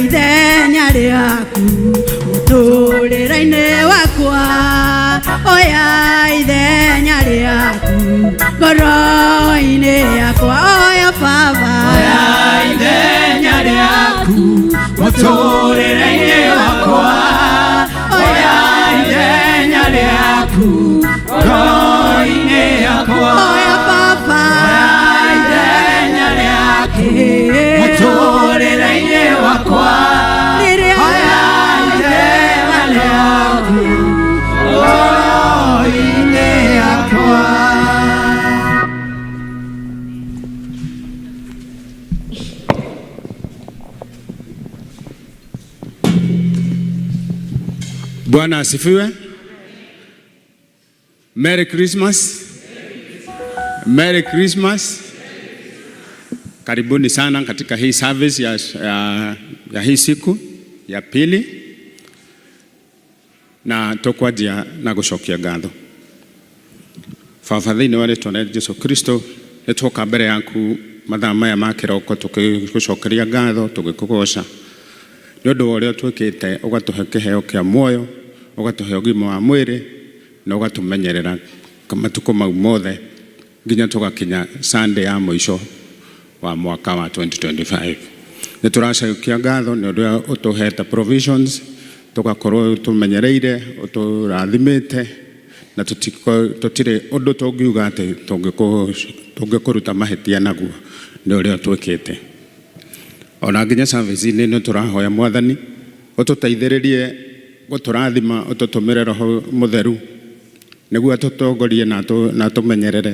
Ithenya rĩaku mũtũrĩre-inĩ wakwa, oya ithenya rĩaku ngoro-inĩ yakwa, oya Baba, oya ithenya rĩaku mũtũrĩre-inĩ wakwa, oya ithenya rĩaku ngoro-inĩ yakwa, oya Baba, oya ithenya rĩaku mũtũrĩre-inĩ wakwa, rĩrĩa oya ithenya rĩaku ngoro-inĩ yakwa. Bwana asifiwe. Merry Christmas. Merry Christmas. Karibuni sana katika hii service ya hii siku ya pili na tukwanjia na gucokia ngatho. Baba, thĩinĩ wa rĩtwa rĩa Jesu Kristo, nĩ twoka mbere yaku mathaa maya ma kĩroko tũgĩgũcokeria ngatho, tũgĩkũgoca nĩ ũndũ wa ũrĩa ũtwĩkĩte, ũgatũhe kĩheo kĩa muoyo, ũgatũhe ũgima wa mwĩrĩ na ũgatũmenyerera matukũ mau mothe nginya tũgakinya Sunday ya mũico wa mwaka wa 2025. Nĩ tũracokia ngatho nĩ ũndũ ũrĩa ũtũhete provisions, tũgakorwo ũtũmenyereire, ũtũrathimĩte na tũtirĩ ũndũ tũngiuga atĩ tũngĩkũruta mahĩtia naguo nĩ ũrĩa ũtwĩkĩte. Ona nginya service-inĩ nĩ tũrahoya Mwathani ũtũteithĩrĩrie gũtũrathima, ũtũtũmĩre Roho Mũtheru nĩguo atũtongorie na atũmenyerere.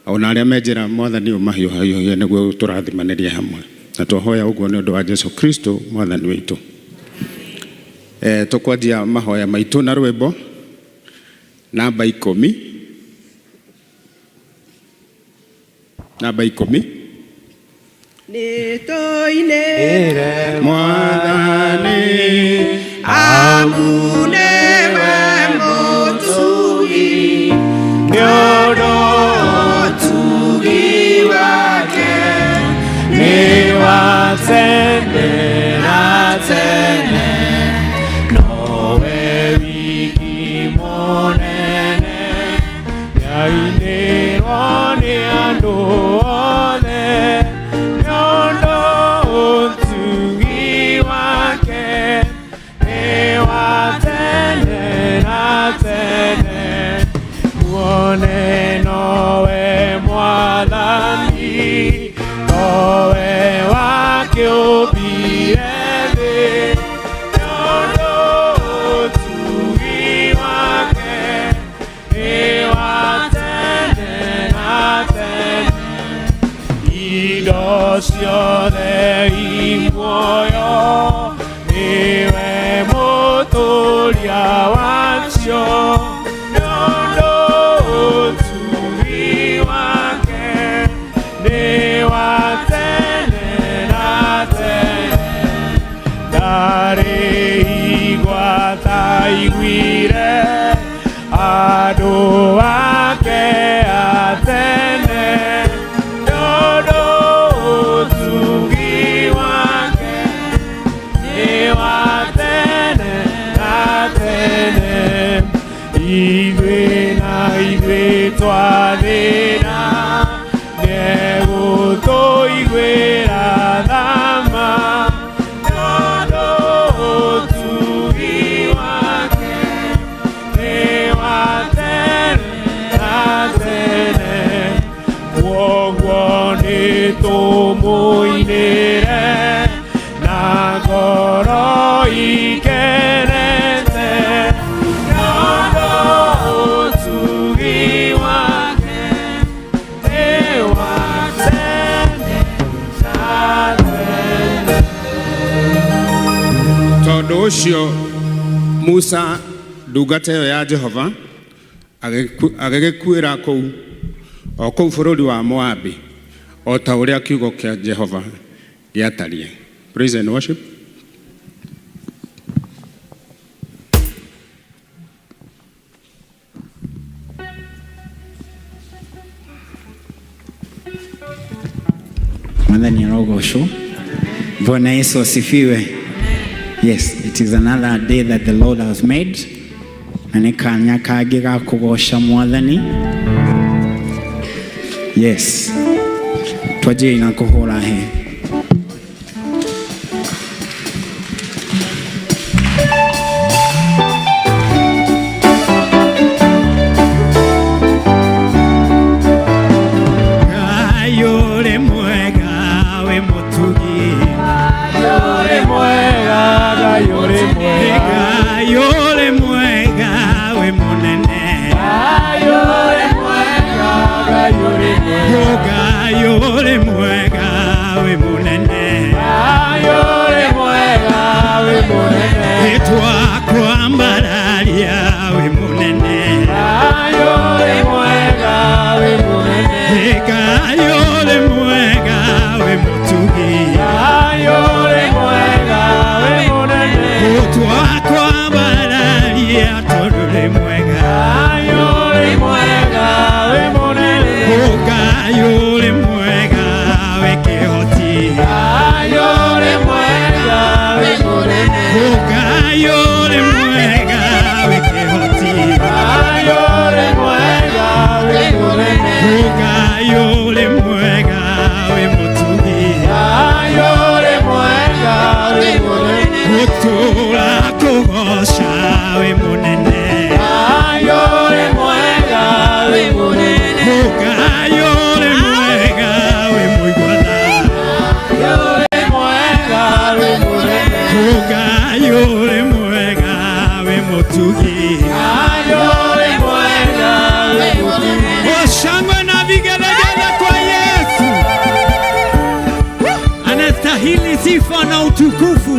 Ona arĩa me njĩra Mwathani ũmahiũhahiũhie nĩguo tũrathimanĩrie hamwe. Na twahoya ũguo nĩ ũndũ wa Jesu Kristo Mwathani witũ. Tũkwanjia mahoya maitũ na rwĩmbo namba 10. Namba 10. Nĩ tũinĩre Mwathani amu nĩwe mũtugi, nĩ ũndũ ũtugi wake nĩ wa tene na tene, nowe wiki mũnene, nĩainĩrwo nĩ andũ othe, nĩ ũndũ ũtugi wake nĩ wa tene na tene. Muone nowe Mwathani, nowe wakĩũmbire thĩ, nĩ ũndũ ũtugi wake nĩ wa tene na tene. Indo ciothe i muoyo nĩwe mũtũria wacio, nĩ ũndũ ũtugi wake nĩ wa tene na tene. Ndarĩ igwa taiguire andũ ake a tene, nĩ ũndũ ũtugi wake nĩ wa tene na tene. Ithuĩ na ithuĩ twathĩna, nĩegũtũiguĩra thama, nĩ ũndũ ũtugi wake nĩ wa tene na tene. Kwoguo nĩ tũmũinĩre na ngoro ikenete, nĩ ũndũ ũtugi wake nĩ wa tene na tene. Tondũ ũcio Musa ndungata ĩyo ya Jehova agĩgĩkuĩra kũu o kũu bũrũri wa Moabi, o ta ũrĩa kiugo kĩa Jehova gĩatariĩ. Praise and worship. Mwathani arogocwo. Bwana Yesu asifiwe. Yes, it is another day that the Lord has made. Na nĩ kanya kangĩ ga kũgoca mwathani. Yes. Twanjie na kũhũra he. Ngai ũrĩ mwega wĩ mũtugi. Ũrĩ mwega, Ngai ũrĩ mwega. Ngai ũrĩ mwega wĩ mũnene. Ngai ũrĩ mwega, Ngai ũrĩ mwega. Ngai ũrĩ mwega wĩ mũnene. Ngai ũrĩ mwega, wĩ mũnene. Twakwambararia wĩ mũnene. Ngai ũrĩ mwega, wĩ mũnene. Ngai ũrĩ mwega wĩ mũtugi. Ngai ũrĩ mwega, wĩ mũnene. Twakwambararia tondũ ũrĩ mwega. Ngai ũrĩ mwega, wĩ mũnene. Ngai ũrĩ mwega wĩ kĩhoti. Ngai ũrĩ mwega, wĩ mũnene. Ngai ũrĩ mwega wĩ kĩhoti. Ngai ũrĩ mwega, wĩ mũnene. Ngai ũrĩ mwega wĩ mũtugi. Ngai ũrĩ mwega, wĩ mũnene. Gũtũũra kũgoca wĩ mũnene. Ngai ũrĩ mwega, wĩ mũnene. Ngai ũrĩ mwega wĩ mũigua tha. Ũrĩ mwega, wĩ mũnene. Ngai ũrĩ mwega wĩ mũtugi. Ngai ũrĩ mwega, wĩ mũnene. Shangwe na vigelegele kwa Yesu. Anastahili sifa na utukufu.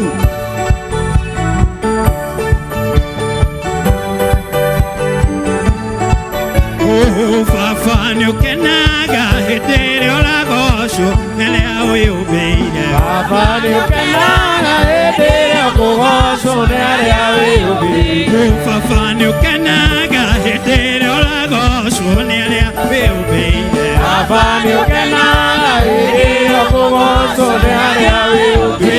Oh, baba nĩ ũkenaga hĩndĩ ĩrĩa ũragocwo nĩ arĩa wĩyũmbĩire. Baba nĩ ũkenaga hĩndĩ ĩrĩa ũkũgocwo nĩ arĩa wĩyũmbĩire. Oh, baba nĩ ũkenaga hĩndĩ ĩrĩa ũragocwo nĩ arĩa wĩyũmbĩire. Baba nĩ ũkenaga hĩndĩ ĩrĩa ũkũgocwo nĩ arĩa wĩyũmbĩire. Ĩ,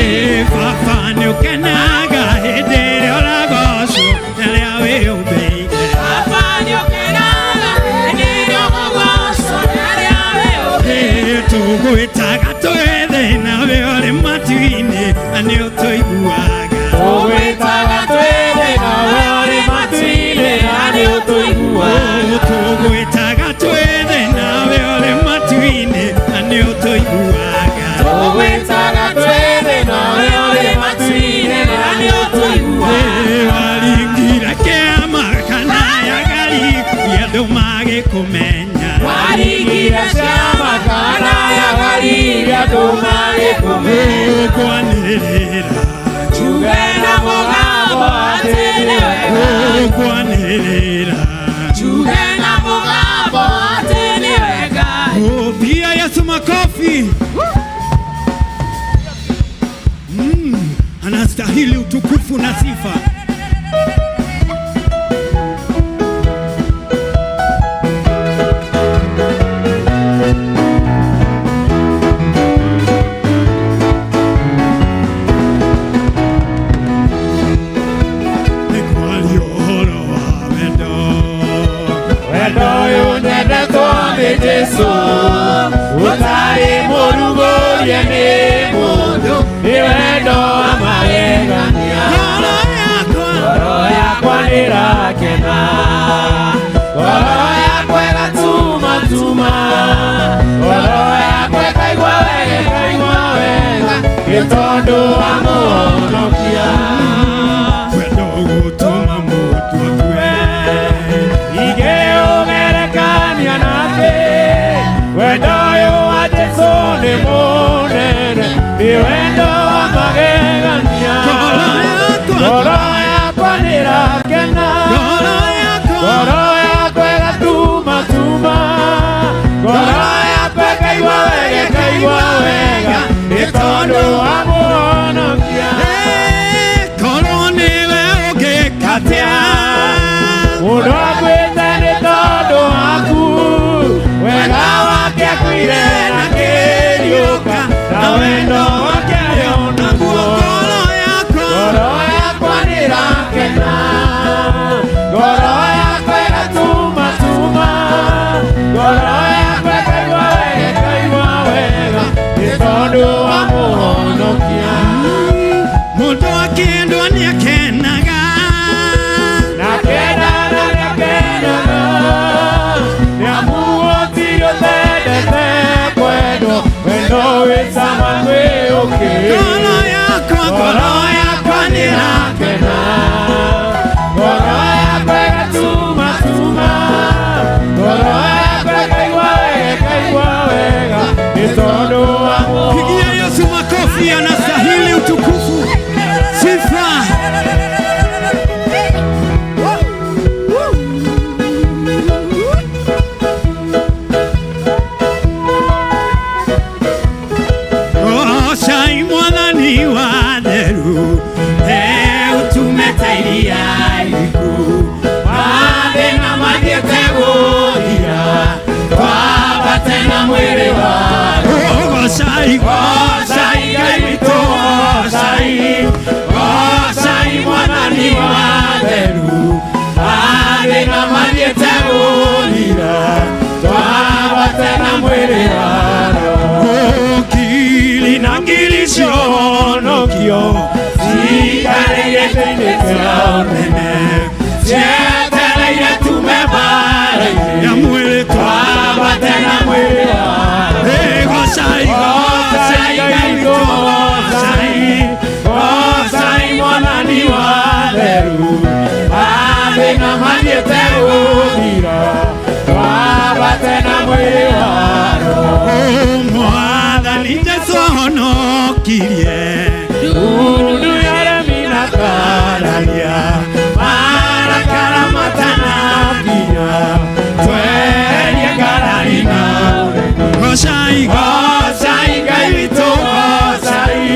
baba nĩ ũkenaga hĩndĩ ĩrĩa ũragocwo nĩ arĩa wĩyũmbĩire. Ĩ, tũgwĩtaga twĩ thĩna we ũrĩ matu-inĩ na nĩ ũtũiguaga. Tũgwĩtaga twĩ thĩna we ũrĩ matu-inĩ na nĩ ũtũiguaga. Oh, tũgwĩtaga twĩ thĩna we ũrĩ matu-inĩ na nĩ ũtũiguaga. Tũgwĩtaga twĩ thĩna we ũrĩ matu-inĩ na nĩ ũtũiguaga. Ĩ, waringire kĩama kana ya Galili andũ magĩkũmenya. Waringire ciama kana ya Galili andũ magĩkũmenya. Ũkwanĩrĩra, Njuge na mũgambo atĩ nĩ wega. ũkwanĩrĩra. Njuge na mũgambo atĩ nĩ wega. Oh, pigia Yesu makofi. Anastahili utukufu na sifa. Nĩ kwaria ũhoro wa wendo. Wendo ũyũ nyendetwo nĩ Jesũ ũtarĩ mũrugũrie nĩ mũndũ nĩ wendo wa magegania. Ngoro yakwa Ngoro yakwa nĩrakena, ngoro yakwa ĩgatumatuma, ngoro yakwa ĩkaigua wega, ĩkaigua wega nĩ tondũ wa Mũhonokia. Wendo gũtũma mũndũ akue. Ingĩũgerekania na thĩ, wendo ũyũ wa Jesũ nĩ mũnene, nĩ wendo wa magegania. Ngoro yakwa, Ngoro yakwa nĩrakena, ngoro yakwa, ngoro yakwa ĩgatumatuma, ngoro yakwa ĩkaigua wega, ĩkaigua wega nĩ tondũ wa Mũhonokia. Eh, korwo nĩwe ũngĩka atĩa? Mũndũ akuĩte nĩ tondũ waku, wega wake akuire na kĩriũka, na wendo wake arĩ o naguo. Ngoro yakwa, Ngoro Akĩendwo nĩakenaga. Nakena na nakena, nĩamu gũtirĩ ũtendete kwendwo, wendo wĩ cama kwĩ ũkĩ. Ngoro yakwa, ngoro yakwa nĩrakena. Ngoro yakwa ĩgatumatuma, ngoro yakwa ĩkaigua wega, ĩkaigua wega, nĩ tondũ wa Pigia Yesu makofi, anastahili utukufu, sifa. Goocai Mwathani wa theru, utumĩte iria iriku, mathĩna mathiĩte gũthira, twambate na mwĩrĩ wa Goocai, Goocai Ngai witũ, goocai, goocai Mwathani wa theru, mathĩna mathiĩte gũthira, twambate na mwĩrĩ wa Roho. Ngiri na ngiri cionokio Cikarĩire thĩinĩ cia ũnene, cietereire tume mbaara-inĩ, ya mwĩrĩ twambate na mwĩrĩ wa Roho. Goocai, Goocai Ngai witũ, goocai, goocai Mwathani wa theru, mathĩna mathiĩte gũthira, twambate na mwĩrĩ wa Roho. Mwathani Jesũ ahonokirie Ndundu ya aremi na kararia, marakara matanakinya, tweherie ngarari na ũremi. Goocai, Goocai Ngai witũ, goocai,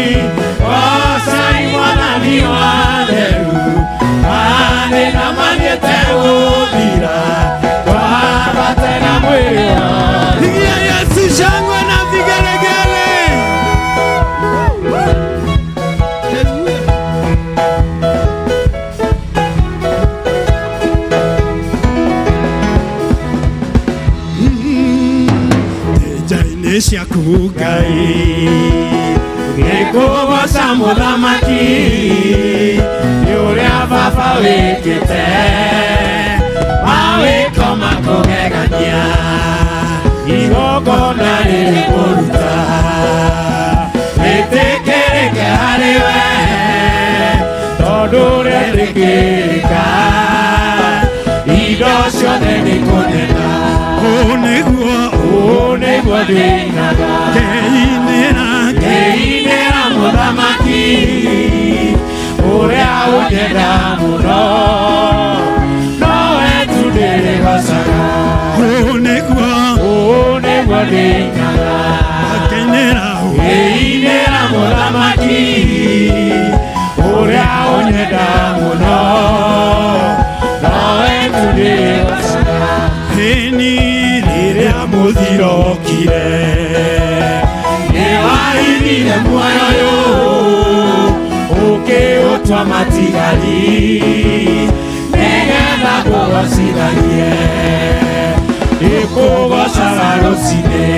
goocai Mwathani wa theru, mathĩna mathiĩte gũthira, twambate na mwĩrĩ wa pigia Yesu shangwe na vigelegele. Nja-inĩ ciaku Ngai, Nĩngũgooca mũthamaki nĩ ũrĩa baba wĩkĩte, mawĩko makũgegania, igongona rĩrĩ kũruta rĩtĩkĩrĩke harĩ we, tondũ rĩtĩkĩrĩka indo ciothe nĩ kũnena. Ũũ nĩguo Ũũ nĩguo ndĩinaga, ngeinĩra ngĩinĩra mũthamaki ũrĩa ũnyenda mũno, nowe tu ndĩrĩgocaga. Ũũ nĩguo Ũũ nĩguo ndĩinaga, ngeinĩra ngĩinĩra mũthamaki ũrĩa ũnyenda mũno, nowe tu ndĩrĩgocaga. Ĩni rĩrĩa mũthirokire, Nĩwarithire muoyo ũyũ ũkĩũtua matigari, nĩgetha ngũgocithagie, ndĩkũgocaga rũcinĩ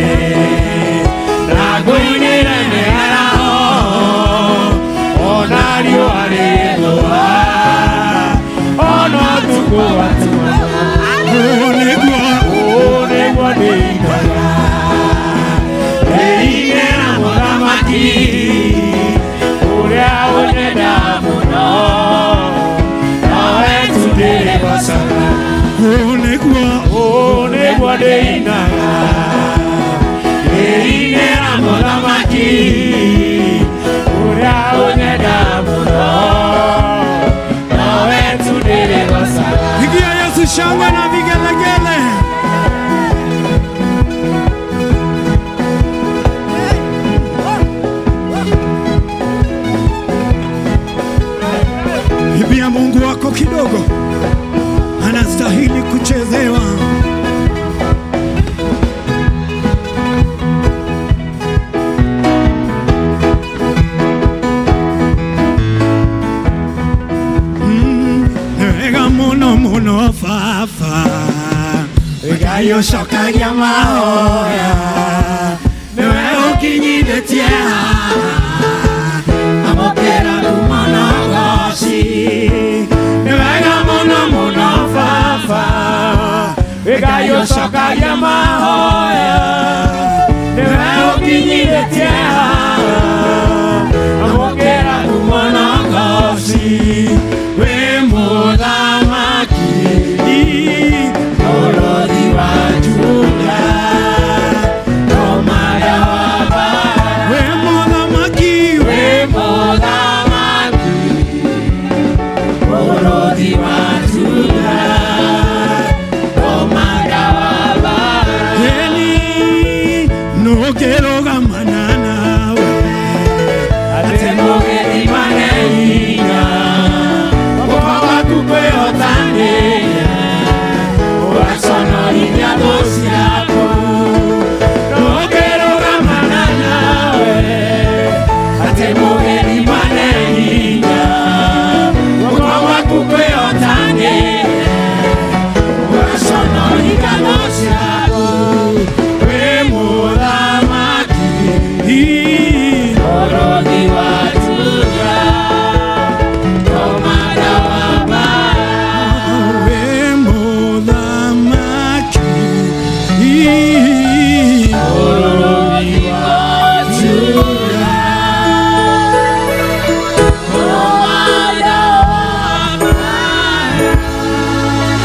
na ngũinĩre mĩaraho, ona riũa rĩgĩthũa, ona ũtukũ watumana. Ũũ nĩguo Ũũ nĩguo ndĩinaga, ndĩinĩra mũthamaki ũrĩa ũnyenda mũno, nowe tu ndĩrĩgocaga. Ũũ nĩguo Ũũ nĩguo ndĩinaga, ndĩinĩra mũthamaki ũrĩa ũnyenda mũno, nowe tu ndĩrĩgocaga. Pigia Yesu shangwe na vigelegele. Ibia Mungu wako kidogo, anastahili kuchezewa. Nĩ wega mũno mũno baba, Ngai ũcokagia mahoya, nĩwe ũkinyithĩtie haha, amũkĩra ngumo na Mahoya nĩwe ũkinyithĩtie haha amũkĩra ngumo na ngoci wĩ mũthamaki mũrũthi wa Juda komanda wa mbara Wĩ mũthamaki, wĩ mũthamaki mũrũthi wa Juda komanda wa mbara ĩni nũngĩrũgamana nawe atĩ mũgĩthimane hinya guoko gwaku kwĩhotanĩria ũgaconorithia thũ ciaku ndũngĩrũgamana nawe atĩ mũgĩthimane hinya guoko gwaku kwĩhotanĩria ũgaconorithia thũ ciaku wĩ mũthamaki mũrũthi wa Juda komanda wa mbara wĩ mũthamaki mũrũthi wa Juda komanda wa mbara.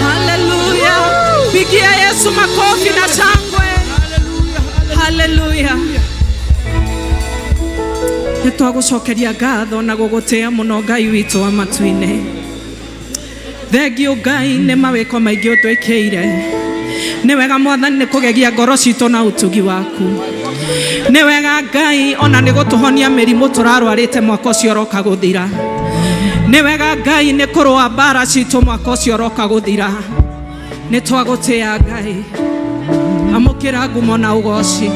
Haleluya. Pigia Yesu makofi na shangwe. Haleluya. Nĩ twagũcokeria ngatho na gũgũtĩa mũno Ngai witũ wa matu-inĩ. Thengiũ Ngai nĩ mawĩko maingĩ ũtwĩkĩire. Nĩ wega Mwathani nĩ kũgegia ngoro citũ na ũtugi waku. Nĩ wega Ngai ona nĩ gũtũhonia mĩrimũ tũrarwarĩte mwaka ũcio ũroka gũthira. Nĩ wega Ngai nĩ kũrũa mbara citũ mwaka ũcio ũroka gũthira. Nĩ twagũtĩa Ngai. Amũkĩra ngumo na ũgoci.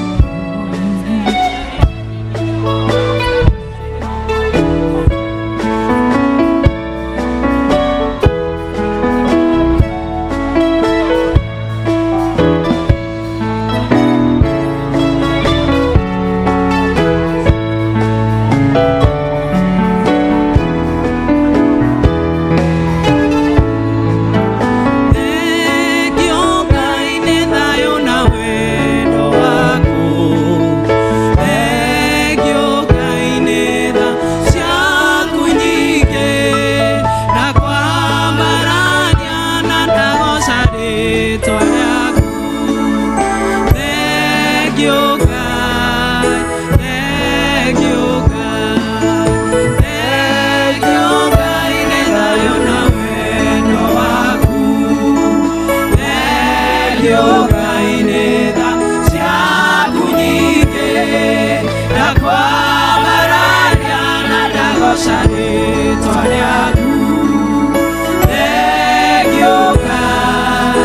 Thengiũ Ngai nĩ thayũ na wendo waku. Thengiũ Ngai nĩ tha ciaku nyingĩ. Na kwambarania na ndagoca rĩtwa rĩaku. Thengiũ Ngai, thengiũ Ngai. Thengiũ Ngai nĩ thayũ na wendo waku. Thengiũ Ngai nĩ tha ciaku nyingĩ. Na kwambarania na ndagoca rĩtwa rĩaku. Thengiũ Ngai,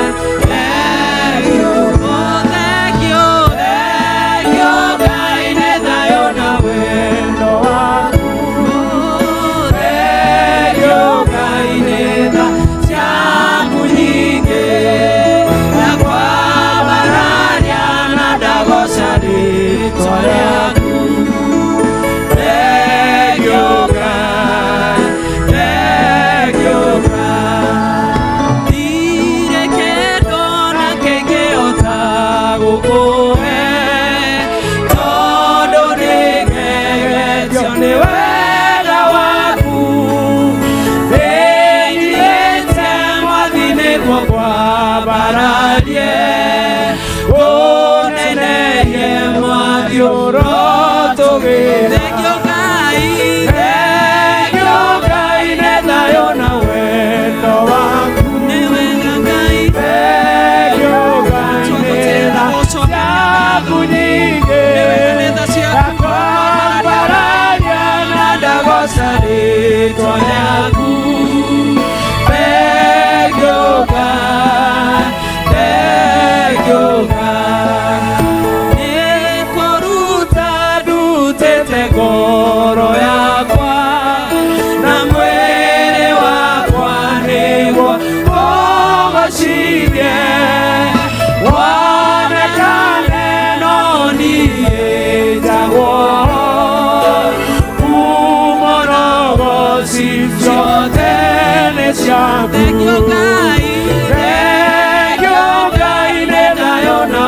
thengiũ, oh, thengiũ, thengiũ Ngai nĩ thayũ na wendo waku. Thengiũ Ngai nĩ tha ciaku nyingĩ. Na kwambarania na ndagoca rĩtwa rĩaku. Thengiũ Ngai, thengiũ Ngai. Ndirĩ kĩndũ na kĩngĩhota gũkũhe, tondũ nĩngegetio nĩ wega waku. Ndĩnyihĩte Mwathi nĩguo ngwambararie, ũnenerie Mwathi ũrotũgĩra. Thengiũ Ngai, Thengiũ Ngai nĩ thayũ na wendo waku. Nĩ wega Ngai. Thengiũ Ngai nĩ tha ciaku nyingĩ. Nĩ wega nĩ tha ciaku. Na kwambarania na ndagoca rĩtwa rĩaku. Thengiũ Ngai, thengiũ Ngai. Nĩ kũruta ndutĩte ngoro yakwa na mwĩrĩ wakwa nĩguo ũgocithie wonekane no niĩ njagwo umo na ũgoci ciothe nĩ ciaku. Thengiũ Ngai. Thengiũ Ngai nĩ thayũ na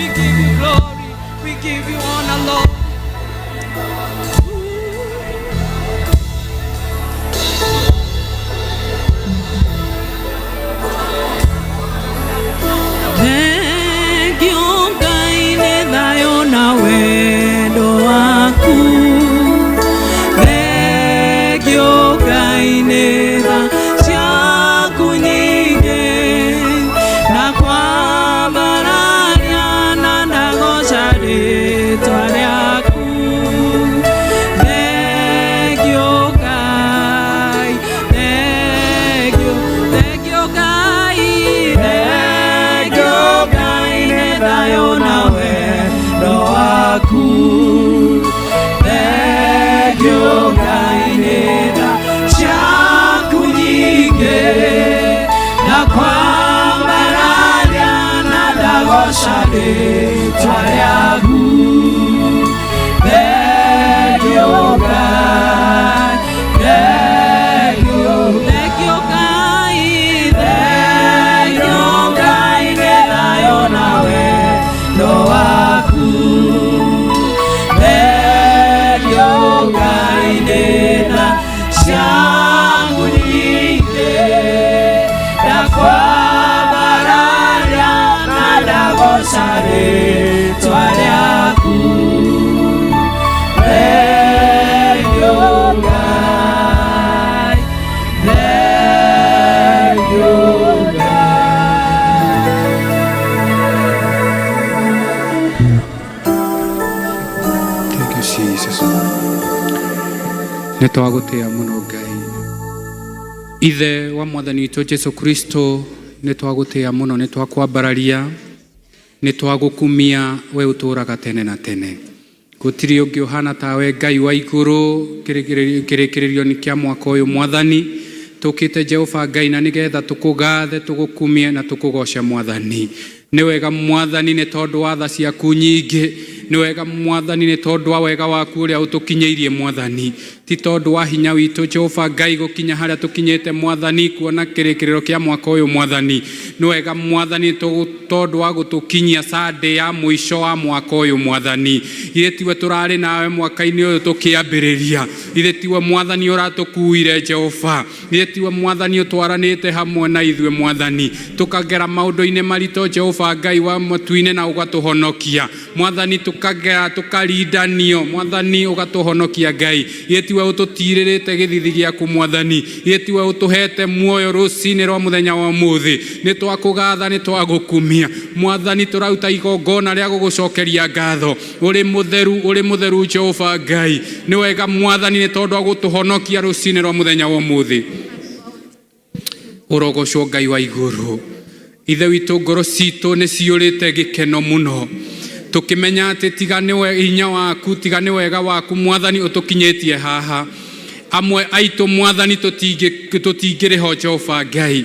We give you glory. We give you honor, Lord. Thank you Ngai nĩ thayũ na wendo waku. Thengiũ Ngai nĩ tha ciaku nyingĩ na kwambararia na ndagoca rĩtwa rĩaku. Thengiũ Ngai, thengiũ, thengiũ Ngai, thengiũ Ngai nĩ thayũ na wendo waku. Thengiũ Ngai nĩ tha ciaku nyingĩ na kwambararia na ndagoca rĩtwa rĩaku. Thengiũ Ngai, thengiũ, thengiũ Ngai, thengiũ Ngai nĩ thayũ na wendo waku. Thengiũ Ngai nĩ tha ciaku nyingĩ na kwambararia na ndagoca rĩtwa rĩaku. Thengiũ Ngai, thengiũ Ngai. Thank you, Jesus. Nĩ twagũtĩa mũno Ngai. Ithe wa mwathani witũ Jesu Kristo, nĩ twagũtĩa mũno, nĩ twakwambararia, nĩ twagũkumia we ũtũũraga tene na tene. Gũtirĩ ũngĩ ũhana tawe Ngai wa igũrũ kĩrĩkĩrĩrio-inĩ kĩa mwaka ũyũ mwathani. Tũkĩte Jehova Ngai na nĩgetha tũkũgathe, tũgũkumie na tũkũgoce mwathani. Nĩ wega mwathani nĩ tondũ wa tha ciaku nyingĩ, nĩ wega mwathani nĩ tondũ wa wega waku ũrĩa ũtũkinyĩirie mwathani, ti tondũ wa hinya witũ Jehova Ngai gũkinya harĩa tũkinyĩte mwathani, kuona kĩrĩkĩrĩro kĩa mwaka ũyũ mwathani. Nĩ wega mwathani tondũ wa gũtũkinyia Sunday ya mũico wa mwaka ũyũ mwathani. Ithe tiwe tũrarĩ nawe mwaka-inĩ ũyũ tũkĩambĩrĩria, ithe tiwe mwathani ũratũkuire Jehova, ithe tiwe mwathani ũtwaranĩte hamwe na ithuĩ mwathani, tũkagera maũndũ-inĩ maritũ Jehova Ngai wa matu-inĩ na ũgatũhonokia mwathani, tũkagera tũkarindanio mwathani, ũgatũhonokia Ngai. Ithe tiwe ũtũtirĩrĩte gĩthithi gĩaku mwathani, ithe tiwe ũtũhete muoyo rũcinĩ rwa mũthenya wa ũmũthĩ. Nĩ twakũgatha, nĩ twagũkumia mwathani, tũraruta igongona rĩa gũgũcokeria ngatho. Ũrĩ mũtheru, ũrĩ mũtheru Jehova Ngai. Nĩ wega mwathani nĩ tondũ wa gũtũhonokia rũcinĩ rwa mũthenya wa ũmũthĩ. Ũrogocwo Ngai wa igũrũ. Ithe witũ, ngoro citũ nĩ ciũrĩte gĩkeno mũno tũkĩmenya atĩ tiga nĩwe hinya waku, tiga nĩ wega waku mwathani ũtũkinyĩtie haha, amwe aitũ mwathani tũtingĩrĩ ho Jehova Ngai.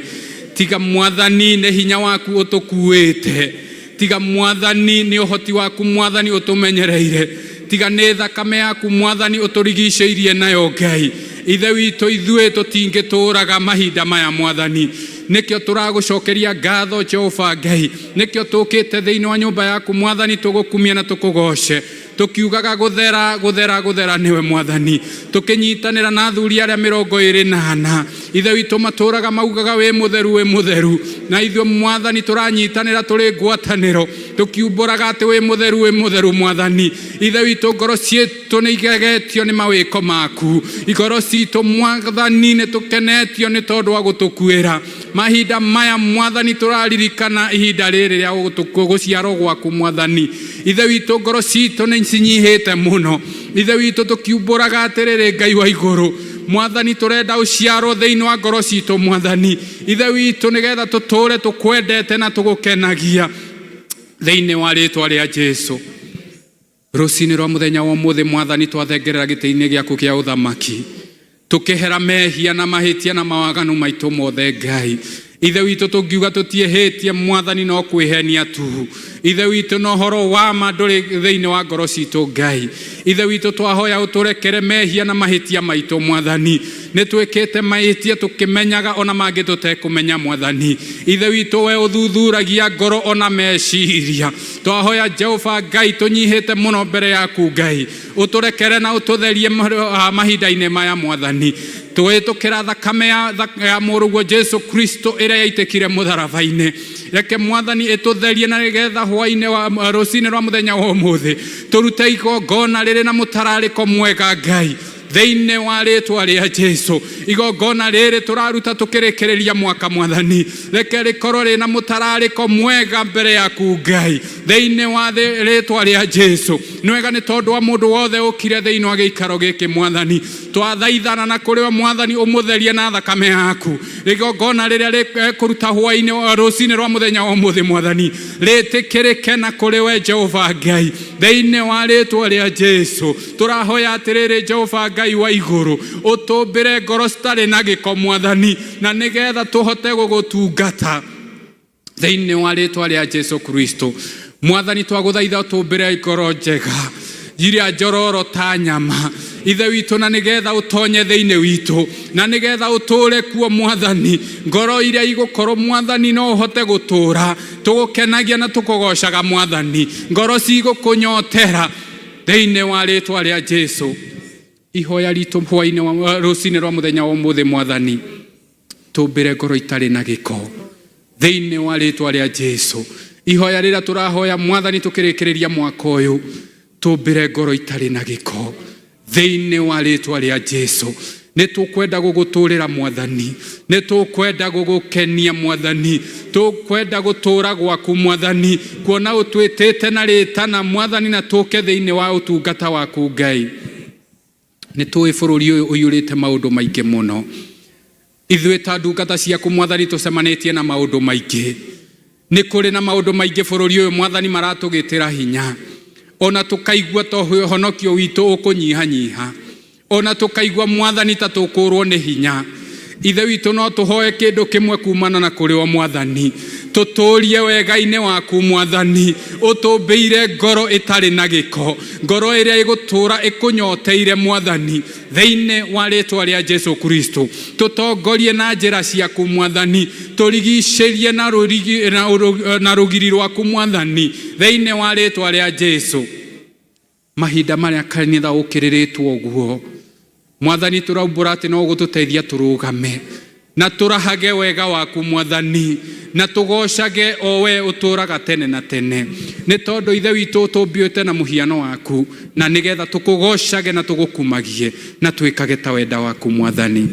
Tiga mwathani nĩ hinya waku ũtũkuĩte, tiga mwathani nĩ ũhoti waku mwathani ũtũmenyereire, tiga nĩ thakame yaku mwathani ũtũrigicĩirie nayo Ngai ithe witũ, ithuĩ tũtingĩtũraga mahinda maya mwathani. Nĩkĩo tũragũcokeria ngatho Jehova Ngai, nĩkĩo tũkĩte thĩinĩ wa nyũmba yaku mwathani, tũgũkumia na tũkũgoce, tũkiugaga gũthera, gũthera, gũthera nĩwe mwathani, tũkĩnyitanĩra na athuri arĩa 24 ithe witũ matũraga maugaga wĩ mũtheru, wĩ mũtheru. Na ithuĩ mwathani tũranyitanĩra tũrĩ ngwatanĩro tũkiumbũraga atĩ wĩ mũtheru, wĩ mũtheru mwathani. Ithe witũ, ngoro ciitũ nĩ igegetio nĩ mawĩko maku, ngoro citũ mwathani nĩ tũkenetio nĩ tondũ wa gũtũkuĩra mahinda maya mwathani. Tũraririkana ihinda rĩrĩ rĩa gũciarwo gwaku mwathani. Ithe witũ, ngoro citũ nĩ cinyihĩte mũno, ithe witũ, tũkiumbũraga atĩrĩrĩ Ngai wa igũrũ mwathani, tũrenda ũciarwo thĩinĩ wa ngoro citũ mwathani ithe witũ, nĩgetha tũtũre tũkwendete na tũgũkenagia thĩinĩ wa rĩtwa rĩa Jesu. Rũcinĩ rwa mũthenya wa ũmũthĩ mwathani, twathengerera gĩtĩ-inĩ gĩaku kĩa ũthamaki tukihera mehia na mahĩtia na mawaganu maitũ mothe. Ngai ithe witũ, tũngiuga tũtiĩhĩtie mwathani, no kwĩhenia tu. Ithe witũ, na ũhoro wa ma ndũrĩ thĩinĩ wa ngoro citũ. Ngai Ithe witũ, twahoya ũtũrekere mehia na mahĩtia maitũ. Mwathani, nĩ twĩkĩte mahĩtia tũkĩmenyaga ona mangĩ tũtekũmenya. Mwathani Ithe witũ, we ũthuthuragia ngoro ona meciria, twahoya Jehova Ngai, tũnyihĩte mũno mbere yaku. Ngai, ũtũrekere na ũtũtherie mahinda-inĩ maya. Mwathani, tũhĩtũkĩra thakame ya mũrũguo Jesu Kristo ĩrĩa yaitĩkire mũtharaba-inĩ, reke Mwathani ĩtũtherie, na nĩgetha hwainĩ wa rũcinĩ rwa mũthenya wa ũmũthĩ tũrute igongona rĩrĩ na mũtararĩko mwega. Ngai, thĩinĩ wa rĩtwa rĩa Jesu, igongona rĩrĩ tũraruta tũkĩrĩkĩrĩria mwaka, Mwathani, reke rĩkorwo rĩna mũtararĩko mwega mbere yaku. Ngai, thĩinĩ wa rĩtwa rĩa Jesu, nĩ wega nĩ tondũ wa mũndũ wothe ũkire thĩinĩ wa gĩikaro gĩkĩ. Mwathani, twathaithana na kũrĩ we, Mwathani, ũmũtherie na thakame yaku. Igongona rĩrĩa rĩkũruta hwainĩ rũcinĩ rwa mũthenya wa ũmũthĩ, Mwathani, rĩtĩkĩrĩke na kũrĩ we Jehova Ngai. Thĩinĩ wa rĩtwa rĩa Jesu, tũrahoya atĩrĩrĩ, Jehova Ngai wa igũrũ, ũtũmbĩre ngoro citarĩ na gĩko, Mwathani, na nĩgetha tũhote gũgũtungata. Thĩinĩ wa rĩtwa rĩa Jesu Kristo, Mwathani, twagũthaitha ũtũmbĩre ngoro njega iria njororo ta nyama, Ithe witũ, na nĩgetha ũtonye thĩinĩ witũ, na nĩgetha ũtũũre kuo. Mwathani, ngoro iria igũkorwo, Mwathani, no ũhote gũtũũra tũgũkenagia na tũkũgocaga. Mwathani, ngoro cigũkũnyotera. Thĩinĩ wa rĩtwa rĩa Jesu, ihoya ritũ hwainĩ rũcinĩ rwa mũthenya wa ũmũthĩ, Mwathani, tũmbĩre ngoro itarĩ na gĩko. Thĩinĩ wa rĩtwa rĩa Jesu, ihoya rĩrĩa tũrahoya, Mwathani, tũkĩrĩkĩrĩria mwaka ũyũ, tũmbĩre ngoro itarĩ na gĩko. Thĩinĩ wa rĩtwa rĩa Jesu, nĩ tũkwenda gũgũtũrĩra. Mwathani, nĩ tũkwenda gũgũkenia. Mwathani, tũkwenda gũtũra gwaku. Mwathani, kuona ũtwĩtĩte na rĩtana, Mwathani, na tũke thĩinĩ wa ũtungata waku. Ngai, nĩ tũĩ bũrũri ũyũ ũiyũrĩte maũndũ maingĩ mũno. Ithuĩ ta ndungata ciaku, Mwathani, tũcemanĩtie na maũndũ maingĩ. Nĩ kũrĩ na maũndũ maingĩ bũrũri ũyũ, Mwathani, maratũgĩtĩra hinya, ona tũkaigua ta ũhonokio witũ ũkũnyihanyiha, ona tũkaigua, Mwathani, ta tũkũrwo nĩ hinya. Ithe witũ, no tũhoe kĩndũ kĩmwe kumana na kũrĩ o, Mwathani, tũtũrie wega-inĩ waku. Mwathani, ũtũmbĩire ngoro ĩtarĩ na gĩko, ngoro ĩrĩa ĩgũtũra ĩkũnyoteire. Mwathani, thĩinĩ wa rĩtwa rĩa Jesu Kristo, tũtongorie na njĩra ciaku. Mwathani, tũrigicĩrie na rũgiri rwaku. Mwathani, thĩinĩ wa rĩtwa rĩa Jesu, mahinda marĩa kanitha ũkĩrĩrĩtwo ũguo, Mwathani, tũraumbũra atĩ no ũgũtũteithia tũrũgame na tũrahage wega waku, Mwathani, na tũgocage o we ũtũraga tene na tene, nĩ tondũ, Ithe witũ, ũtũmbiĩte na mũhiano waku, na nĩgetha tũkũgocage na tũgũkumagie na twĩkage ta wenda waku. Mwathani,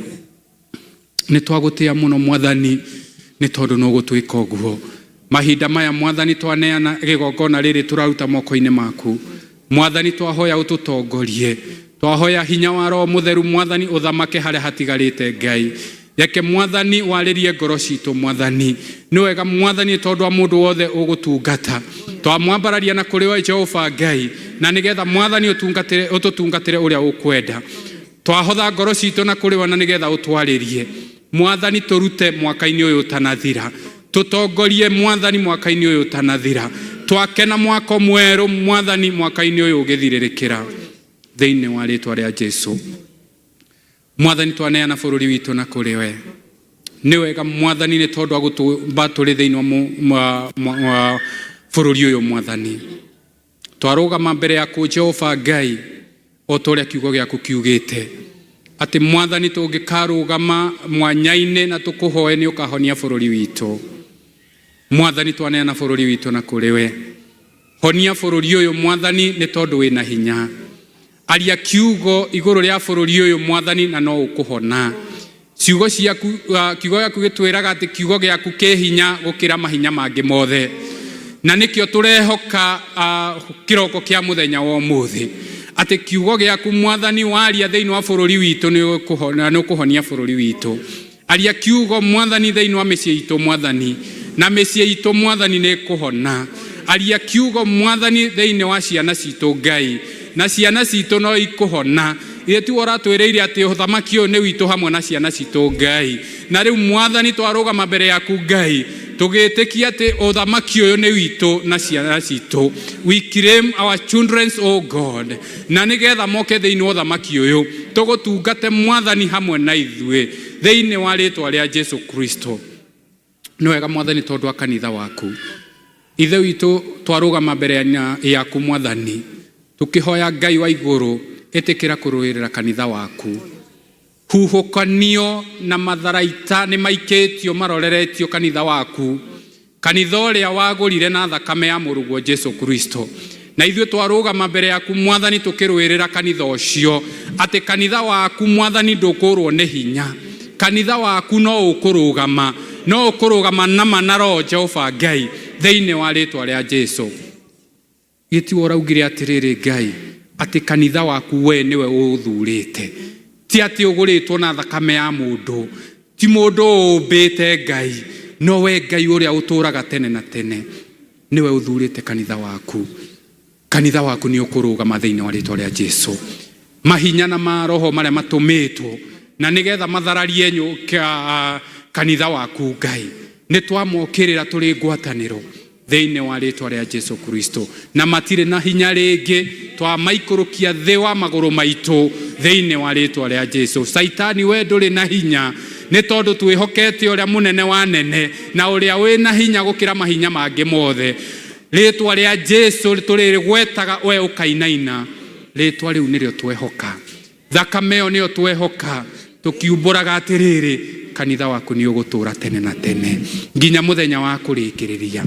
nĩ twagũtĩa mũno, Mwathani, nĩ tondũ no gũtwĩka ũguo mahinda maya. Mwathani, twaneana gĩgongona rĩrĩ tũraruta moko-inĩ maku. Mwathani, twahoya ũtũtongorie. Twahoya hinya wa Roho Mũtheru, Mwathani, ũthamake harĩa hatigarĩte. Ngai, reke Mwathani warĩrie ngoro citũ. Mwathani, nĩ wega, Mwathani, tondũ wa mũndũ wothe ũgũtungata, twamwambararia na kũrĩ we, Jehova Ngai, na nĩgetha, Mwathani, ũtungatĩre, ũtũtungatĩre ũrĩa ũkwenda. Twahotha ngoro citũ na kũrĩ we, na nĩgetha ũtwarĩrie. Mwathani, tũrute mwaka-inĩ ũyũ ũtanathira. Tũtongorie, Mwathani, mwaka-inĩ ũyũ ũtanathira. Twakena mwaka mwerũ, Mwathani, mwaka-inĩ ũyũ ũgĩthirĩrĩkĩra. Thĩinĩ wa rĩtwa rĩa Jesu, Mwathani, twaneana bũrũri witũ na kũrĩ we. Nĩ wega, Mwathani, nĩ tondũ wa gũtũmba tũrĩ thĩinĩ wa bũrũri ũyũ. Mwathani, twarũgama mbere yaku, Jehova Ngai, o ta ũrĩa kiugo gĩaku kiugĩte atĩ, Mwathani, tũngĩkarũgama mwanya-inĩ na tũkũhoe, nĩ ũkahonia bũrũri witũ. Mwathani, twaneana bũrũri witũ na kũrĩ we. Honia bũrũri ũyũ, Mwathani, nĩ tondũ wĩna hinya. Aria kiugo igũrũ rĩa bũrũri ũyũ, Mwathani, na no ũkũhona. Ciugo ciaku, kiugo gĩaku gĩtwĩraga atĩ kiugo gĩaku kĩ hinya gũkĩra mahinya mangĩ mothe, na nĩkĩo tũrehoka kĩroko kĩa mũthenya wa ũmũthĩ atĩ kiugo gĩaku, Mwathani, waria thĩinĩ wa bũrũri witũ, nĩ ũkũhonia bũrũri witũ. Aria kiugo, Mwathani, thĩinĩ wa mĩciĩ itũ, Mwathani, na mĩciĩ itũ, Mwathani, nĩ kũhona. Aria kiugo, Mwathani, thĩinĩ wa ciana citũ, Ngai, na ciana citũ no ikũhona. Ithe tiwe ũratwĩrĩire atĩ ũthamaki ũyũ nĩ witũ hamwe na ciana citũ, Ngai? Na rĩu, Mwathani, twarũgama mbere yaku, Ngai. Tũgĩtĩkia atĩ ũthamaki ũyũ nĩ witũ na ciana citũ. We claim our children, O God, na nĩgetha moke thĩinĩ wa ũthamaki ũyũ tũgũtungate Mwathani hamwe na ithuĩ thĩinĩ wa rĩtwa rĩa Jesu Kristo. Nĩ wega Mwathani tondũ wa kanitha waku. Ithe witũ, twarũgama mbere yaku Mwathani tũkĩhoya Ngai wa igũrũ, ĩtĩkĩra kũrũĩrĩra kanitha waku. Huhũkanio na matharaita nĩ maikĩtio maroreretio kanitha waku, kanitha ũrĩa wagũrire na thakame ya mũrũguo Jesu Kristo. Na ithuĩ twarũgama mbere yaku Mwathani tũkĩrũĩrĩra kanitha ũcio, atĩ kanitha waku Mwathani ndũkũrwo nĩ hinya, kanitha waku no ũkũrũgama, no ũkũrũgama nama na Roho Jehova Ngai thĩinĩ wa rĩtwa rĩa Jesu. Gĩtiwe ũraugire atĩrĩrĩ Ngai, atĩ kanitha waku we nĩwe ũũthurĩte, ti atĩ ũgũrĩtwo na thakame ya mũndũ, ti mũndũ ũũmbĩte Ngai, no we Ngai ũrĩa ũtũũraga tene na tene nĩwe ũthurĩte kanitha waku. Kanitha waku nĩ ũkũrũgama thĩinĩ wa rĩtwa rĩa Jesu. Mahinya na maroho marĩa matũmĩtwo na nĩgetha mathararie kanitha waku Ngai, nĩ twamokĩrĩra tũrĩ ngwatanĩro thĩinĩ wa rĩtwa rĩa Jesu Kristo, na matirĩ na hinya rĩngĩ, twamaikũrũkia thĩ wa magũrũ maitũ thĩinĩ wa rĩtwa rĩa Jesu. Caitani, we ndũrĩ na hinya, nĩ tondũ twĩhokete ũrĩa mũnene wa nene na ũrĩa wĩna hinya gũkĩra mahinya mangĩ mothe. Rĩtwa rĩa Jesu tũrĩrĩgwetaga, we ũkainaina. Rĩtwa rĩu nĩrĩo twehoka, thakame ĩyo nĩyo twehoka, tũkiumbũraga atĩrĩrĩ, kanitha waku nĩ ũgũtũũra tene na tene nginya mũthenya wa kũrĩkĩrĩria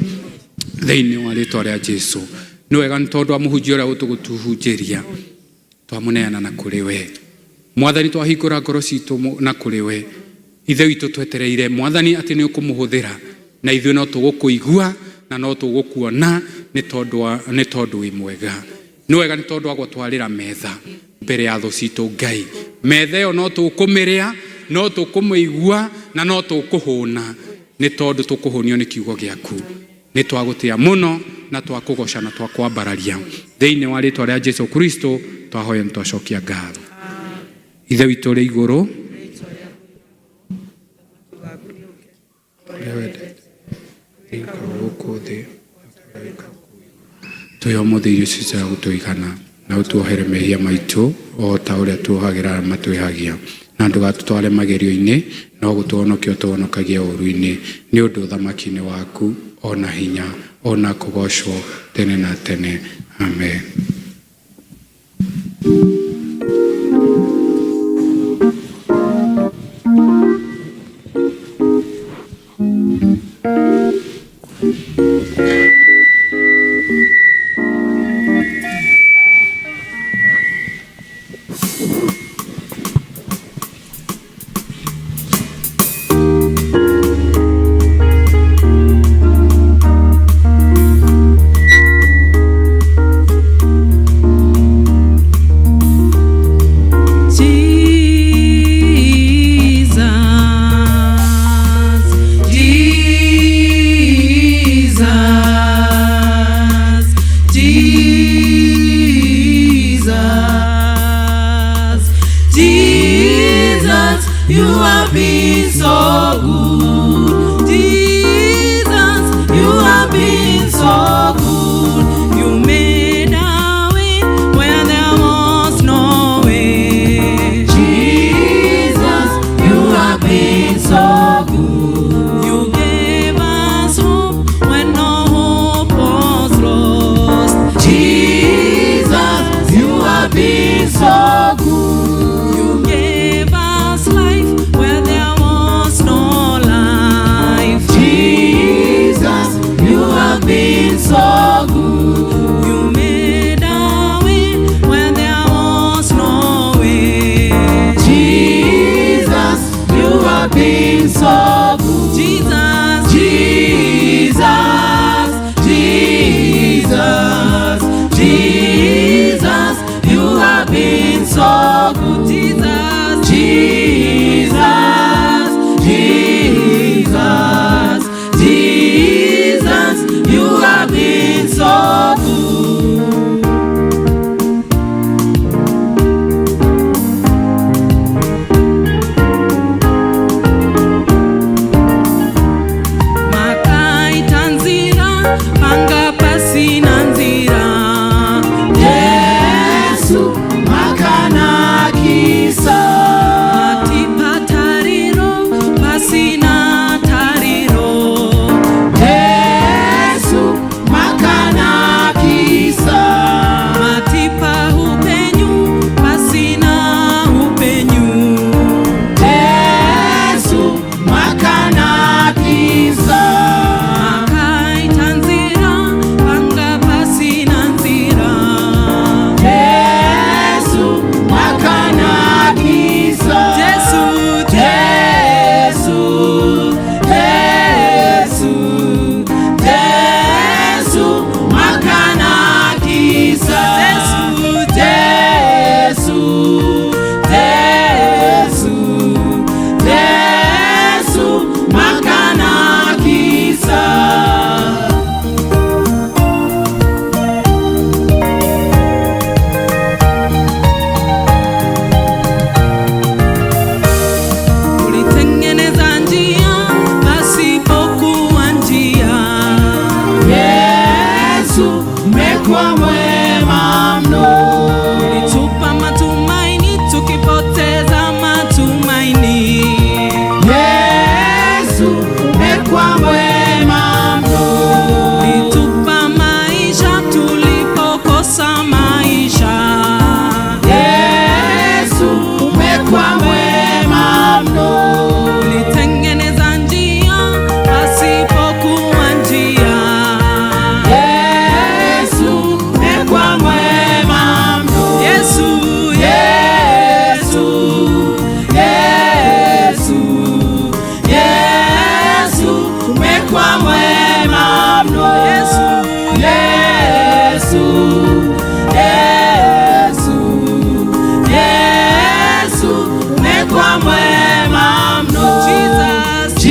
thĩinĩ wa rĩtwa rĩa Jesu. Nĩ wega nĩ tondũ wa mũhunjia ũrĩa ũtũgũtũhunjĩria, twamũneana na kũrĩ we Mwathani, twahingũra ngoro citũ na kũrĩ we. Ithe witũ, twetereire Mwathani atĩ nĩ ũkũmũhũthĩra, na ithuĩ no tũgũkũigua na no tũgũkuona nĩ tondũ wĩ mwega. Nĩ wega nĩ tondũ wa gwatwarĩra metha mbere ya thũ citũ Ngai. Metha ĩyo no tũkũmĩrĩa, no tũkũmĩigua na no tũkũhũna, nĩ tondũ tũkũhũnio nĩ kiugo gĩaku. Nĩ twagũtĩa mũno na twakũgoca na twakwambararia thĩinĩ wa rĩtwa rĩa Jesu Kristo. Twahoya nĩ twacokia ngatho. Ithe witũ ũrĩ igũrũ, tũhe ũmũthĩ irio ici cia gũtũigana, na ũtuohere mehia maitũ o ta ũrĩa tuohagĩra arĩa matwĩhagia, na ndũgatũtware magerio-inĩ, no gũtũhonokia ũtũhonokagie ũũru-inĩ, nĩ ũndũ ũthamaki-inĩ waku, o na hinya, o na kũgoocwo tene na tene. Amen.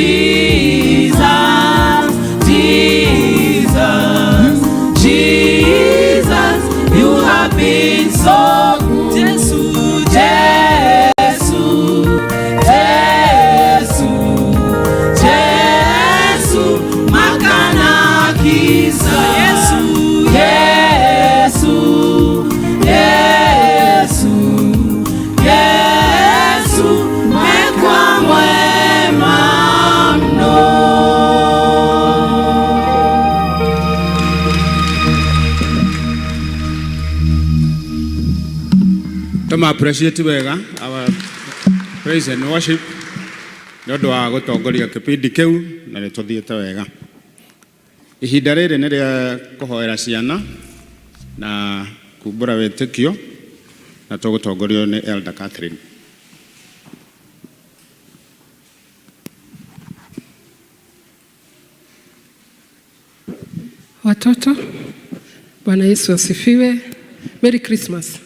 Jesus, Jesus, Jesus, you have been so good. Jesu, Jesu, Jesu, Jesu, makanakisa. Yesu, Yesu, Yesu, Yesu, mekwa mwema mno. Tũma appreciate wega our praise and worship nĩ ũndũ wa gũtongoria kĩbindi kĩu na nĩ tũthiĩte wega. Ihinda rĩrĩ nĩ rĩa kũhoera ciana na kumbũra wĩtĩkio na tũgũtongorio nĩ Elder Catherine. Watoto, Bwana Yesu asifiwe. Merry Christmas.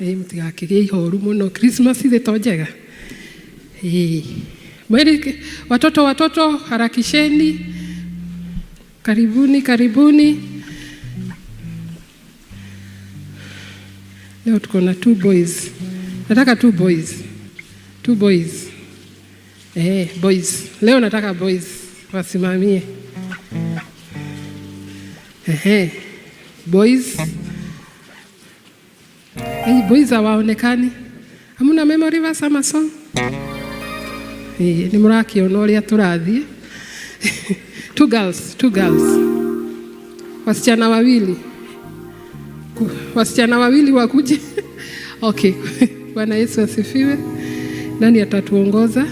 Mũtigakĩgĩe ihoru mũno. Christmas ithe to njega. Merry, watoto, watoto harakisheni. Karibuni, karibuni. Leo tuko na two boys. Nataka two boys. Two boys. Boys. Leo nataka boys wasimamie. Ehe. Boys. Hey, boys hawaonekani. Hamuna memory verse ama song? Nĩ mũrakiona ũrĩa tũrathiĩ. Two girls, two girls. Wasichana wawili. Wasichana wawili wakuje. Okay. Bwana Yesu asifiwe. Nani atatuongoza?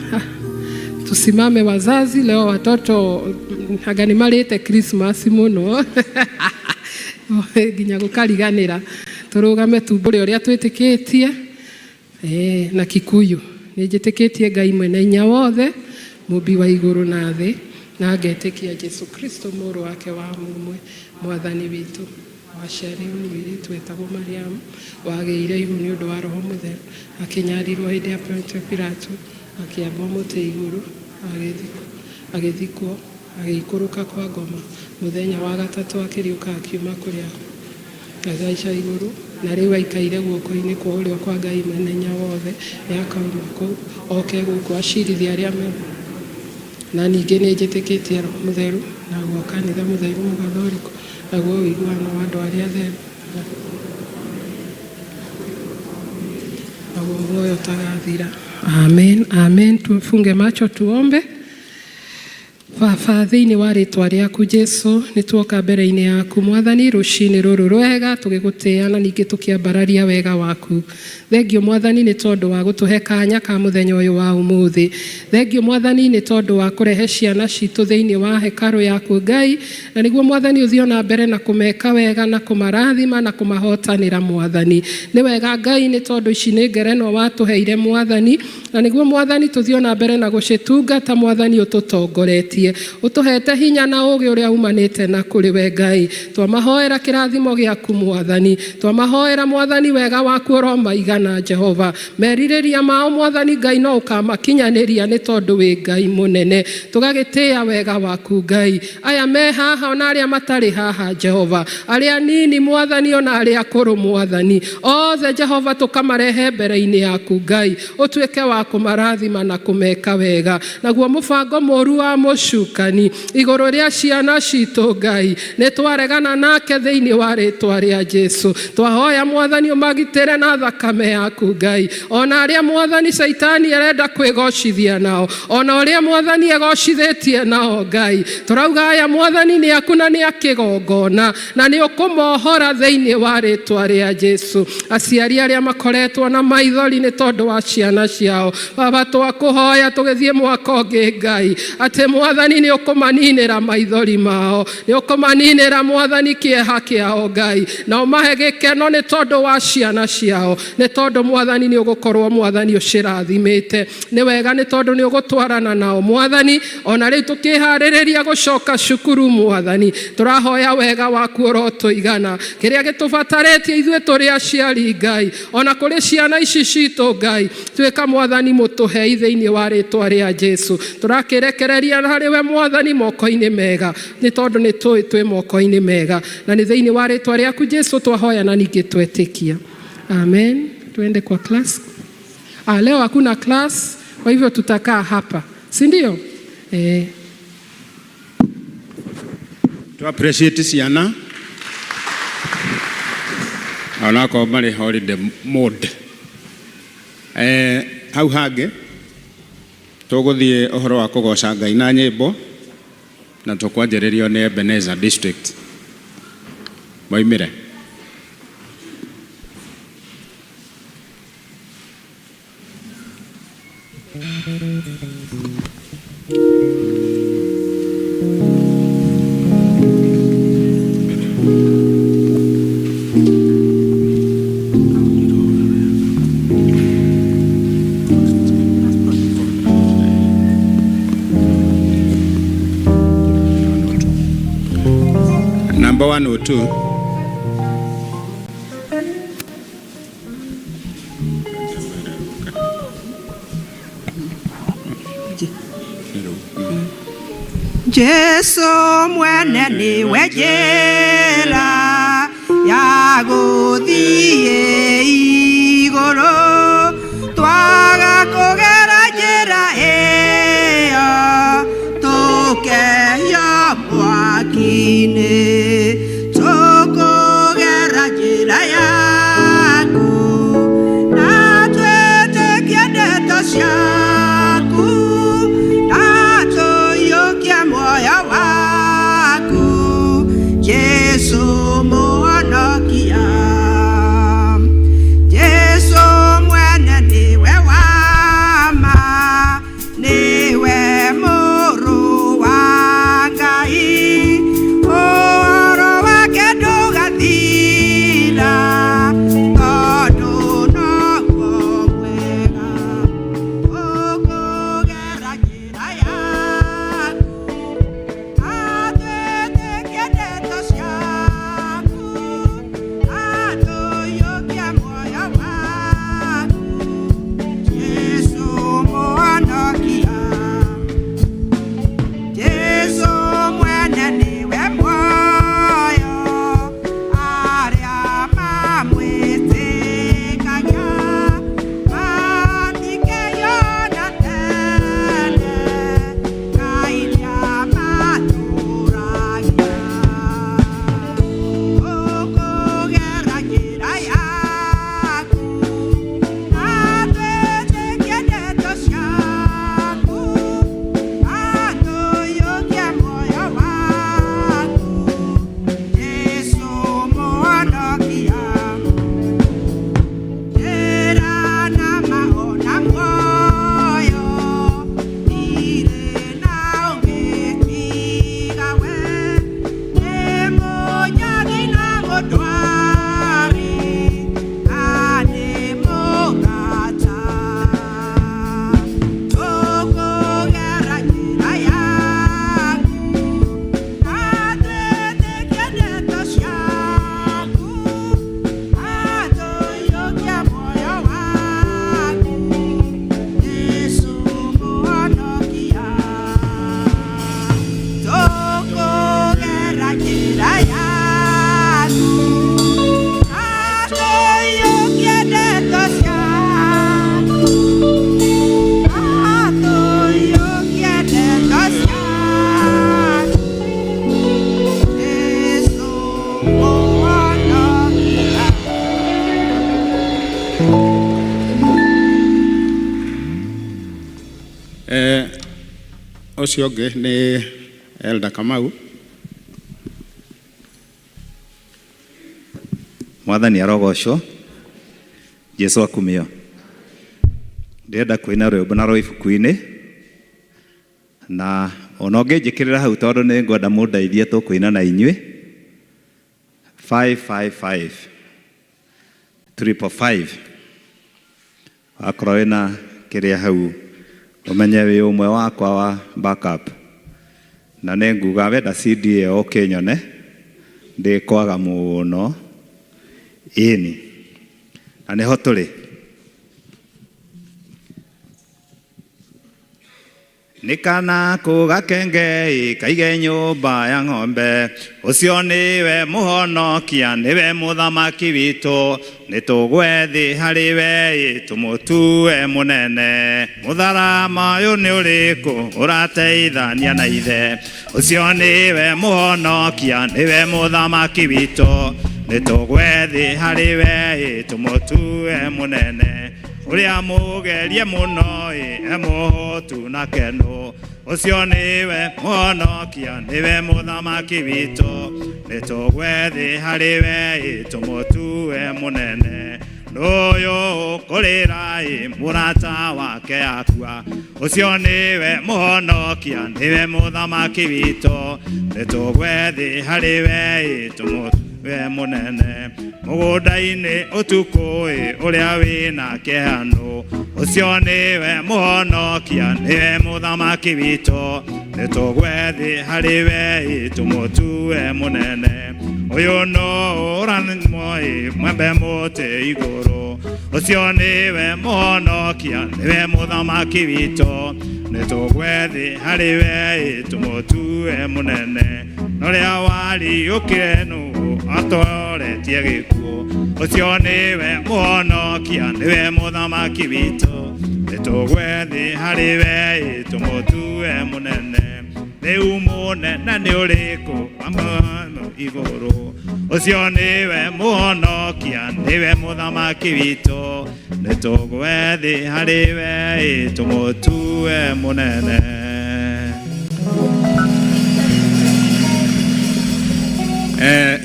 Tusimame wazazi leo, watoto anga nĩ marĩte Christmas mũno nginya gũkariganĩra. Tũrũgame tumbũre ũrĩa twĩtĩkĩtie na Kikuyu. Nĩ njĩtĩkĩtie Ngai mwene hinya wothe, mũmbi wa igũrũ na thĩ, na ngetĩkia Jesu Kristo mũrũ wake wa mũmwe, mwathani witũ, waciarirwo nĩ mũirĩtu wetagwo Mariamu, wagĩire ihu nĩ ũndũ wa Roho Mũtheru, akĩnyarirwo hĩndĩ ya Pontio Pilato, akĩambwo mũtĩ igũrũ, agĩthikwo, agĩikũrũka kwa ngoma, mũthenya wa gatatũ akĩriũka akiuma kũrĩa agaica igũrũ, na rĩu aikaire guoko-inĩ kwa ũrĩo kwa Ngai mwene hinya wothe, nĩ akauma kũu oke gũkũ acirithie arĩa me. Na ningĩ nĩ njĩtĩkĩtie Roho Mũtheru, naguo kanitha mũtheru mũgathoriko, naguo ũiguano wa andũ arĩa atheru, naguo muoyo ũtagathira. Amen, amen. Tufunge macho tuombe. Baba, thĩinĩ wa rĩtwa rĩaku Jesu, nĩ tuoka mbere-inĩ yaku Mwathani rũcinĩ rũrũ rwega, tũgĩgũtĩĩa na ningĩ tũkĩambararia wega waku. Thengio Mwathani nĩ tondũ wa gũtũhe kanya ka mũthenya ũyũ wa ũmũthĩ. Thengio Mwathani nĩ tondũ wa kũrehe ciana citũ thĩinĩ wa hekarũ yaku Ngai, na nĩguo Mwathani ũthiĩ na mbere na kũmeka wega na kũmarathima na kũmahotanĩra Mwathani. Nĩ wega Ngai nĩ tondũ ici nĩ ngerenwa watũheire Mwathani, na nĩguo Mwathani tũthiĩ na mbere na gũcitungata Mwathani ũtũtongoretie, ũtũhete hinya na ũũgĩ ũrĩa umanĩte na kũrĩ we Ngai. Twamahoera kĩrathimo gĩaku Mwathani, twamahoera Mwathani wega waku ũromaigana Jehova. Merirĩria mao Mwathani Ngai no ũkamakinyanĩria nĩ tondũ wĩ Ngai mũnene. Tũgagĩtĩĩa wega waku Ngai. Aya me haha ona arĩa matarĩ haha Jehova, arĩa nini Mwathani ona arĩa akũrũ Mwathani, othe Jehova tũkamarehe mbere-inĩ yaku Ngai, ũtuĩke wa kũmarathima na kũmeka wega. Naguo mũbango mũru wa mũcukani igũrũ rĩa ciana citũ Ngai, nĩ twaregana nake thĩinĩ wa rĩtwa rĩa Jesu. Twahoya Mwathani ũmagitĩre na thakame yaku Ngai, ona arĩa Mwathani Caitani arenda kwĩgocithia nao, ona ũrĩa Mwathani egocithĩtie nao Ngai, tũrauga aya Mwathani nĩ aku na nĩ akĩgongona, na nĩ ũkũmohora thĩinĩ wa rĩtwa rĩa Jesu. Aciari arĩa makoretwo na maithori nĩ tondũ wa ciana ciao, Baba twakũhoya tũgĩthiĩ mwaka ũngĩ Ngai, atĩ Mwathani Mwathani nĩ ũkũmaninĩra maithori mao, nĩ ũkũmaninĩra Mwathani kĩeha kĩao Ngai, na ũmahe gĩkeno nĩ tondũ wa ciana ciao, nĩ tondũ Mwathani nĩ ũgũkorwo Mwathani ũcirathimĩte. Nĩ wega nĩ tondũ nĩ ũgũtwarana nao Mwathani, ona rĩu tũkĩharĩrĩria gũcoka cukuru Mwathani, tũrahoya wega waku ũrotũigana, kĩrĩa gĩtũbatarĩtie ithuĩ tũrĩ aciari Ngai, ona kũrĩ ciana ici citũ Ngai, tuĩka Mwathani mũtũhei thĩinĩ wa rĩtwa rĩa Jesu. Tũrakĩrekereria harĩ we Mwathani moko-inĩ mega, nĩ tondũ nĩ tũĩ twĩ moko-inĩ mega, na nĩ thĩinĩ wa rĩtwa rĩaku Jesu twahoya na ningĩ twetĩkia, amen. Tuende kwa class. Leo hakuna class, kwa hivyo tutakaa hapa, si ndio? To appreciate ciana onakorwo marĩ holiday mode. Hau hangĩ tũgũthiĩ ũhoro wa kũgoca Ngai na nyĩmbo, na tũkwanjĩrĩrio nĩ Ebenezer District moimĩre. Number 102. Jesu mwene niwe njĩra ya gũthiĩ igũrũ, twaga kũgera njĩra ĩyo tũkehia mwaki-inĩ, tũkũgera njĩra yaku na twĩtĩkie ndeto ciaku na tũiyũkie muoyo waku Jesu mũhonokia. Jesu mwene niwe wa ma, niwe mũrũ wa Ngai, ũhoro wake ndũgathira tondũ noguo mwega. Ũkũgera njĩra yaku na twĩtĩkie ndeto ciaku na tũiyũkie muoyo waku Jesu mũhonokia. Jesu mwene niwe muoyo, arĩa mamwĩtĩkagia matikeyona tene, Ngai nĩamatũũragia. Ũkũgera njĩra yaku na twĩtĩkie ndeto ciaku na tũiyũkie muoyo waku Jesu mũhonokia. Njĩra na ma ona muoyo ndirĩ na ũngĩ tiga we, nĩ mũnyagi na mũndwari na nĩ mũrata. Tũkũgera njĩra yaku na twĩtĩkie ndeto ciaku na tũiyũkie muoyo waku Jesu mũhonokia. Tũkũgera njĩra yaku na tũiyũkie ndeto ciaku na tũiyũkie ndeto ciaku Jesu mũhonokia. Ũcio ũngĩ nĩ Elder Kamau. Mwathani arogocwo, Jesu akumio. Ndĩrenda kwĩna rwĩmbo na rwa ibuku-inĩ, na Ona ũngĩnjĩkĩrĩra hau tondũ nĩ ngwenda mũndeithie tũkũina na inyuĩ. 555 555. Wakorwo wĩna kĩrĩa hau ũmenye wĩ ũmwe wakwa wa backup. Na nĩ nguga wenda CD ĩyo ũkĩnyone ndĩkwaga mũno. Ĩni. Na nĩho tũrĩ. Nĩ kana kũ gakenge kaige nyũmba ya ng'ombe, ũcio nĩwe mũhonokia, nĩwe mũthamaki witũ, nĩ tũgwe thĩ harĩ we tũmũtue mũnene. Mũtharama ũyũ nĩ ũrĩkũ ũrateithania na ithe, ũcio nĩwe mũhonokia, nĩwe mũthamaki witũ, nĩ tũgwe thĩ harĩ we tũmũtue mũnene. Ũrĩa mũgerie mũno ĩ emũhũtu na keno, ũcio nĩwe mũhonokia, nĩwe mũthamaki witũ, nĩ tũgwe thĩ harĩ we tũmũtue mũnene. Ũyũ ũkũrĩra ĩ mũrata wake akua, ũcio nĩwe mũhonokia, nĩwe mũthamaki witũ, nĩ tũgwe thĩ harĩ we tũmũtue mũnene. Mũgũnda-inĩ ũtukũ ĩ ũrĩa wĩna kĩhano, ũcio nĩwe mũhonokia, nĩwe mũthamaki witũ, nĩ tũgwe thĩ harĩ we tũmũtue mũnene. Ũyũ no ũramwo ĩ mwembe mũtĩ igũrũ, ũcio nĩwe mũhonokia, nĩwe mũthamaki witũ, nĩ tũgwe thĩ harĩ we tũmũtue mũnene. Na ũrĩa wariũkire nũ atoretie gĩkuũ, ũcio nĩwe mũhonokia, nĩwe mũthamaki witũ, nĩ tũgwe thĩ harĩ we tũmũtue mũnene. Rĩu mũnene nĩ ũrĩkũ wa mũno igũrũ, ũcio nĩwe mũhonokia, nĩwe mũthamaki witũ, nĩ tũgwe thĩ harĩ we tũmũtue mũnene.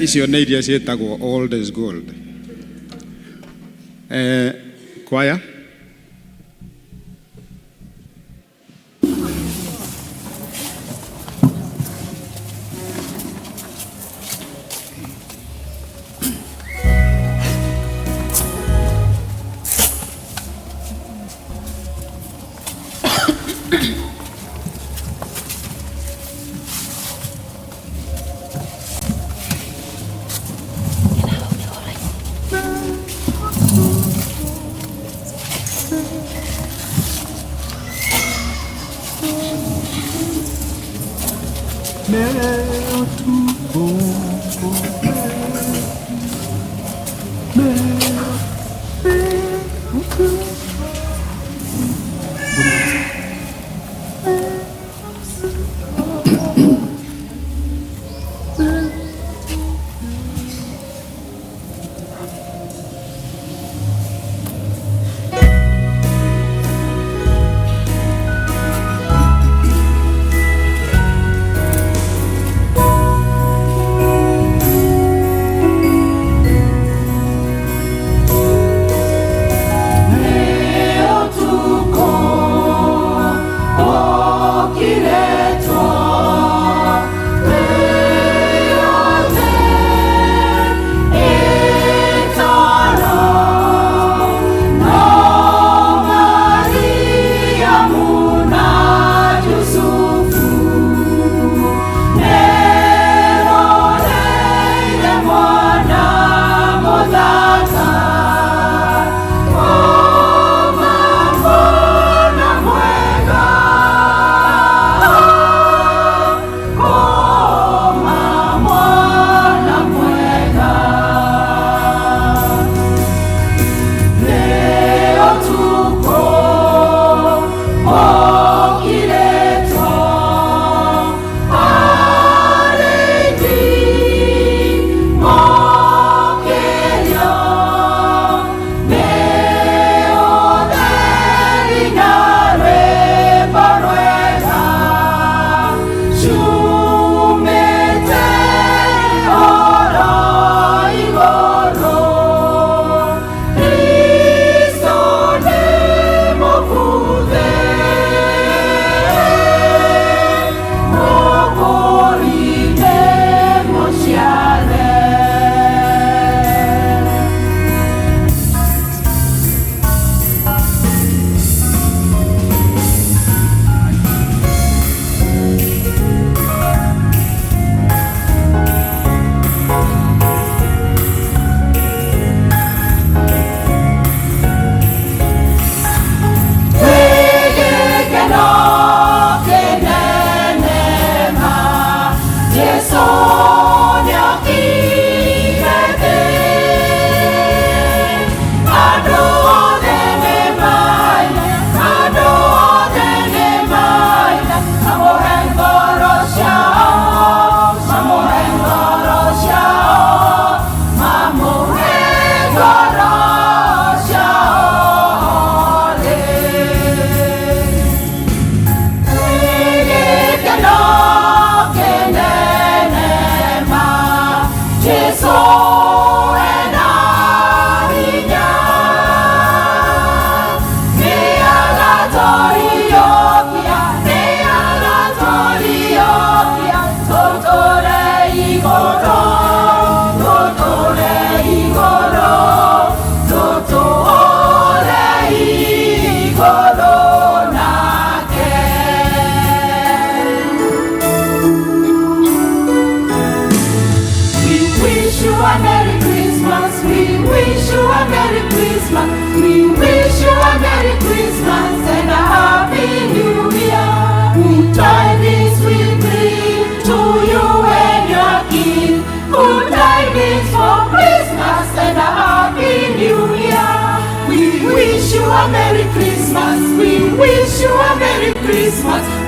Icio nĩ iria ciĩtagwo old is gold. Kwaya.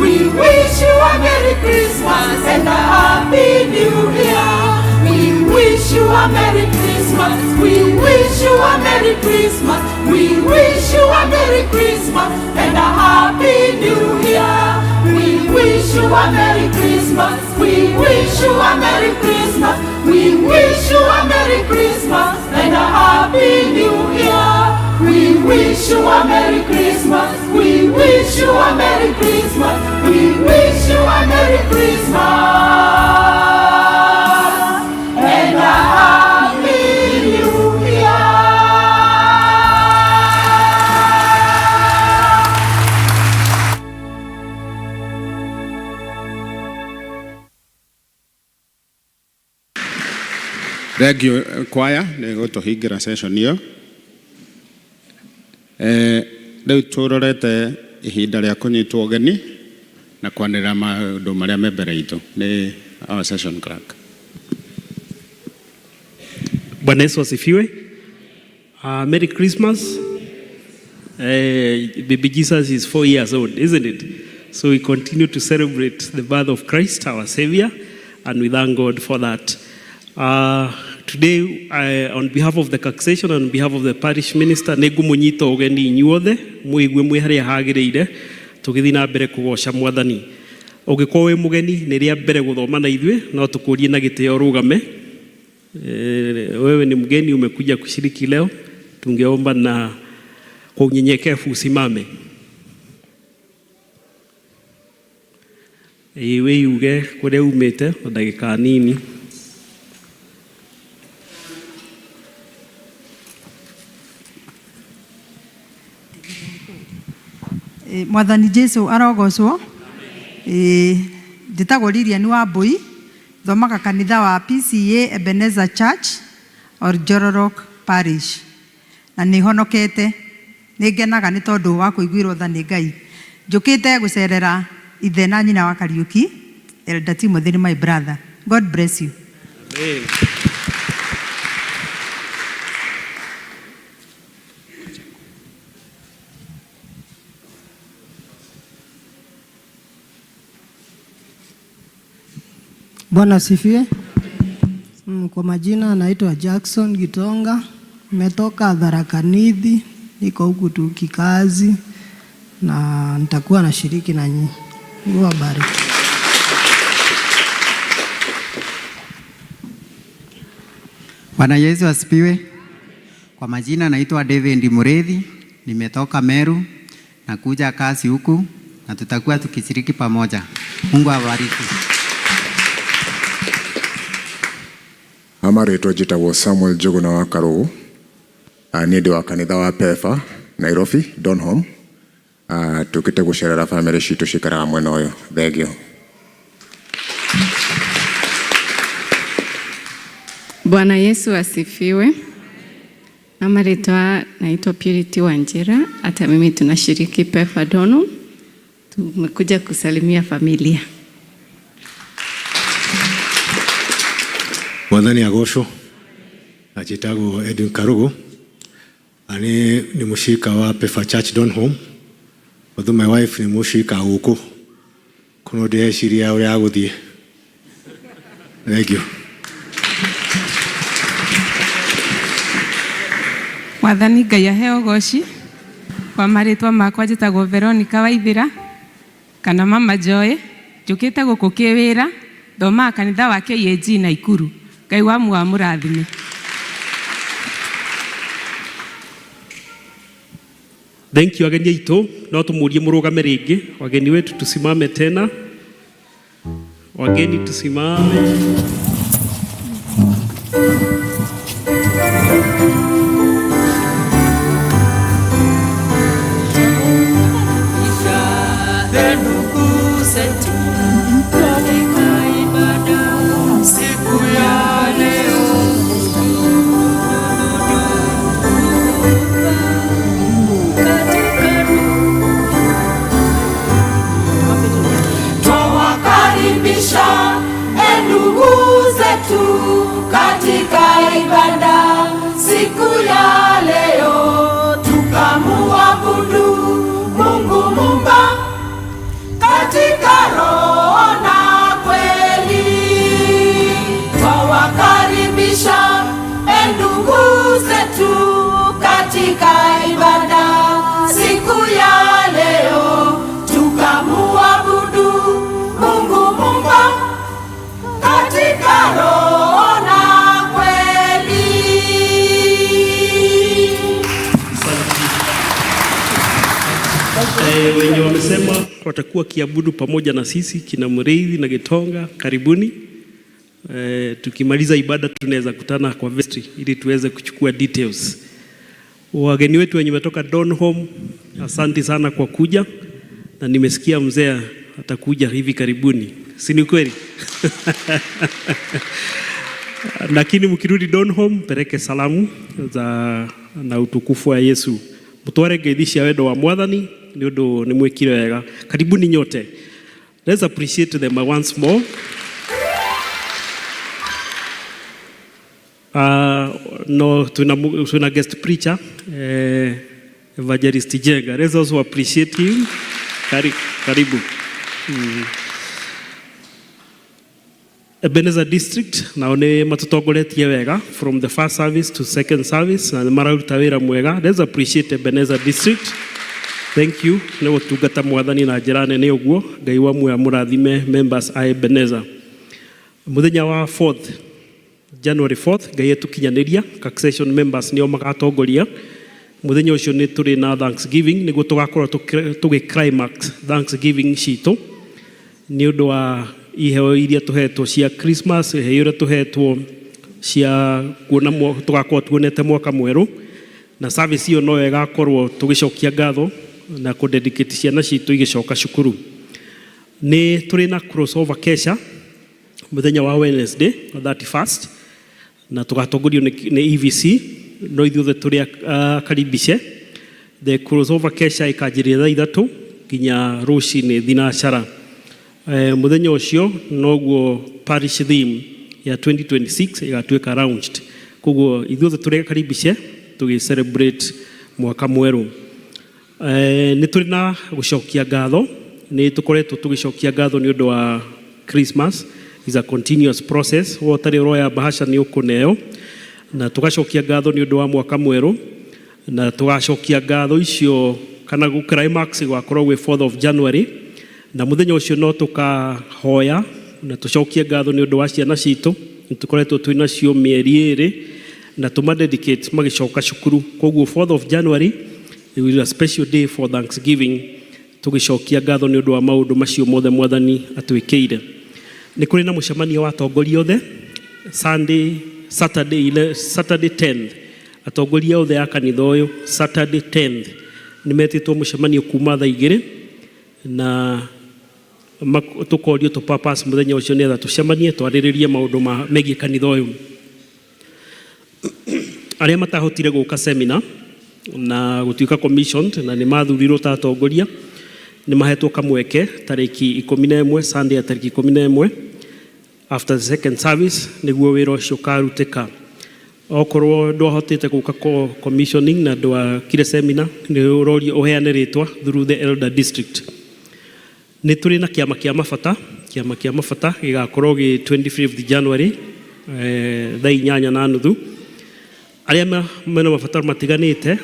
We wish you a Merry Christmas and a Happy New Year. We wish you a Merry Christmas. We wish you a Merry Christmas. We wish you a Merry Christmas and a Happy New Year. We wish you a Merry Christmas. We wish you a Merry Christmas. We wish you a Merry Christmas and a Happy New Year. We wish you a Merry Christmas. We wish you a Merry Christmas. We wish you a Merry Christmas and a Happy New Year. Thank you kwaya nä gå tå hingä ra session ä yo rä u tå rorete ihinda rä a kå nyitwo ũgeni na kwanä rä ra maå ndå marä a me mbere itå nä our session clerk. Bwana Yesu asifiwe. Merry Christmas. Baby Jesus is 4 years old, isn't it? So we continue to celebrate the birth of Christ, our Savior, and we thank God for that. Today, on behalf of the congregation and on behalf of the parish minister, nĩngũmũnyita ũgeni inyuothe mwĩigue mwĩ harĩa hagĩrĩire tũgĩthiĩ na mbere kũgoca mwathani. Ũngĩkorwo wĩ mũgeni nĩ rĩa mbere gũthoma na ithuĩ no tũkũrie na gĩtĩo rũgame. Wewe ni mgeni umekuja kushiriki leo, tungeomba na kwa unyenyekevu usimame. Ĩĩ wĩiuge kũrĩa umĩte na ndagĩka nini. Mwathani Jesu arogocwo. Njĩtagwo Lilian Wambui, thomaga kanitha wa PCEA Ebenezer Church Oljororok Parish, na nĩ honokete. Nĩ ngenaga nĩ tondũ wa kũiguĩrwo tha nĩ Ngai. Njũkĩte gũcerera ithe na nyina wa Kariũki. Elder Timothy nĩ my brother. God bless you. Amen. Bwana asifiwe. Kwa majina naitwa Jackson Gitonga, nimetoka Tharaka Nithi, niko huku tu kikazi na nitakuwa nashiriki na nyinyi. Mungu awabariki. Bwana Yesu asifiwe. Kwa majina naitwa David Mureithi, nimetoka Meru na kuja kazi huku na tutakuwa tukishiriki pamoja. Mungu awabariki. Amarĩtwa njĩtagwo Samuel Njũgũna wa Karũgũ. Niĩ ndĩ wa kanitha wa PEFA Nairobi Donholm. Tũkĩte gũcerera bamĩrĩ citũ cikaraga mwena ũyũ. Thengio. Bwana Yesu asifiwe. Naitwa naitwa Purity Wanjira, hata mimi tunashiriki PEFA Donholm. Tumekuja kusalimia familia. Mwathani agocwo. Njĩtagwo Edwin Karugu na nĩ nĩ mũshirika wa PEFA Church Donholm, although my wife nĩ mũshirika gũkũ kuno ndĩreciria ũrĩa agũthiĩ. Thank you. Mwathani Ngai aheo goci. Kwa marĩtwa makwa njĩtagwo Veronica Waithĩra kana Mama Joy, njũkĩte gũkũ kĩwĩra, thomaga kanitha wa KAG Naikuru. Ngai wa muoyo amũrathime. Thank you ageni aitũ, no tũmũrie mũrũgame rĩngĩ. Wageni wetu tusimame tena. Wageni tusimame. Ndugu zetu katika ibada siku ya leo, katika twawakaribisha ndugu. Watakuwa kiabudu pamoja na sisi kina Mreithi na Gitonga, karibuni. Tukimaliza ibada tunaweza kutana kwa vestry ili tuweze kuchukua details. Wageni wetu wenye wametoka Donholm, asante sana kwa kuja, na nimesikia mzee atakuja hivi karibuni, si ni kweli? Lakini mkirudi Donholm, peleke salamu za na utukufu wa Yesu, mutware ngeithi cia wendo wa Mwathani ni undu ni mwikire wega. Karibuni nyote. Let's appreciate them once more. No, tuna guest preacher, Evangelist Jenga. Let's also appreciate him. Karibu. Ebenezer District nao nĩ matũtongoretie wega from the first service to second service, na nĩ mararuta wĩra mwega. Let's appreciate Ebenezer District. Thank you nĩ gũtungata Mwathani na njĩra nene ũguo. Ngai wa muoyo amũrathime, members a Ebenezer. Mũthenya wa 4th January 4th, Ngai etukinyanĩria, succession members nĩo magatongoria mũthenya ũcio. Nĩ tũrĩ na Thanksgiving nĩguo tũgakorwo tũgĩ climax Thanksgiving citũ nĩ ũndũ wa iheo iria tũhetwo cia Christmas, iheo iria tũhetwo cia kuona tũgakorwo tuonete mwaka mwerũ, na service ĩyo no ĩgakorwo tũgĩcokia ngatho na kũ dedicate ciana citũ igĩcoka cukuru. Nĩ tũrĩ na crossover kesha mũthenya wa Wednesday 31st, na tũgatongorio nĩ EVC, no ithuothe tũrĩ karibishe. The crossover kesha ĩkanjĩrĩria thaa 3 nginya rũcinĩ thinacara. Mũthenya ũcio noguo parish theme ya 2026 ĩgatuĩka launched, koguo ithuothe tũrĩ karibishe tũgĩ celebrate mwaka mwerũ. Nĩ tũrĩ na gũcokia ngatho. Nĩ tũkoretwo tũgĩcokia ngatho nĩ ũndũ wa Christmas. Is a continuous process. Wo ũtarĩ ũroya bahasha nĩ ũkũneo, na tũgacokia ngatho nĩ ũndũ wa mwaka mwerũ, na tũgacokia ngatho icio kana gũ climax gwakorwo gwĩ 4th of January, na mũthenya ũcio no tũkahoya na tũcokie ngatho nĩ ũndũ wa ciana citũ nĩ tũkoretwo twĩ nacio mĩeri 2, na tũma dedicate magĩcoka cukuru. Koguo 4th of January, it will be a special day for Thanksgiving, tũgĩcokia ngatho nĩ ũndũ wa maũndũ macio mothe Mwathani atwĩkĩire. Nĩ kũrĩ na mũcemanio wa atongoria othe Sunday, Saturday, Saturday 10th. Atongoria othe a kanitha ũyũ Saturday 10th nĩ metĩtwo mũcemanio kuma thaa 2, na tũkorio tũ purpose mũthenya ũcio nĩgetha tũcemanie twarĩrĩrie maũndũ ma megiĩ kanitha ũyũ. Arĩa matahotire gũka seminar na gũtuĩka commissioned na nĩ mathurirwo ta atongoria nĩ mahetwo kamweke tarĩki 11, Sunday ya tarĩki 11, after the second service, nĩguo wĩra ũcio ũkarutĩka. Okorwo ndwahotete gũka commissioning na ndwakire seminar, nĩ ũrorio ũheane rĩtwa through the elder district. Nĩ tũrĩ na kĩama kĩa mabata. Kĩama kĩa mabata gĩgakorwo gĩ 25th January, thaa 8:30. Arĩa mena mabataro matiganĩte,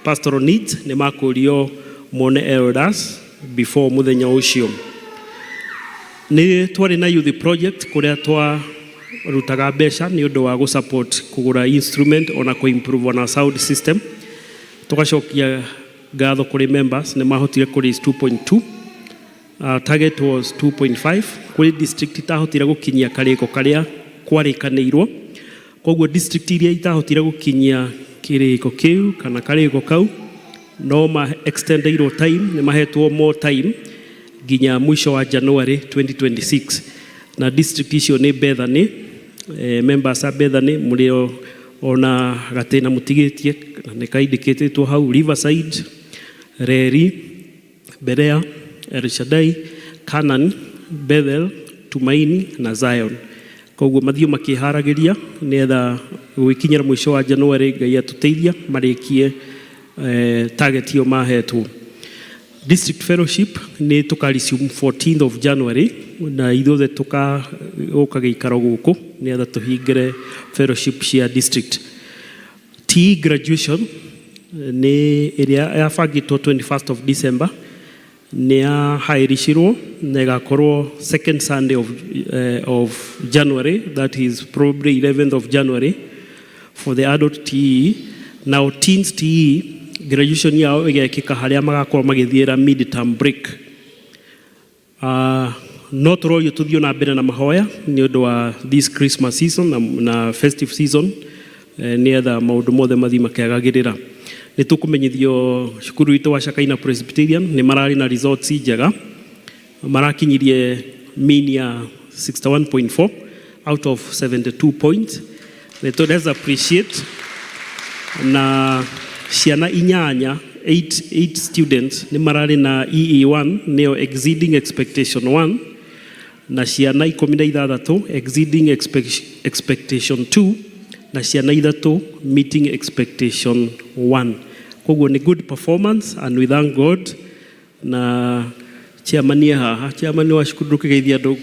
pastoral needs, nĩ makũrio mone elders before mũthenya ũcio. Nĩ twarĩ na youth project kũrĩa twarutaga mbeca nĩ ũndũ wa gũ-support kũgũra instrument ona kũ-improve ona sound system. Tũgacokia ngatho kũrĩ members, nĩ mahotire kũ raise 2.2, target was 2.5. Kũrĩ district itahotire gũkinyia karĩko karĩa kwarĩkanĩirwo, koguo district iria itahotire gũkinyia kĩrĩko kĩu kana karĩko kau no ma extendeirwo time, nĩ mahetwo more time nginya mũico wa January 2026, na district icio nĩ Bethany. Members a Bethany mũrĩ ona gatĩna mũtigĩtie na nĩ kaindĩkĩtĩtwo hau: Riverside, Reri, Berea, El Shaddai, Canaan, Bethel, Tumaini na Zion. Koguo mathiũ makĩharagĩria nĩgetha gwĩkinyĩra mũico wa January, Ngai atũteithia, marĩkie target ĩyo mahetwo. District Fellowship nĩ tũka resume 14th of January, na ithuothe tũka gĩikaro gũkũ nĩgetha tũhingĩre fellowship cia district. TE graduation nĩ ĩrĩa yabangĩtwo 21st of December nĩ yahairicirwo na ĩgakorwo second Sunday of January, that is probably 11th of January for the adult TE. Now teens TE graduation yao ĩgekĩka harĩa magakorwo magĩthiĩra mid-term break. No tũrorio tũthiĩ na mbere na mahoya nĩ ũndũ wa this Christmas season na festive season, nĩgetha maũndũ mothe mathiĩ makĩagagĩrĩra. Nĩ tũkũmenyithio cukuru witũ wa Shakaina Presbyterian nĩ mararĩ na results njega, marakinyirie mean ya 61.4 out of 72 points. Let's appreciate. Na ciana inyanya, 8 students nĩ mararĩ na EE1, nĩyo exceeding expectation 1, na ciana 16 exceeding expectation 2, na ciana 3 meeting expectation 1. Koguo nĩ good performance and we thank God. Na chairman e haha, chairman wa cukuru, ndũkĩgeithia andũ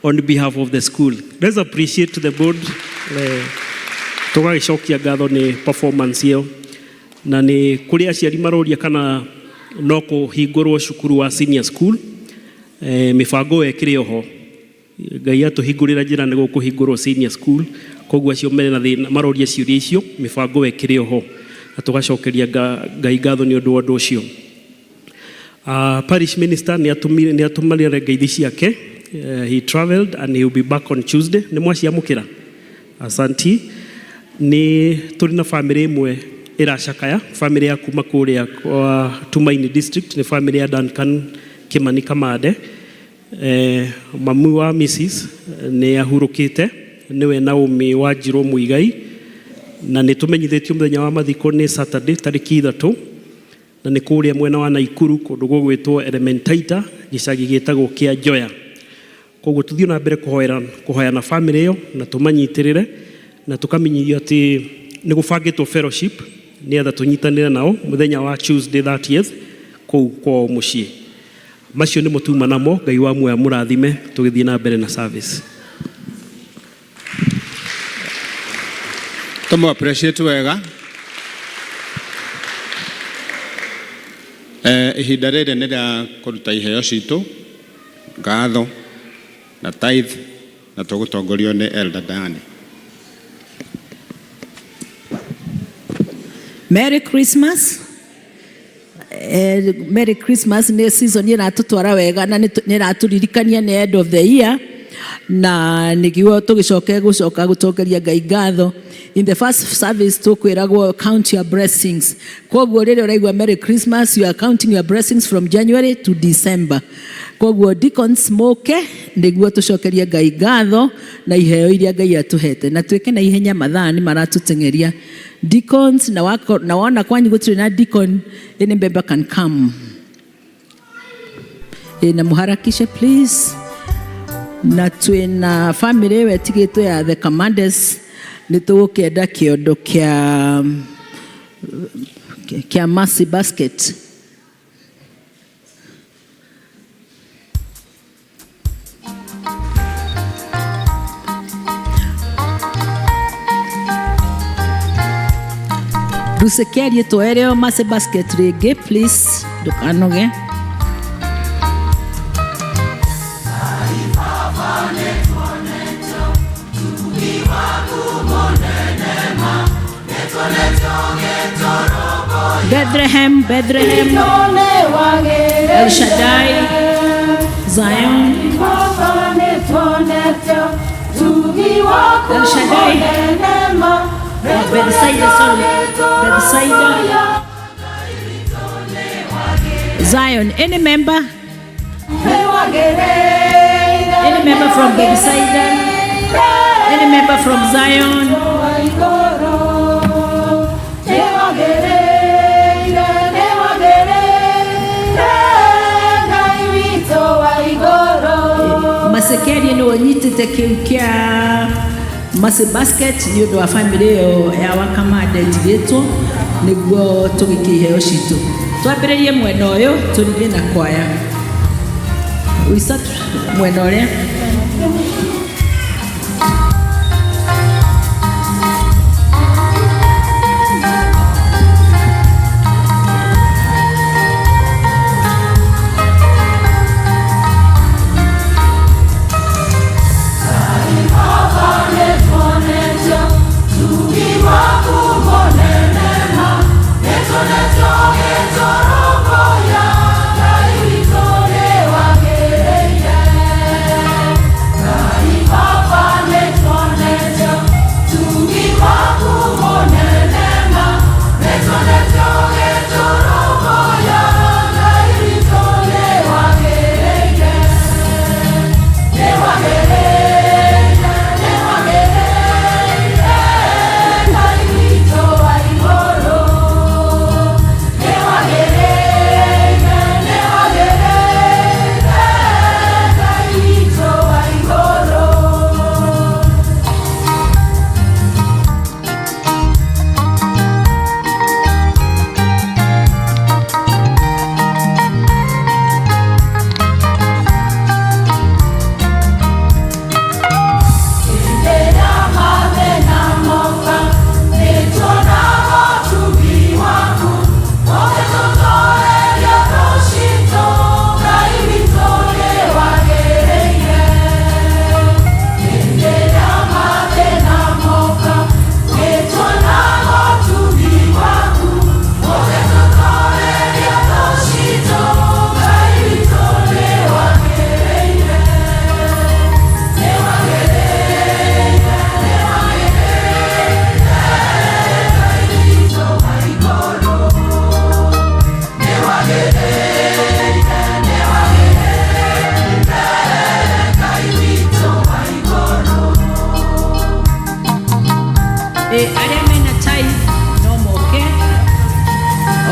on behalf of the school. Let's appreciate the board, tũgagĩcokia ngatho nĩ performance ĩyo. Na nĩ kũrĩ aciari maroria kana no kũhingũrwo cukuru wa senior school. Mĩbango ĩyo ĩkĩrĩ oho. Ngai atũhingũrĩra njĩra nĩ gũkũhingũrwo senior school. Koguo acio mena thĩna maroria ciũria icio, mĩbango ĩyo ĩkĩrĩ oho, na tũgacokeria Ngai ngatho nĩ ũndũ wa ũndũ ũcio. Parish minister nĩ atũmanire ngeithi ciake. He traveled and he will be back on Tuesday. Nĩ mwaciamũkĩra, asanti. Nĩ tũrĩ na famĩlĩ ĩmwe ĩracakaya, famĩlĩ ya kuma kũrĩa kwa Tumaini district, nĩ famĩlĩ ya Duncan Kimani Kamande. Mami wa Mrs nĩ ahurũkĩte, nĩwe Naomi Wanjirũ Muigai, na nĩ tũmenyithĩtio mũthenya wa mathiko nĩ Saturday tarĩki 3, na nĩ kũrĩa mwena wa Naikuru, kũndũ gũgwĩtwo Elementaita, gĩcagi gĩtagwo kĩa Njoya. Koguo tũthiĩ na mbere kũhoera, kũhoya na famĩlĩ ĩyo na tũmanyitĩrĩre, na tũkamenyithio atĩ nĩ gũbangĩtwo fellowship nĩgetha tũnyitanĩre nao mũthenya wa Tuesday 30th kũu kwao mũciĩ. Macio nĩmo tuma namo. Ngai wa muoya mũrathime tũgĩthiĩ na mbere na service. Tũmũ appreciate wega. Ihinda rĩrĩ nĩ rĩa kũruta iheo citũ, ngatho na tithe, na tũgũtongorio nĩ Elder Dani. Merry Christmas. Merry Christmas. Nĩ season ĩratũtwara wega na nĩ ĩratũririkania nĩ end of the year, na nĩguo tũgĩcoke gũcoka gũcokeria Ngai ngatho. In the first service tũkwĩragwo count your blessings. Koguo rĩrĩa ũraigua Merry Christmas, you are counting your blessings from January to December. Koguo deacons moke nĩguo tũcokerie Ngai ngatho na iheo iria Ngai atũhete, na twĩke na ihenya, mathaa nĩ maratũteng'eria. Deacons, na, wako, na wona kwanyu gũtirĩ na deacon, any member can come. Na muharakishe please. Na twĩna family ĩyo ĩtigĩtwo ya the Commanders, nĩ tũgũkĩenda kĩondo kĩa Mercy Basket. Rusekerie tuoere Mercy Basket rĩngĩ please, ndũkanoge. Bethlehem, Bethlehem, El Shaddai, Zion, El Shaddai, Bethsaida, sorry, Bethsaida, Zion. Any member? Any member from Bethsaida? Any member from Zion? Masekeria nĩ wonyitĩte kĩu kĩa Mercy Basket nĩ ũndũ wa famĩlĩ ĩyo ya Wakamande ĩtigĩtwo, nĩguo tũgĩkie iheo citũ. Twambĩrĩrie mwena ũyũ, tũrige na kwaya. We start mwena ũrĩa. Arĩa mena tithe no moke,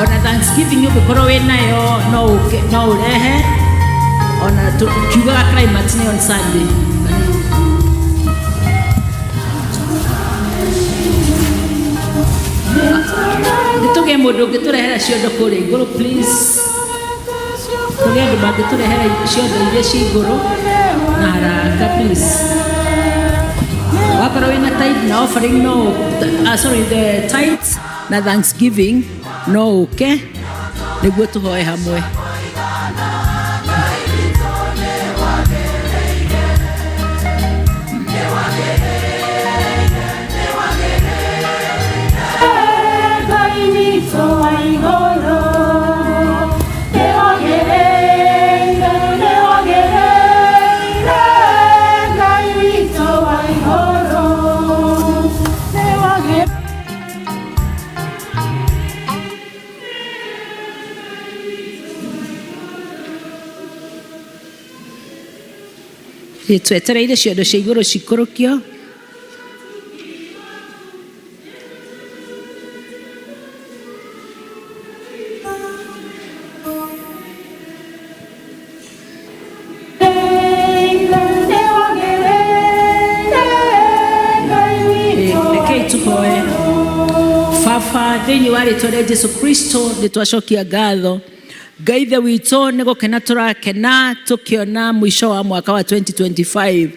ona thanksgiving ũngĩkorwo wĩ nayo no ũke, no ũrehe, ona tukiugaga climax nĩ on Sunday. Nĩ tũgĩe mũndũ ũngĩtũrehera ciondo kũrĩa igũrũ, please. Tũgĩe andũ mangĩtũrehera ciondo iria ci igũrũ na haraka, please. Wakorwo wĩna tithe na offering no, sorry, the tithes na thanksgiving no ũke nĩguo tũhoe hamwe. Ngai witũ wa igũrũ, nĩwagĩrĩire, nĩwagĩrĩire, Ngai witũ wa igũrũ, nĩwagĩrĩire. Ĩ, twetereire ciondo cia igũrũ cikũrũkio. Rekei tũhoe. Baba, thĩinĩ wa rĩtwa rĩa Jesu Kristo nĩ twacokia ngatho. Ngai ithe witũ, nĩ gũkena tũrakena tũkĩona mũico wa mwaka wa 2025.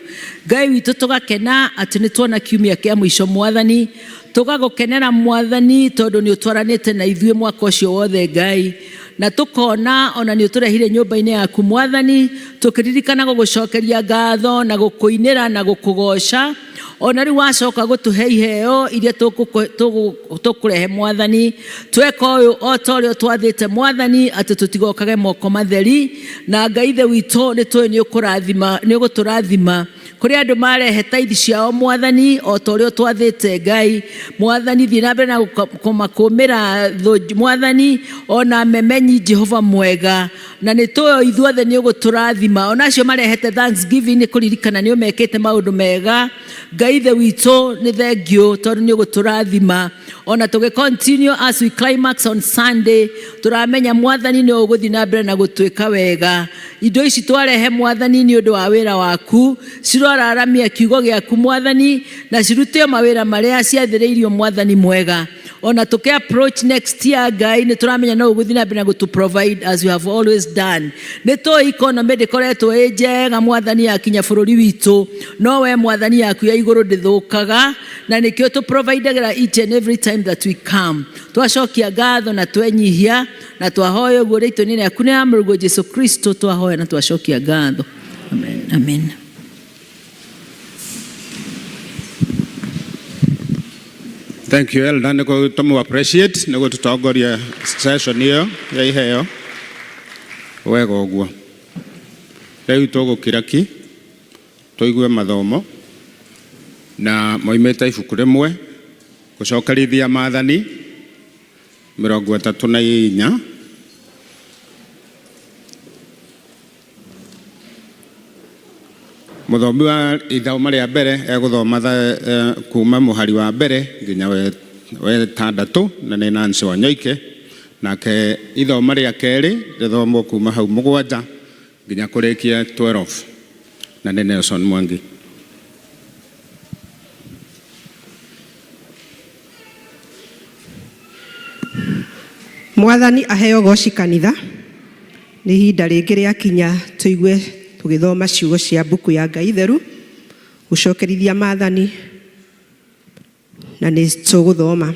Ngai witũ, tũgakena atĩ nĩ tuona kiumia kĩa mũico. Mwathani, tũgagũkenera Mwathani, tondũ nĩ ũtwaranĩte na ithuĩ mwaka ũcio wothe, Ngai, na tũkona ona nĩ ũtũrehire nyũmba-inĩ yaku, Mwathani, tũkĩririkana gũgũcokeria ngatho na gũkũinĩra na gũkũgoca. Ona rĩu wacoka gũtũhe iheo iria tũkũrehe, Mwathani, tweka ũyũ o ta ũrĩa twathĩte, Mwathani, atĩ tũtigokage moko matheri. Na Ngai ithe witũ, nĩ tũĩ nĩ ũkũrathima, nĩ ũgũtũrathima. Kũrĩ andũ marehe tithe ciao, Mwathani, o ta ũrĩa twathĩte. Ngai Mwathani, thiĩ na mbere na kũmakũmĩra thũ, Mwathani, ona memenyi. Jehova mwega, na nĩ tũĩ ithuothe nĩ ũgũtũrathima. Ona acio marehete thanksgiving nĩ kũririkana nĩ ũmekĩte maũndũ mega. Ngai ithe witũ, nĩ thengiũ tondũ nĩ ũgũtũrathima. Ona tũgĩ continue as we climax on Sunday, tũramenya Mwathani nĩ ũgũthiĩ na mbere na gũtwĩka wega. Indo ici twarehe, Mwathani, nĩ ũndũ wa wĩra waku, ciroraramia kiugo gĩaku, Mwathani, na cirute o mawĩra marĩa ciathĩrĩirio. Mwathani mwega, ona tũkĩ approach next year, Ngai, nĩ tũramenya no ũgũthiĩ na mbere na gũtũ provide as you have always done. Nĩ tũĩ economy ndĩkoretwo ĩ njega, Mwathani, yakinya bũrũri witũ, no we Mwathani, yaku ya igũrũ ndĩthũkaga, na nĩkĩo tũ providagĩra each and every time that we come. Twacokia ngatho na twenyihia na twahoya ũguo rĩtwa-inĩ rĩaku nĩ ya mũrũguo Jesu Kristo twahoya na twacokia ngatho. Amen, amen. Thank you, Elder. Nĩ tũmũ appreciate nĩ gũtũtongoria session ĩyo ya iheo wega ũguo. Rĩu tũgũkira ki tũigue mathomo na moimĩte ibuku rĩmwe, gũcokerithia maathani 34. Mũthomi wa ithoma rĩa mbere egũthoma kuma mũhari wa mbere nginya wetandatũ, na nĩ Nancy Wanyoike. Nake ithoma rĩa kerĩ rĩthomwo kuma hau 7 nginya kũrĩkia 12, na nĩ Nelson Mwangi. Mwathani aheo goci. Kanitha, nĩ ihinda rĩngĩ rĩakinya tũigue tũgĩthoma ciugo cia mbuku ya Ngai theru, gũcokerithia maathani, na nĩ tũgũthoma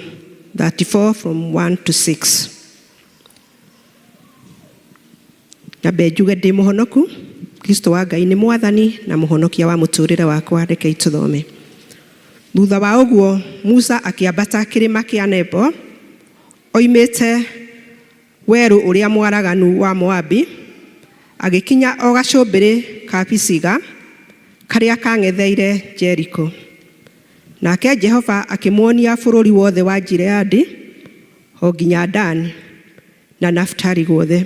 34 from 1 to 6. Nyambe njuge ndĩ mũhonoku. Kristo wa Ngai nĩ Mwathani na Mũhonokia wa mũtũrĩre wakwa. Rekei tũthome. Thutha wa ũguo Musa akĩambata kĩrĩma kĩa Nebo oimĩte werũ ũrĩa mwaraganu wa Moabi, agĩkinya o gacũmbĩrĩ ka Pisiga karĩa kang'etheire Jeriko. Nake Jehova akĩmuonia bũrũri wothe wa Gileadi o nginya Dani na Naftali guothe,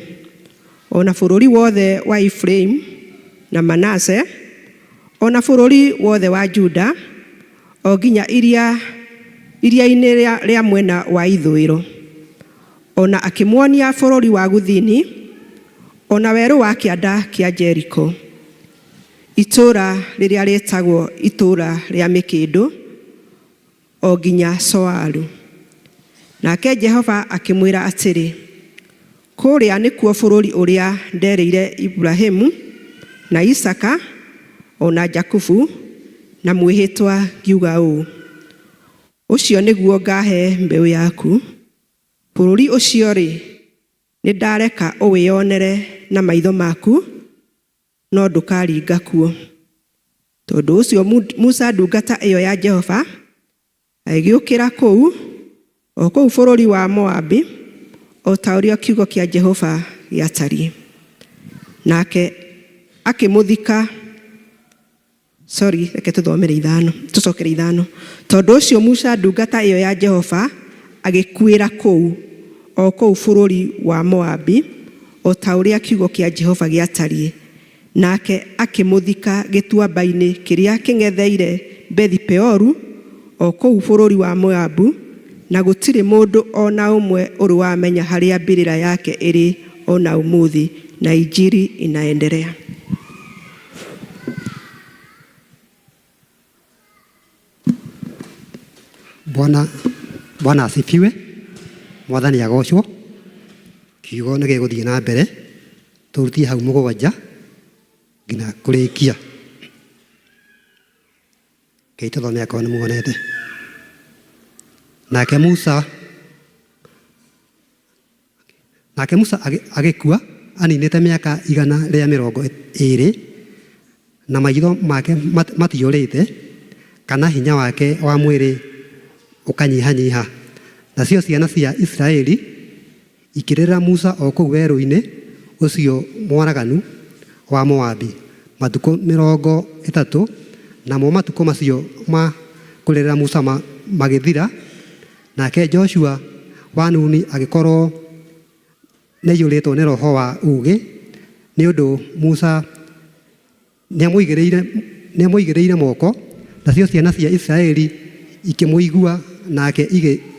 o na bũrũri wothe wa Efraimu na Manase, o na bũrũri wothe wa Juda o nginya iria iria-inĩ rĩa mwena wa ithũĩro, o na akĩmuonia bũrũri wa Gũthini, o na werũ wa kĩanda kĩa Jeriko, itũũra rĩrĩa rĩĩtagwo itũũra rĩa mĩkĩndũ, o nginya Soaru. Nake Jehova akĩmwĩra atĩrĩ, Kũrĩa nĩkuo bũrũri ũrĩa nderĩire Iburahĩmu, na Isaaka, o na Jakubu, na mwĩhĩtwa ngiuga ũũ, Ũcio nĩguo ngaahe mbeũ yaku. Bũrũri ũcio-rĩ, nĩndareka ũwĩonere na maitho maku, no ndũkaringa kuo. Tondũ ũcio Musa ndungata ĩyo ya Jehova agĩũkĩra kũu, o kũu bũrũri wa Moabi, o ta ũrĩa kiugo kĩa Jehova gĩatariĩ. Nake akĩmũthika. Sorry, reke tũthomere ithano, tũcokere ithano. Tondũ ũcio Musa ndungata ĩyo ya Jehova agĩkuĩra kũu, o kũu bũrũri wa Moabi, o ta ũrĩa kiugo kĩa Jehova gĩatariĩ. Nake akĩmũthika gĩtuamba-inĩ kĩrĩa kĩng'etheire Bethi-Peoru, o kũu bũrũri wa Moabu, na gũtirĩ mũndũ o na ũmwe ũrĩ wamenya harĩa mbĩrĩra yake ĩrĩ o na ũmũthĩ, na Injili inaendelea. Bwana Bwana asifiwe. Mwathani agocwo. Kiugo nĩ gĩgũthiĩ na mbere tũrutie hau mũgwanja nginya kũrĩkia. Rekei tũthome akorwo nĩ muonete. Nake Musa Nake Musa agĩkua aninĩte mĩaka 120, na maitho make matiorĩte, kana hinya wake wa mwĩrĩ ũkanyihanyiha. Nacio ciana cia Isiraeli ikĩrĩrĩra Musa o kũu werũ-inĩ ũcio mwaraganu wa Moabi matukũ 30, namo matukũ macio ma kũrĩrĩra Musa magĩthira. Nake Joshua wa Nuni agĩkorũo nĩaiyũrĩtwo nĩ roho wa ũũgĩ, nĩ ũndũ Musa nĩamũigĩrĩire moko, nacio ciana cia Isiraeli ikĩmũigua nake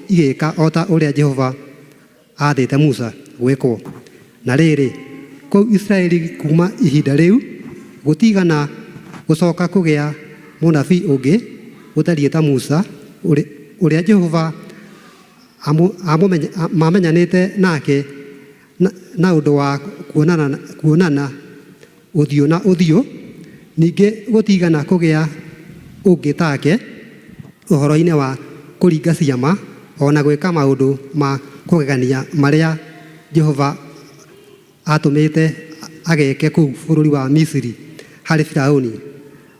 igĩĩka o ta ũrĩa Jehova aathĩte Musa gwĩkwo. Na rĩrĩ, kũu Isiraeli kuuma ihinda rĩu gũtiigana gũcoka kũgĩa mũnabii ũngĩ ũtariĩ ta Musa, ũrĩa Jehova maamenyanĩte nake na ũndũ wa kuonana ũthiũ na ũthiũ, ningĩ gũtiigana kũgĩa ũngĩ take ũhoro-inĩ wa kũringa ciama, o na gwĩka maũndũ ma kũgegania marĩa Jehova aatũmĩte ageke kũu bũrũri wa Misiri harĩ Firauni,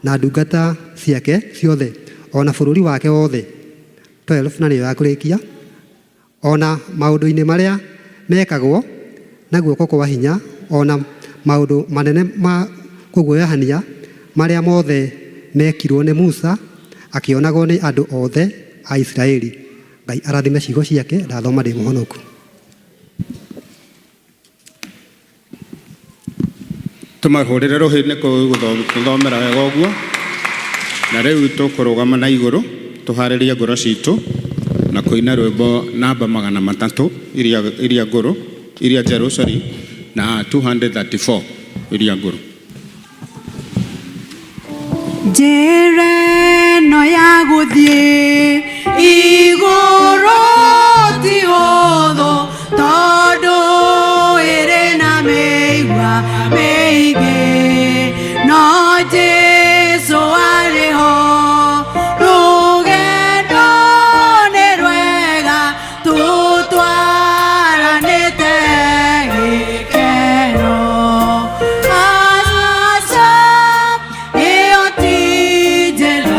na ndungata ciake ciothe, o na bũrũri wake wothe. 12 na nĩyo ya kũrĩkia. O na maũndũ-inĩ marĩa mekagwo na guoko kwa hinya, o na maũndũ manene ma kũguoyohania marĩa mothe mekirũo nĩ Musa akĩonagwo nĩ andũ othe a Isiraeli. Ngai arathime ciugo ciake, ndathoma ndĩ mũhonoku. Tũmahũrĩre rũhĩ nĩ gũthomera wega ũguo. Na rĩu tũkũrũgama na igũrũ tũharĩrie ngoro citũ na kũina rwĩmbo namba 300 iria ngũrũ, iria njerũ, sorry, na 234 iria ngũrũ. Njĩra ĩno ya gũthiĩ igũrũ ti hũthũ tondũ ĩrĩ na mĩigua mĩingĩ, no Jesũ arĩ ho, rũgendo nĩ rwega tũtwaranĩte gĩkeno. Aca, ĩyo ti njĩra.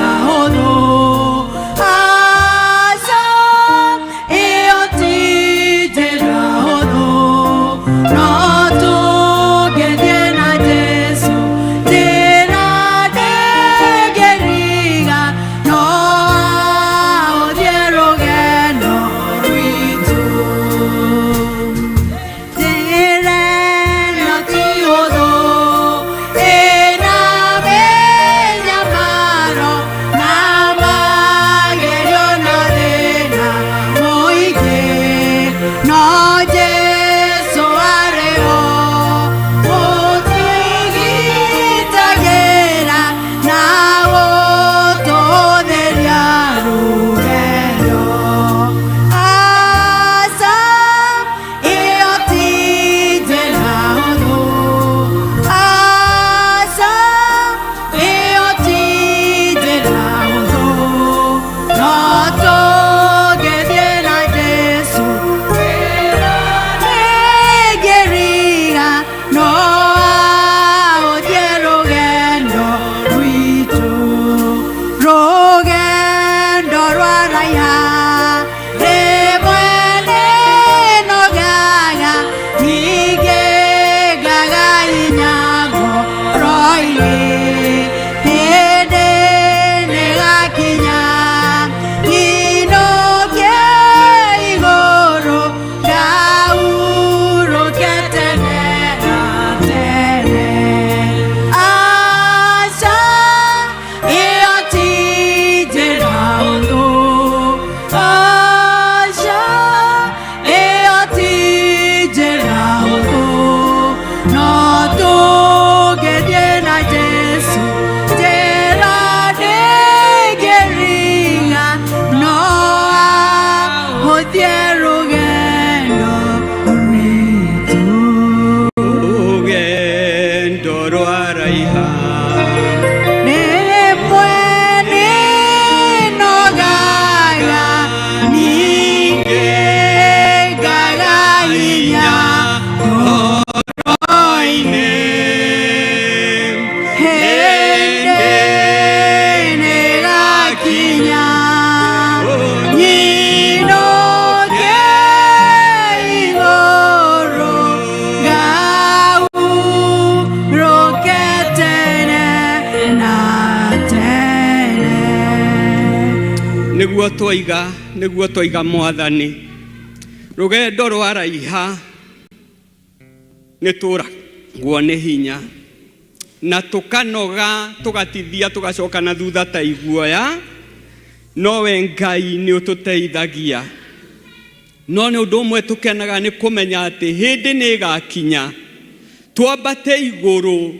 Nĩguo twoiga, nĩguo twoiga Mwathani, rũgendo rwaraiha nĩ tũragwo nĩ hinya na tũkanoga tũgatithia tũgacoka na thutha ta iguoya, nowe Ngai nĩ ũtũteithagia. No nĩ ũndũ ũmwe tũkenaga nĩ kũmenya atĩ hĩndĩ nĩ ĩgakinya twambate igũrũ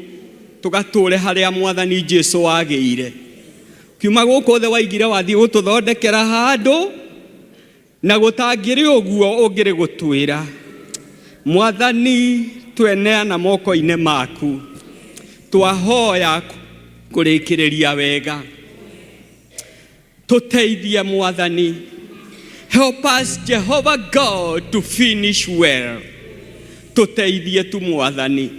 tũgatũre harĩa Mwathani Jesu wagĩire. Kiuma gũkũ thĩ waigire wathiĩ gũtũthondekera handũ, na gũtangĩrĩ ũguo ũngĩrĩ gũtwĩra. Mwathani, tweneana moko-inĩ maku, twahoya kũrĩkĩrĩria wega. Tũteithie Mwathani. Help us, Jehovah God, to finish well. Tũteithie tu Mwathani,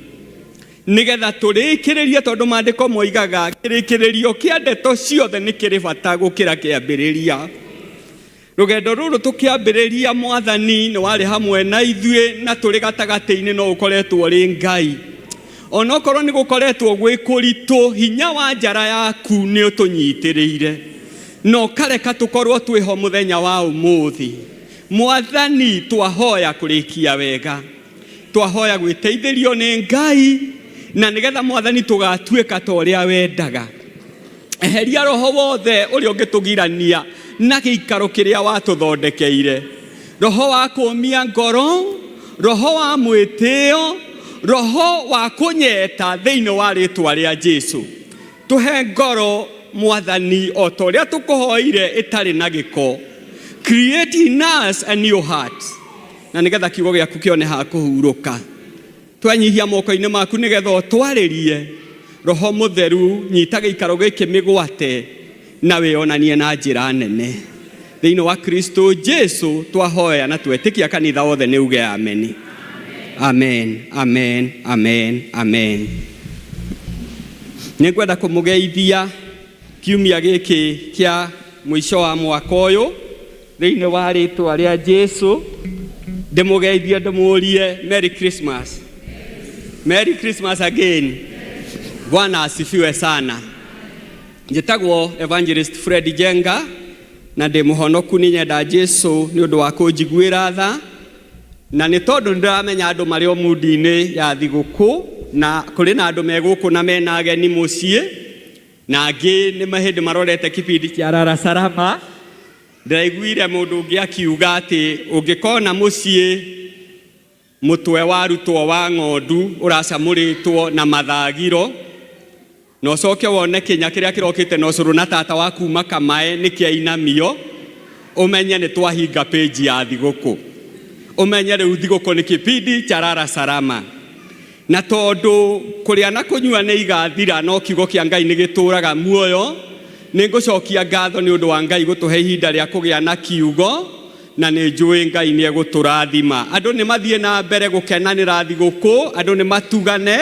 nĩgetha tũrĩkĩrĩrie, tondũ maandĩko moigaga kĩrĩkĩrĩrio kĩa ndeto ciothe nĩ kĩrĩ bata gũkĩra kĩambĩrĩria. Rũgendo rũrũ tũkĩambĩrĩria, Mwathani, nĩ warĩ hamwe na ithuĩ, na tũrĩ gatagatĩ-inĩ no ũkoretwo ũrĩ Ngai. Onokorwo nĩ gũkoretwo gwĩ kũritũ, hinya wa njara yaku nĩ ũtũnyitĩrĩire na ũkareka tũkorwo twĩho mũthenya wa ũmũthĩ. Mwathani, twahoya kũrĩkia wega, twahoya gwĩteithĩrio nĩ Ngai, na nĩgetha Mwathani tũgatuĩka ta ũrĩa wendaga. Eheria roho wothe ũrĩa ũngĩtũgirania na gĩikaro kĩrĩa watũthondekeire, roho wa kũũmia ngoro, roho wa mwĩtĩo, roho wa kũnyeta, thĩinĩ wa rĩtwa rĩa Jesu. Tũhe ngoro, Mwathani, o ta ũrĩa tũkũhoire, ĩtarĩ na gĩko. Create in us a new heart, na nĩgetha kiugo gĩaku kĩone ha kũhurũka. Twenyihia moko-inĩ maku nĩgetha ũtwarĩrie. Roho Mũtheru, nyita gĩikaro gĩkĩ mĩgwate na wĩonanie na njĩra nene. Thĩinĩ wa Kristo Jesu twahoya na twetĩkia, kanitha wothe nĩ uge ameni. Amen, amen, amen, amen. Nĩ ngwenda kũmũgeithia kiumia gĩkĩ kĩa mũico wa mwaka ũyũ thĩinĩ wa rĩtwa rĩa Jesu. Ndĩmũgeithie, ndĩmũrie Merry Christmas. Merry Christmas again. Bwana asifiwe sana. Njĩtagwo Evangelist Fred Jenga na ndĩ mũhonoku. Nĩ nyenda Jesu nĩ ũndũ wa kũnjiguĩra tha, na nĩ tondũ nĩ ndĩramenya andũ marĩ o mundi-inĩ ya thigũkũ, na kũrĩ na andũ me gũkũ na mena ageni mũciĩ, na angĩ nĩ mahĩndĩ marorete kibindi kĩa Lala Salama. Ndĩraiguire mũndũ ũngĩ akiuga atĩ ũngĩkona mũciĩ mũtwe warutwo wa ng'ondu ũracamũrĩtwo na mathagiro, na ũcoke wone kĩnya kĩrĩa kĩrokĩte na ũcũrũ na tata wa kuma kamae nĩ kĩainamio, ũmenye nĩ twahinga page ya thigũkũ, ũmenye rĩu thigũkũ nĩ kipindi cha Lala Salama. Na tondũ kũrĩa na kũnyua nĩ igathira, no kiugo kĩa Ngai nĩ gĩtũraga muoyo, nĩ ngũcokia ngatho nĩ ũndũ wa Ngai gũtũhe ihinda rĩa kũgĩa na kiugo, na nĩ njũĩ Ngai nĩ egũtũrathima. Andũ nĩ mathiĩ na mbere gũkenanĩra thigũkũ, andũ nĩ matugane,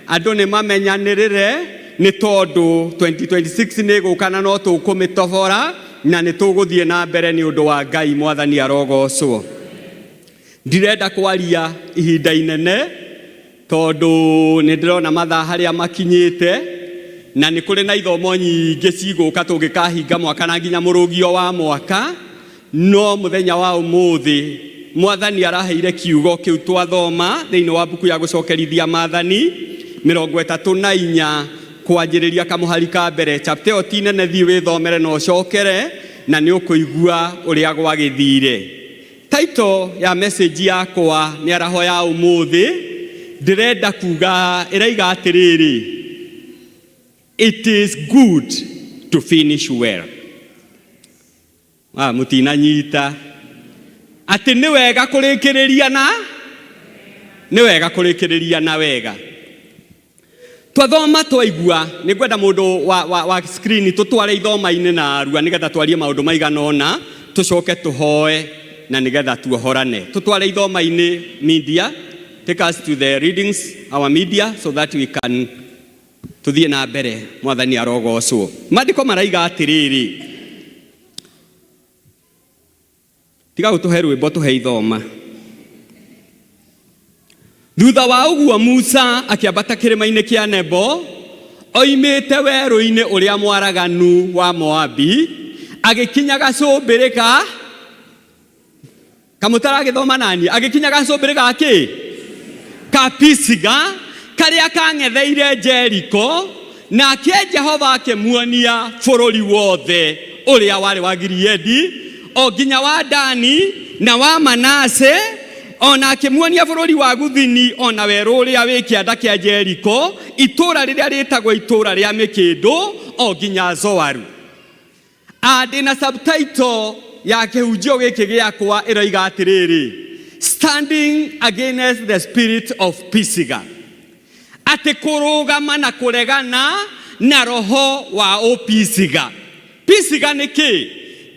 andũ nĩ mamenyanĩrĩre, nĩ tondũ 2026 nĩ ĩgũka na no tũkũmĩtobora na nĩ tũgũthiĩ na mbere nĩ ũndũ wa Ngai. Mwathani arogocwo. Ndirenda kwaria ihinda inene tondũ nĩ ndĩrona mathaa harĩa makinyĩte, na nĩ kũrĩ na ithomo nyingĩ cigũka tũngĩkahinga mwaka na nginya mũrũgio wa mwaka. No mũthenya wa ũmũthĩ Mwathani araheire kiugo kĩu twathoma thĩinĩ wa mbuku ya gũcokerithia Maathani 34 kwanjĩrĩria kamũhari ka mbere. Chapter ĩyo ti nene, thiĩ wĩthomere na ũcokere na nĩ ũkũigua ũrĩa gwagĩthire. Title ya message yakwa mĩaraho ya ũmũthĩ ndĩrenda kuga ĩraiga atĩrĩrĩ, "It is good to finish well." Ah, mũtinanyita atĩ nĩ wega kũrĩkĩrĩria, na nĩ wega kũrĩkĩrĩria na wega. Twathoma twaigua, nĩ ngwenda mũndũ wa screen tũtware ithoma-inĩ na arua nĩgetha twarie maũndũ maigana ũna, tũcoke tũhoe na nĩgetha tuohorane. Tũtware ithoma-inĩ, media, take us to the readings, our media, so that we can tuthiĩ na mbere. Mwathani arogocwo. Maandĩko maraiga atĩrĩrĩ, tiga gũtũhe rwĩmbo, tũhe ithoma. Thutha wa ũguo Musa akĩambata kĩrĩma-inĩ kĩa Nebo oimĩte werũ-inĩ ũrĩa mwaraganu wa Moabi, Agĩkinya gacũmbĩrĩ ka kamũtaragĩthoma nani, agĩkinya gacũmbĩrĩ ga kĩ? Ka Pisiga, karĩa kang'etheire Jeriko, nake Jehova akĩmuonia bũrũri wothe ũrĩa warĩ wa Gileadi, o nginya wa Dani na wa Manase, o na akĩmuonia bũrũri wa Guthini, o na werũ ũrĩa wĩ kĩanda kĩa Jeriko, itũũra rĩrĩa rĩtagwo itũũra rĩa mĩkĩndũ, o nginya Zoaru. Ah, ndĩna subtitle ya kĩhunjio gĩkĩ gĩakwa ĩroiga atĩrĩrĩ, standing against the spirit of Pisiga, atĩ kũrũgama na kũregana na roho wa ũpisiga. Pisiga nĩ kĩ?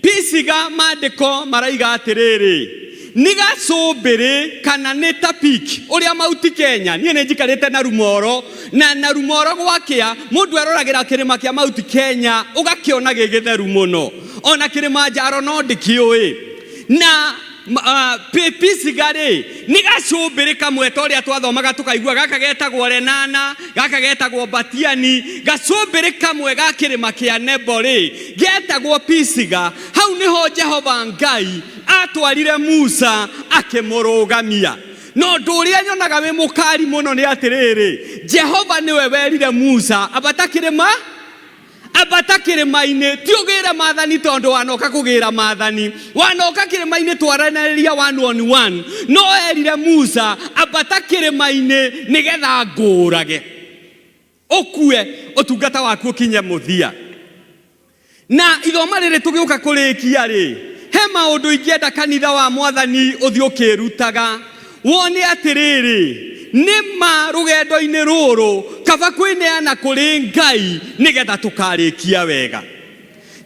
Pisiga maandĩko maraiga atĩrĩrĩ, nĩ gacũmbĩrĩ kana nĩ ta peak ũrĩa Mount Kenya. Niĩ nĩ njikarĩte na Rumoro, na na Rumoro gwakĩa mũndũ eroragĩra kĩrĩma kĩa Mount Kenya ũgakĩona gĩ gĩtheru mũno, ona Kilimanjaro no ndĩkĩũĩ. Na Pisiga rĩ nĩ gacũmbĩrĩ kamwe ta ũrĩa twathomaga tũkaigua gaka getagwo Lenana, gaka getagwo Batiani. Gacũmbĩrĩ kamwe ga kĩrĩma kĩa Nebo rĩ getagwo Pisiga. Hau nĩho Jehova Ngai atwarire Musa akĩmũrũgamia. Na ũndũ ũrĩa nyonaga wĩ mũkari mũno nĩ atĩrĩrĩ, Jehova nĩwe werire Musa ambata kĩrĩma, ambata kĩrĩma-inĩ, ti ũgĩre maathani, tondũ wanoka kũgĩra maathani, wanoka kĩrĩma-inĩ twaranĩria one on one. No erire Musa ambata kĩrĩma-inĩ nĩgetha ngũũrage, ũkue ũtungata waku ũkinye mũthia. Na ithoma rĩrĩ tũgĩũka kũrĩkia rĩ, he maũndũ ingĩenda kanitha wa Mwathani ũthiĩ ũkĩrutaga, wone atĩrĩrĩ, nĩ ma rũgendo-inĩ rũrũ kaba kwĩneana kũrĩ Ngai nĩgetha tũkarĩkia wega.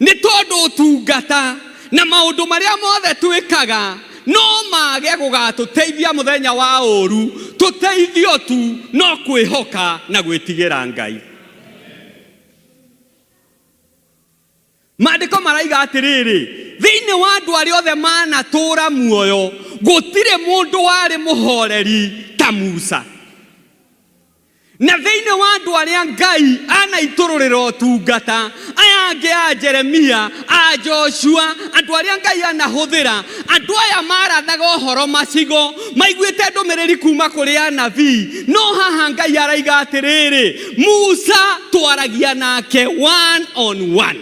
Nĩ tondũ ũtungata na maũndũ marĩa mothe twĩkaga no mage gũgatũteithia mũthenya wa ũru, tũteithio tu no kwĩhoka na gwĩtigĩra Ngai. Maandĩko maraiga atĩrĩrĩ, thĩinĩ wa andũ arĩa othe manatũũra muoyo, gũtirĩ mũndũ warĩ mũhoreri ta Musa. Na thĩinĩ wa andũ arĩa Ngai anaitũrũrĩra ũtungata, aya angĩ a Jeremia, a Joshua, andũ arĩa Ngai anahũthĩra, andũ aya marathaga ũhoro macigo, maiguĩte ndũmĩrĩri kuma kũrĩ anabii. No haha Ngai araiga atĩrĩrĩ, Musa twaragia nake one on one.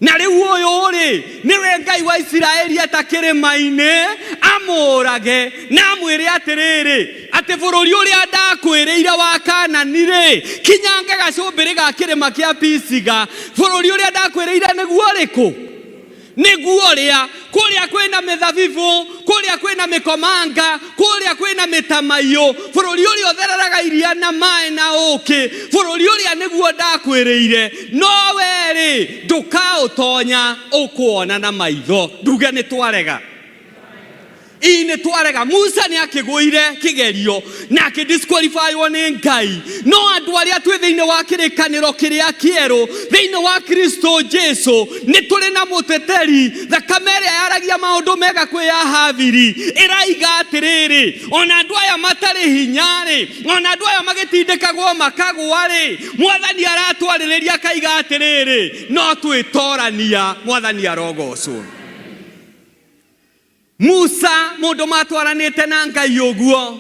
Na rĩu ũyũ rĩ, nĩwe Ngai wa Isiraeli eta kĩrĩma-inĩ amũũrage na amwĩre atĩrĩrĩ, atĩ bũrũri ũrĩa ndakwĩrĩire wa Kanani rĩ, kinyanga gacũmbĩrĩ ga kĩrĩma kĩa Pisiga, bũrũri ũrĩa ndakwĩrĩire nĩguo ũrĩkũ? Nĩguo ũrĩa kũrĩa kwĩna mĩthabibũ, kũrĩa kwĩna mĩkomanga, kũrĩa kwĩna mĩtamaiyũ, bũrũri ũrĩa ũthereraga iria na maĩ na ũũkĩ, bũrũri ũrĩa nĩguo ndakwĩrĩire, no we-rĩ, ndũkaũtonya, ũkũwona na maitho. Nduge nĩ twarega. Ii nĩ twarega. Musa nĩ akĩgũire kĩgerio na akĩdisqualifywo nĩ Ngai. No andũ arĩa twĩ thĩinĩ wa kĩrĩkanĩro kĩrĩa kĩerũ, thĩinĩ wa Kristo Jesu, nĩ tũrĩ na mũteteri. Thakame ĩrĩa yaragia maũndũ mega kwĩ ya Habili ĩraiga atĩrĩrĩ, ona andũ aya matarĩ hinya-rĩ, ona andũ aya magĩtindĩkagwo makagũa-rĩ, Mwathani aratwarĩrĩria akaiga atĩrĩrĩ, no twĩtorania. Mwathani arogocwo. Musa mũndũ matwaranĩte na Ngai ũguo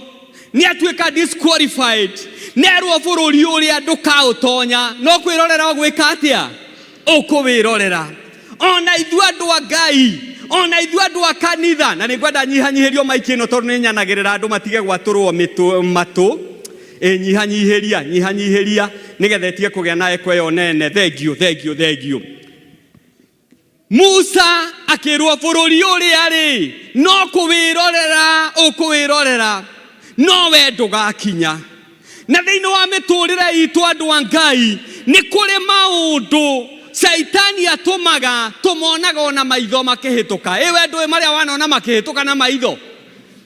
nĩ atuĩka disqualified, nerwo bũrũri ũrĩa ndũkaũtonya, no kwĩrorera ũgwĩka atĩa? Ũkũwĩrorera. Ona ithuĩ andũ a Ngai, ona ithuĩ andũ a kanitha, na nĩngwenda nyihanyihĩrio maiki ĩno tondũ nĩ nyanagĩrĩra andũ matige gwatũrwo matũ. Ĩ, nyihanyihĩria, nyihanyihĩria nĩgetha ĩtige kũgĩa na eko ĩyo nene. Thengiũ, thengiũ, thengiũ. Musa akĩrwo bũrũri ũrĩa rĩ, no kũwĩrorera ũkũwĩrorera, no we ndũgakinya. Na thĩinĩ wa mĩtũrĩre itũ andũ a Ngai, nĩ kũrĩ maũndũ Shaitani atũmaga tũmonaga ona maitho makĩhĩtũka. Ĩ we ndũĩ marĩa wanona makĩhĩtũka na maitho?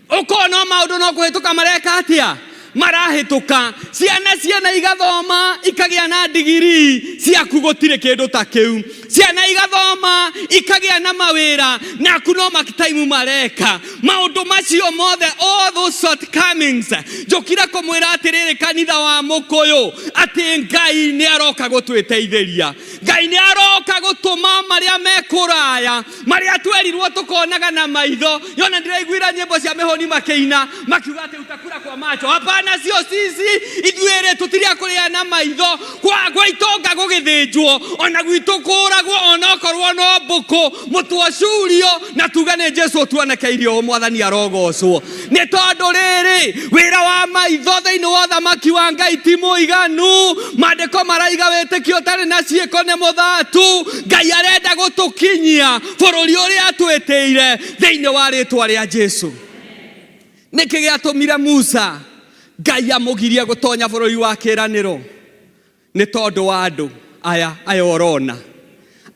Ũkona maũndũ no kũhĩtũka mareka atĩa? Marahĩtũka, ciana ciana igathoma ikagĩa na ndigiri ciaku, gũtirĩ kĩndũ ta kĩu. Ciana igathoma ikagĩa na mawĩra, naku no makitaimu mareka maũndũ macio mothe, all those shortcomings. Njũkire kũmwĩra atĩrĩrĩ, kanitha wa Mũkũyũ, atĩ Ngai nĩ aroka gũtwĩteithĩria. Ngai nĩ aroka gũtũma marĩa me kũraya, marĩa twerirwo tũkonaga na maitho. Yona ndĩraiguira nyĩmbo cia mĩhũni makĩina makiuga atĩ utakula kwa macho. Hapana, sio sisi. Ithuĩ rĩ, tũtirĩ a kũrĩa na maitho. Kwa kwa itonga gũgĩthĩnjwo, ona gwitũ kũragwo, onokorwo no mbũkũ mũtwe ũcurio, na tuge nĩ Jesu ũtuonekeirie ũũ. Mwathani arogocwo. Nĩ tondũ rĩrĩ, wĩra wa maitho thĩinĩ wa ũthamaki wa Ngai ti mũiganu. Maandĩko maraiga wĩtĩkio ũtarĩ na ciĩko nĩ mũthatu. Ngai arenda gũtũkinyia bũrũri ũrĩa atwĩtĩire thĩinĩ wa rĩtwa rĩa Jesu. Nĩkĩ gĩatũmire Musa Ngai amũgirie gũtonya bũrũri wa kĩĩranĩro? Nĩ tondũ wa andũ aya. Aya ũrona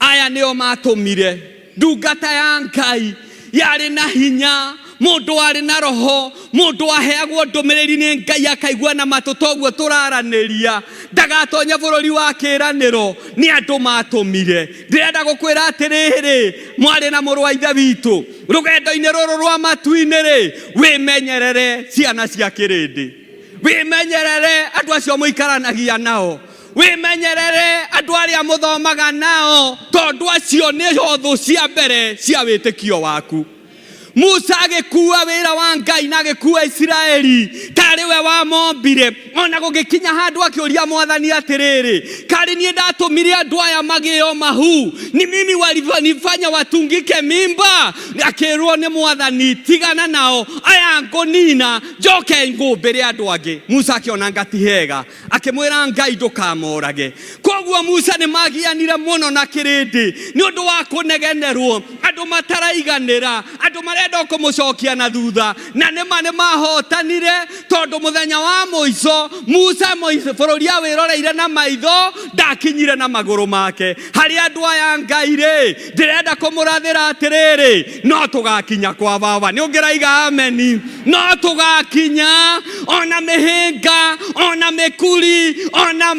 aya nĩo matũmire ndungata ya Ngai yarĩ na hinya, mũndũ warĩ na roho, mũndũ waheagwo ndũmĩrĩri nĩ Ngai akaigua na matũ toguo tũraranĩria, ndagatonye bũrũri wa kĩĩranĩro. Nĩ andũ matũmire. Ndĩrenda gũkwĩra atĩrĩrĩ, mwarĩ na mũrũ wa ithe witũ, rũgendo-inĩ rũrũ rwa matu-inĩ rĩ, wĩmenyerere ciana cia kĩrĩndĩ, wĩmenyerere andũ acio mũikaranagia nao, wĩmenyerere andũ arĩa mũthomaga nao, tondũ acio nĩo thũ cia mbere cia wĩtĩkio waku. Musa agĩkua wĩra wa Ngai na agĩkua Isiraeli tarĩ we wamombire. Ona gũgĩkinya handũ akĩũria Mwathani atĩrĩrĩ, karĩ niĩ ndatũmire andũ aya magĩo mahu? Ni mimi walifanya watungike mimba? Akĩrwo nĩ Mwathani, tigana nao aya, ngũnina njoke ngũmbĩre andũ angĩ. Musa akĩona ngati hega, akĩmwĩra Ngai, ndũkamorage. Koguo Musa nĩ magianire mũno na kĩrĩndĩ nĩ ũndũ wa kũnegenerwo, andũ mataraiganĩra, andũ marenda kũmũcokia na thutha. Na nĩma nĩ mahotanire, tondũ mũthenya wa mũico Musa bũrũri awĩroreire na maitho, ndakinyire na magũrũ make. Harĩ andũ aya Ngai rĩ, ndĩrenda kũmũrathĩra atĩrĩrĩ, no tũgakinya kwa baba. Nĩ ũngĩraiga ameni? No tũgakinya, ona mĩhĩnga, ona mĩkuri, ona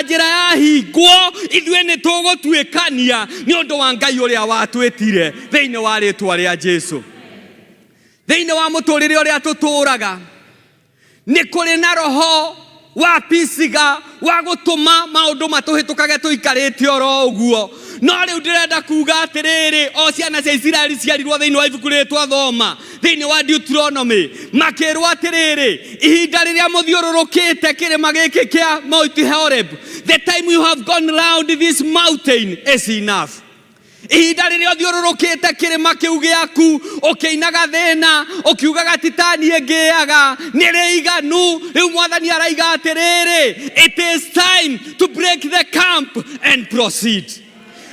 njĩra yahingwo, ithuĩ nĩ tũgũtuĩkania nĩ ũndũ wa Ngai ũrĩa watwĩtire thĩinĩ wa rĩtwa rĩa Jesu. Thĩinĩ wa mũtũrĩre ũrĩa tũtũraga, nĩ kũrĩ na roho wa pisiga wa gũtũma maũndũ matũhĩtũkage tũikarĩte oro ũguo. No rĩu ndĩrenda kuga atĩrĩrĩ, o ciana cia Isiraeli ciarirwo thĩinĩ wa ibuku rĩrĩ twathoma thĩinĩ wa Deuteronomy, makĩrwo atĩrĩrĩ, ihinda rĩrĩa mũthiũrũrũkĩte kĩrĩma gĩkĩ kĩa Mount Horeb, the time you have gone round this mountain is enough. Ihinda rĩrĩa ũthiũrũrũkĩte kĩrĩma kĩu gĩaku ũkĩinaga thĩna, ũkiugaga ti ta niĩ ngĩaga, nĩ rĩiganu. Rĩu Mwathani araiga atĩrĩrĩ, it is time to break the camp and proceed.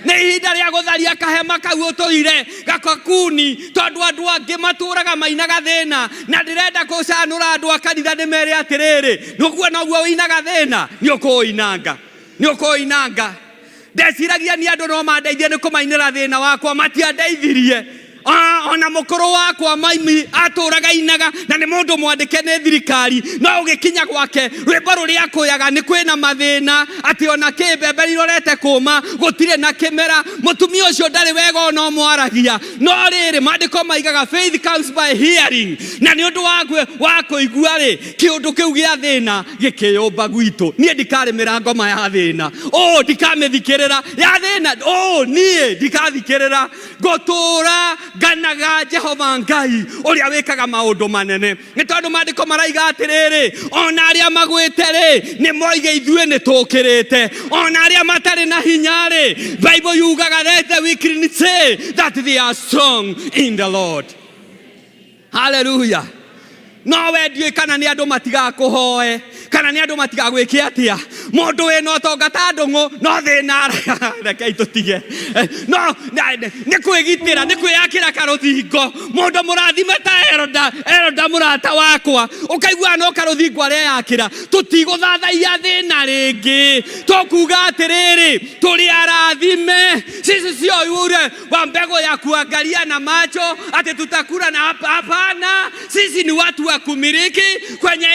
Nĩ ihinda rĩa gũtharia kahema kau ũtũire gakakuni, tondũ andũ angĩ matũraga mainaga thĩna. Na ndĩrenda kũcanũra andũ a kanitha ndĩmere atĩrĩrĩ, nĩguo noguo ũinaga thĩna, nĩ ũkũũinanga, nĩ ũkũũinanga. Ndeciragia nĩ andũ no mandeithie nĩ kũmainĩra thĩna wakwa, matiandeithirie. Ona mũkũrũ wakwa maimi atũraga inaga, na nĩ mũndũ mwandĩke nĩ thirikari, no ũgĩkinya gwake rwĩmbo rũrĩa akũyaga nĩ kwĩna mathĩna, atĩ ona kĩ mbembe irorete kũma, gũtirĩ na kĩmera, mũtumia ũcio ndarĩ wega ona ũmwaragia. No rĩrĩ, maandĩko maigaga faith comes by hearing, na nĩ ũndũ wa kũigua rĩ, kĩũndũ kĩu gĩa thĩna gĩkĩyũmba gwitũ. Niĩ ndikarĩmĩra ngoma ya thĩna, ũ ndikamĩthikĩrĩra ya thĩna, ũ niĩ ndikathikĩrĩra. Ngũtũũra nganaga Jehova Ngai ũrĩa wĩkaga maũndũ manene, nĩ tondũ maandĩko maraiga atĩrĩrĩ, ona arĩa magwĩte rĩ, nĩ moige ithuĩ nĩ tũkĩrĩte. Ona arĩa matarĩ na hinya rĩ, Bible yugaga let the weak say that they are strong in the Lord. Haleluya. No we ndiũĩ kana nĩ andũ matigakũhoe, kana nĩ andũ matigagwĩke atĩa. Mũndũ wĩna ũtonga ta ndũng'ũ, no thĩna, rekei tũtige. No nĩ kwĩgitĩra, nĩ kwĩyakĩra karũthingo. Mũndũ mũrathime ta Eroda, Eroda mũrata wakwa, ũkaigua no karũthingo areyakĩra. Tũtigũthathaiya thĩna rĩngĩ, tũkuga atĩrĩrĩ, tũrĩ arathime. Sisi sio yule wa mbegu ya kuangalia na macho ati tutakula na hapa. Hapana, sisi ni watu wa kumiliki kwenye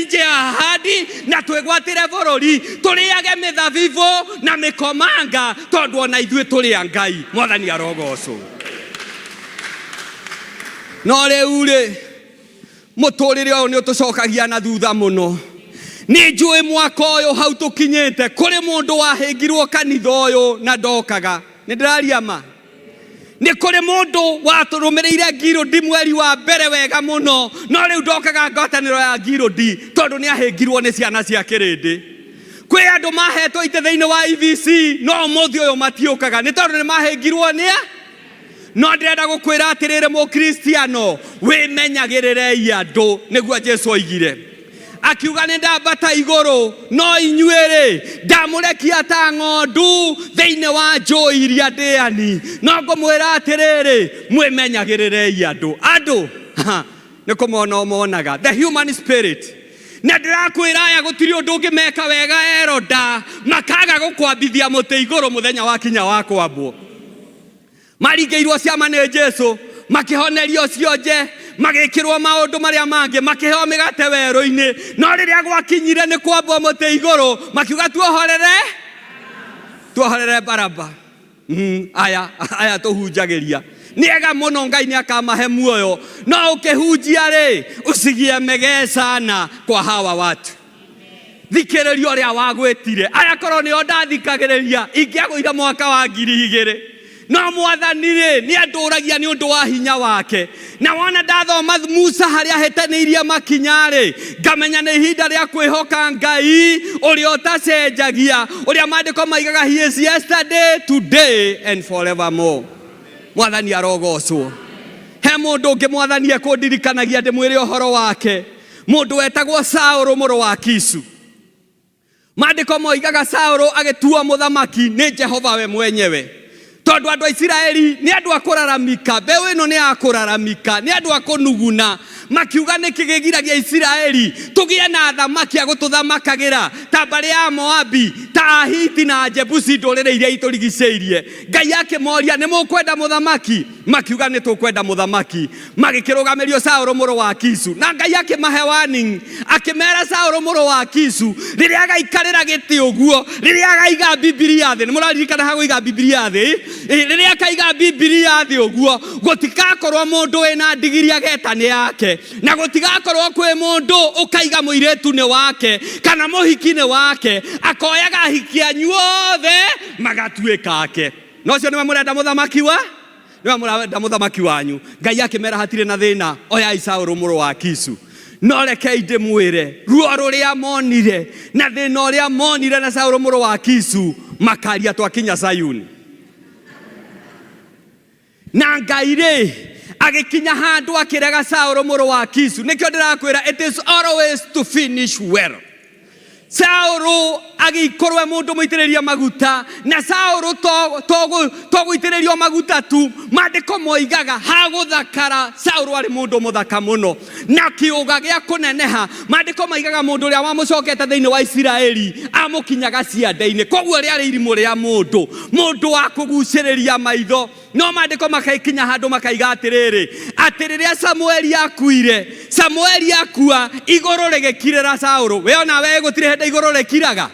nje ya ahadi na twĩgwatĩre bũrũri, tũrĩage mĩthabibũ na mĩkomanga, tondũ ona ithuĩ tũrĩ a Ngai. Mwathani arogocwo. No rĩu rĩ, mũtũrĩre ũyũ nĩ ũtũcokagia na thutha mũno. Nĩ njũĩ mwaka ũyũ hau tũkinyĩte kũrĩ mũndũ wahĩngirwo kanitha ũyũ na ndokaga. Nĩ ndĩraria ma? Nĩ kũrĩ mũndũ watũrũmĩrĩire Ngirũndi mweri wa mbere wega mũno, no rĩu ndokaga ngwatanĩro ya Ngirũndi tondũ nĩ ahĩngirwo nĩ ciana cia kĩrĩndĩ. Kwĩ andũ mahetwo itĩ thĩinĩ wa EVC no ũmũthĩ ũyũ matiũkaga nĩ tondũ nĩ mahĩngirwo nĩ a no ndĩrenda gũkwĩra atĩrĩrĩ mũkristiano, wĩmenyagĩrĩrei andũ, nĩguo Jesu oigire. Akiuga nĩ ndambata igũrũ, no inyuĩ-rĩ, ndamũrekia ta ng'ondu thĩinĩ wa njũĩ iria ndĩani. No ngũmwĩra atĩrĩrĩ, mwĩmenyagĩrĩrei andũ. Andũ nĩ kũmona ũmonaga, the human spirit. Na ndĩrakwĩra aya gũtirĩ ũndũ ũngĩmeka wega eroda, makaga gũkwambithia mũtĩ igũrũ mũthenya wa kinya wa kwambwo. Maringĩirwo ciama nĩ Jesu, makĩhonerio cionje, magĩkĩrwo maũndũ marĩa mangĩ, makĩheo mĩgate werũ-inĩ. No rĩrĩa gwakinyire nĩ kwambwo mũtĩ igũrũ, makiuga tuohorere, tuohorere Baraba. Aya, aya tũhunjagĩria nĩ ega mũno, Ngai nĩ akamahe muoyo, no ũkĩhunjia rĩ, usigiemegee sana kwa hawa watu. Thikĩrĩria ũrĩa wagwĩtire. Aya korwo nĩo ndathikagĩrĩria, ingĩagũire mwaka wa 2000. No mwathani rĩ, nĩ andũragia nĩ ũndũ wa hinya wake. Na wona ndathoma Musa harĩa ahĩtanĩirie makinya rĩ, ngamenya nĩ ihinda rĩa kwĩhoka Ngai ũrĩa ũtacenjagia, ũrĩa maandĩko maigaga he is yesterday, today and forevermore. Mwathani arogocwo. He mũndũ ũngĩ mwathani ekũndirikanagia ndĩmwĩre ũhoro wake, mũndũ wetagwo Saũlũ mũrũ wa Kisu. Maandĩko moigaga Saũlũ agĩtuo mũthamaki nĩ Jehova we mwenyewe, tondũ andũ a Isiraeli nĩ andũ a kũraramika, mbeũ ĩno nĩ ya kũraramika, nĩ andũ a kũnuguna. Makiuga nĩkĩ gĩgiragia Isiraeli tũgĩe na athamaki a gũtũthamakagĩra ta mbarĩ ya Moabi, ta Ahiti na Ajebusi, ndũrĩrĩ iria itũrigicĩirie. Ngai akĩmoria, nĩ mũkwenda mũthamaki? Makiuga nĩ tũkwenda mũthamaki. Magĩkĩrũgamĩrio Saũlũ mũrũ wa Kisu, na Ngai akĩmahe warning, akĩmera Saũlũ mũrũ wa Kisu rĩrĩa agaikarĩra gĩtĩ ũguo, rĩrĩa agaiga Bibilia thĩ, nĩ mũraririkana ha kũiga Bibilia thĩ? Rĩrĩa akaiga Bibilia thĩ ũguo, gũtigakorwo mũndũ wĩna ndigiri ageta nĩ yake, na gũtigakorwo kwĩ mũndũ ũkaiga mũirĩtu nĩ wake kana mũhiki nĩ wake, akoyaga ahiki anyu othe magatuĩka ake. Na ũcio nĩwe mũrenda mũthamaki wa nĩwe mũrenda mũthamaki wanyu. Ngai akĩmera hatirĩ na thĩna, oyai Saũlũ mũrũ wa Kisu. No rekei ndĩmwĩre, ruo rũrĩa monire na thĩna ũrĩa monire na Saũlũ mũrũ wa Kisu, makaria twakinya Sayuni. Na Ngai rĩ agĩkinya handũ akĩrega Saũlũ mũrũ wa Kisu. Nĩkĩo ndĩrakwĩra, it is always to finish well. Saũlũ agĩkorwo e mũndũ mũitĩrĩrie maguta, na Saũlũ to gũitĩrĩrio maguta tu, maandĩko moigaga hagũthakara Saũlũ arĩ mũndũ mũthaka mũno na kĩũga gĩa kũneneha. Maandĩko maigaga mũndũ ũrĩa wamũcokete thĩinĩ wa Isiraeli amũkinyaga ciande-inĩ, koguo rĩarĩ irimũ rĩa mũndũ, mũndũ wa kũgucĩrĩria maitho. No maandĩko makaikinya handũ makaiga atĩrĩrĩ, atĩ rĩrĩa Samueli akuire, Samueli akua, igũrũ rĩgĩkirĩra Saũlũ. We ona we gũtirĩ hĩndĩ igũrũ rĩkiraga.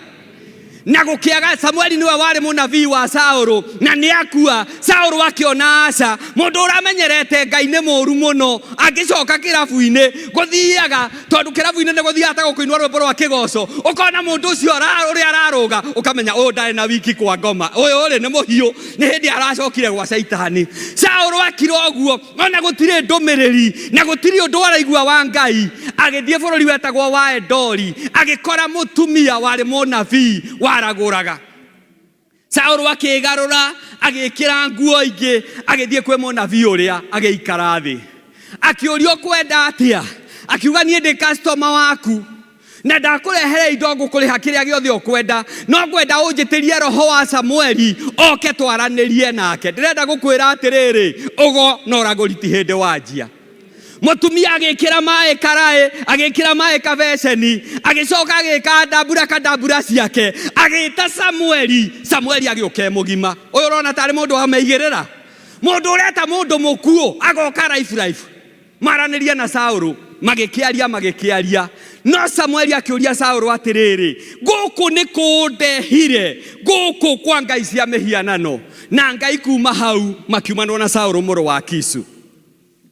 Na gũkĩaga, Samueli nĩwe warĩ mũnabii wa Saũlũ, na nĩ akua. Saũlũ akĩona aca, mũndũ ũramenyerete Ngai nĩ mũru mũno, angĩcoka kĩrabu-inĩ, gũthiaga, tondũ kĩrabu-inĩ nĩ gũthiaga ta gũkũinwo rwĩmbo rwa kĩgoco, ũkona mũndũ ũcio ũrĩa ararũga, ũkamenya ũyũ ndarĩ na wiki kwa ngoma, ũyũ rĩ nĩ mũhiũ, nĩ hĩndĩ aracokire gwa Caitani. Saũlũ akira ũguo, ona gũtirĩ ndũmĩrĩri na gũtirĩ ũndũ araigua wa Ngai, agĩthiĩ bũrũri wetagwo wa Endori, agĩkora mũtumia warĩ mũnabii waragũraga. Saũlũ akĩĩgarũra, agĩĩkĩra nguo ingĩ, agĩthiĩ kwĩ mũnabii ũrĩa, agĩikara thĩ. Akĩũrio ũkwenda atĩa? Akiuga niĩ ndĩ customer waku, na ndakũrehere indo ngũkũrĩha kĩrĩa gĩothe ũkwenda, no ngwenda ũnjĩtĩrie roho wa Samueli oke twaranĩrie nake. Ndĩrenda gũkwĩra atĩrĩrĩ, ũgo na ũragũri ti hĩndĩ wanjia. Mũtumia agĩkĩra maĩ karaĩ, agĩkĩra maĩ kabeceni, agĩcoka agĩka ndambura kandambura ciake, agĩta Samueli. Samueli agĩũka e mũgima. Ũyũ ũrona tarĩ mũndũ wameigĩrĩra, mũndũ ũreta mũndũ mũkuũ agoka raifu raifu. Maranĩria na Saũlũ, magĩkĩaria magĩkĩaria. No Samueli akĩũria Saũlũ atĩrĩrĩ, gũkũ nĩ kũndehire gũkũ kwa ngai cia mĩhianano? Na ngai kuma hau makiumanwo na Saũlũ mũrũ wa Kisu.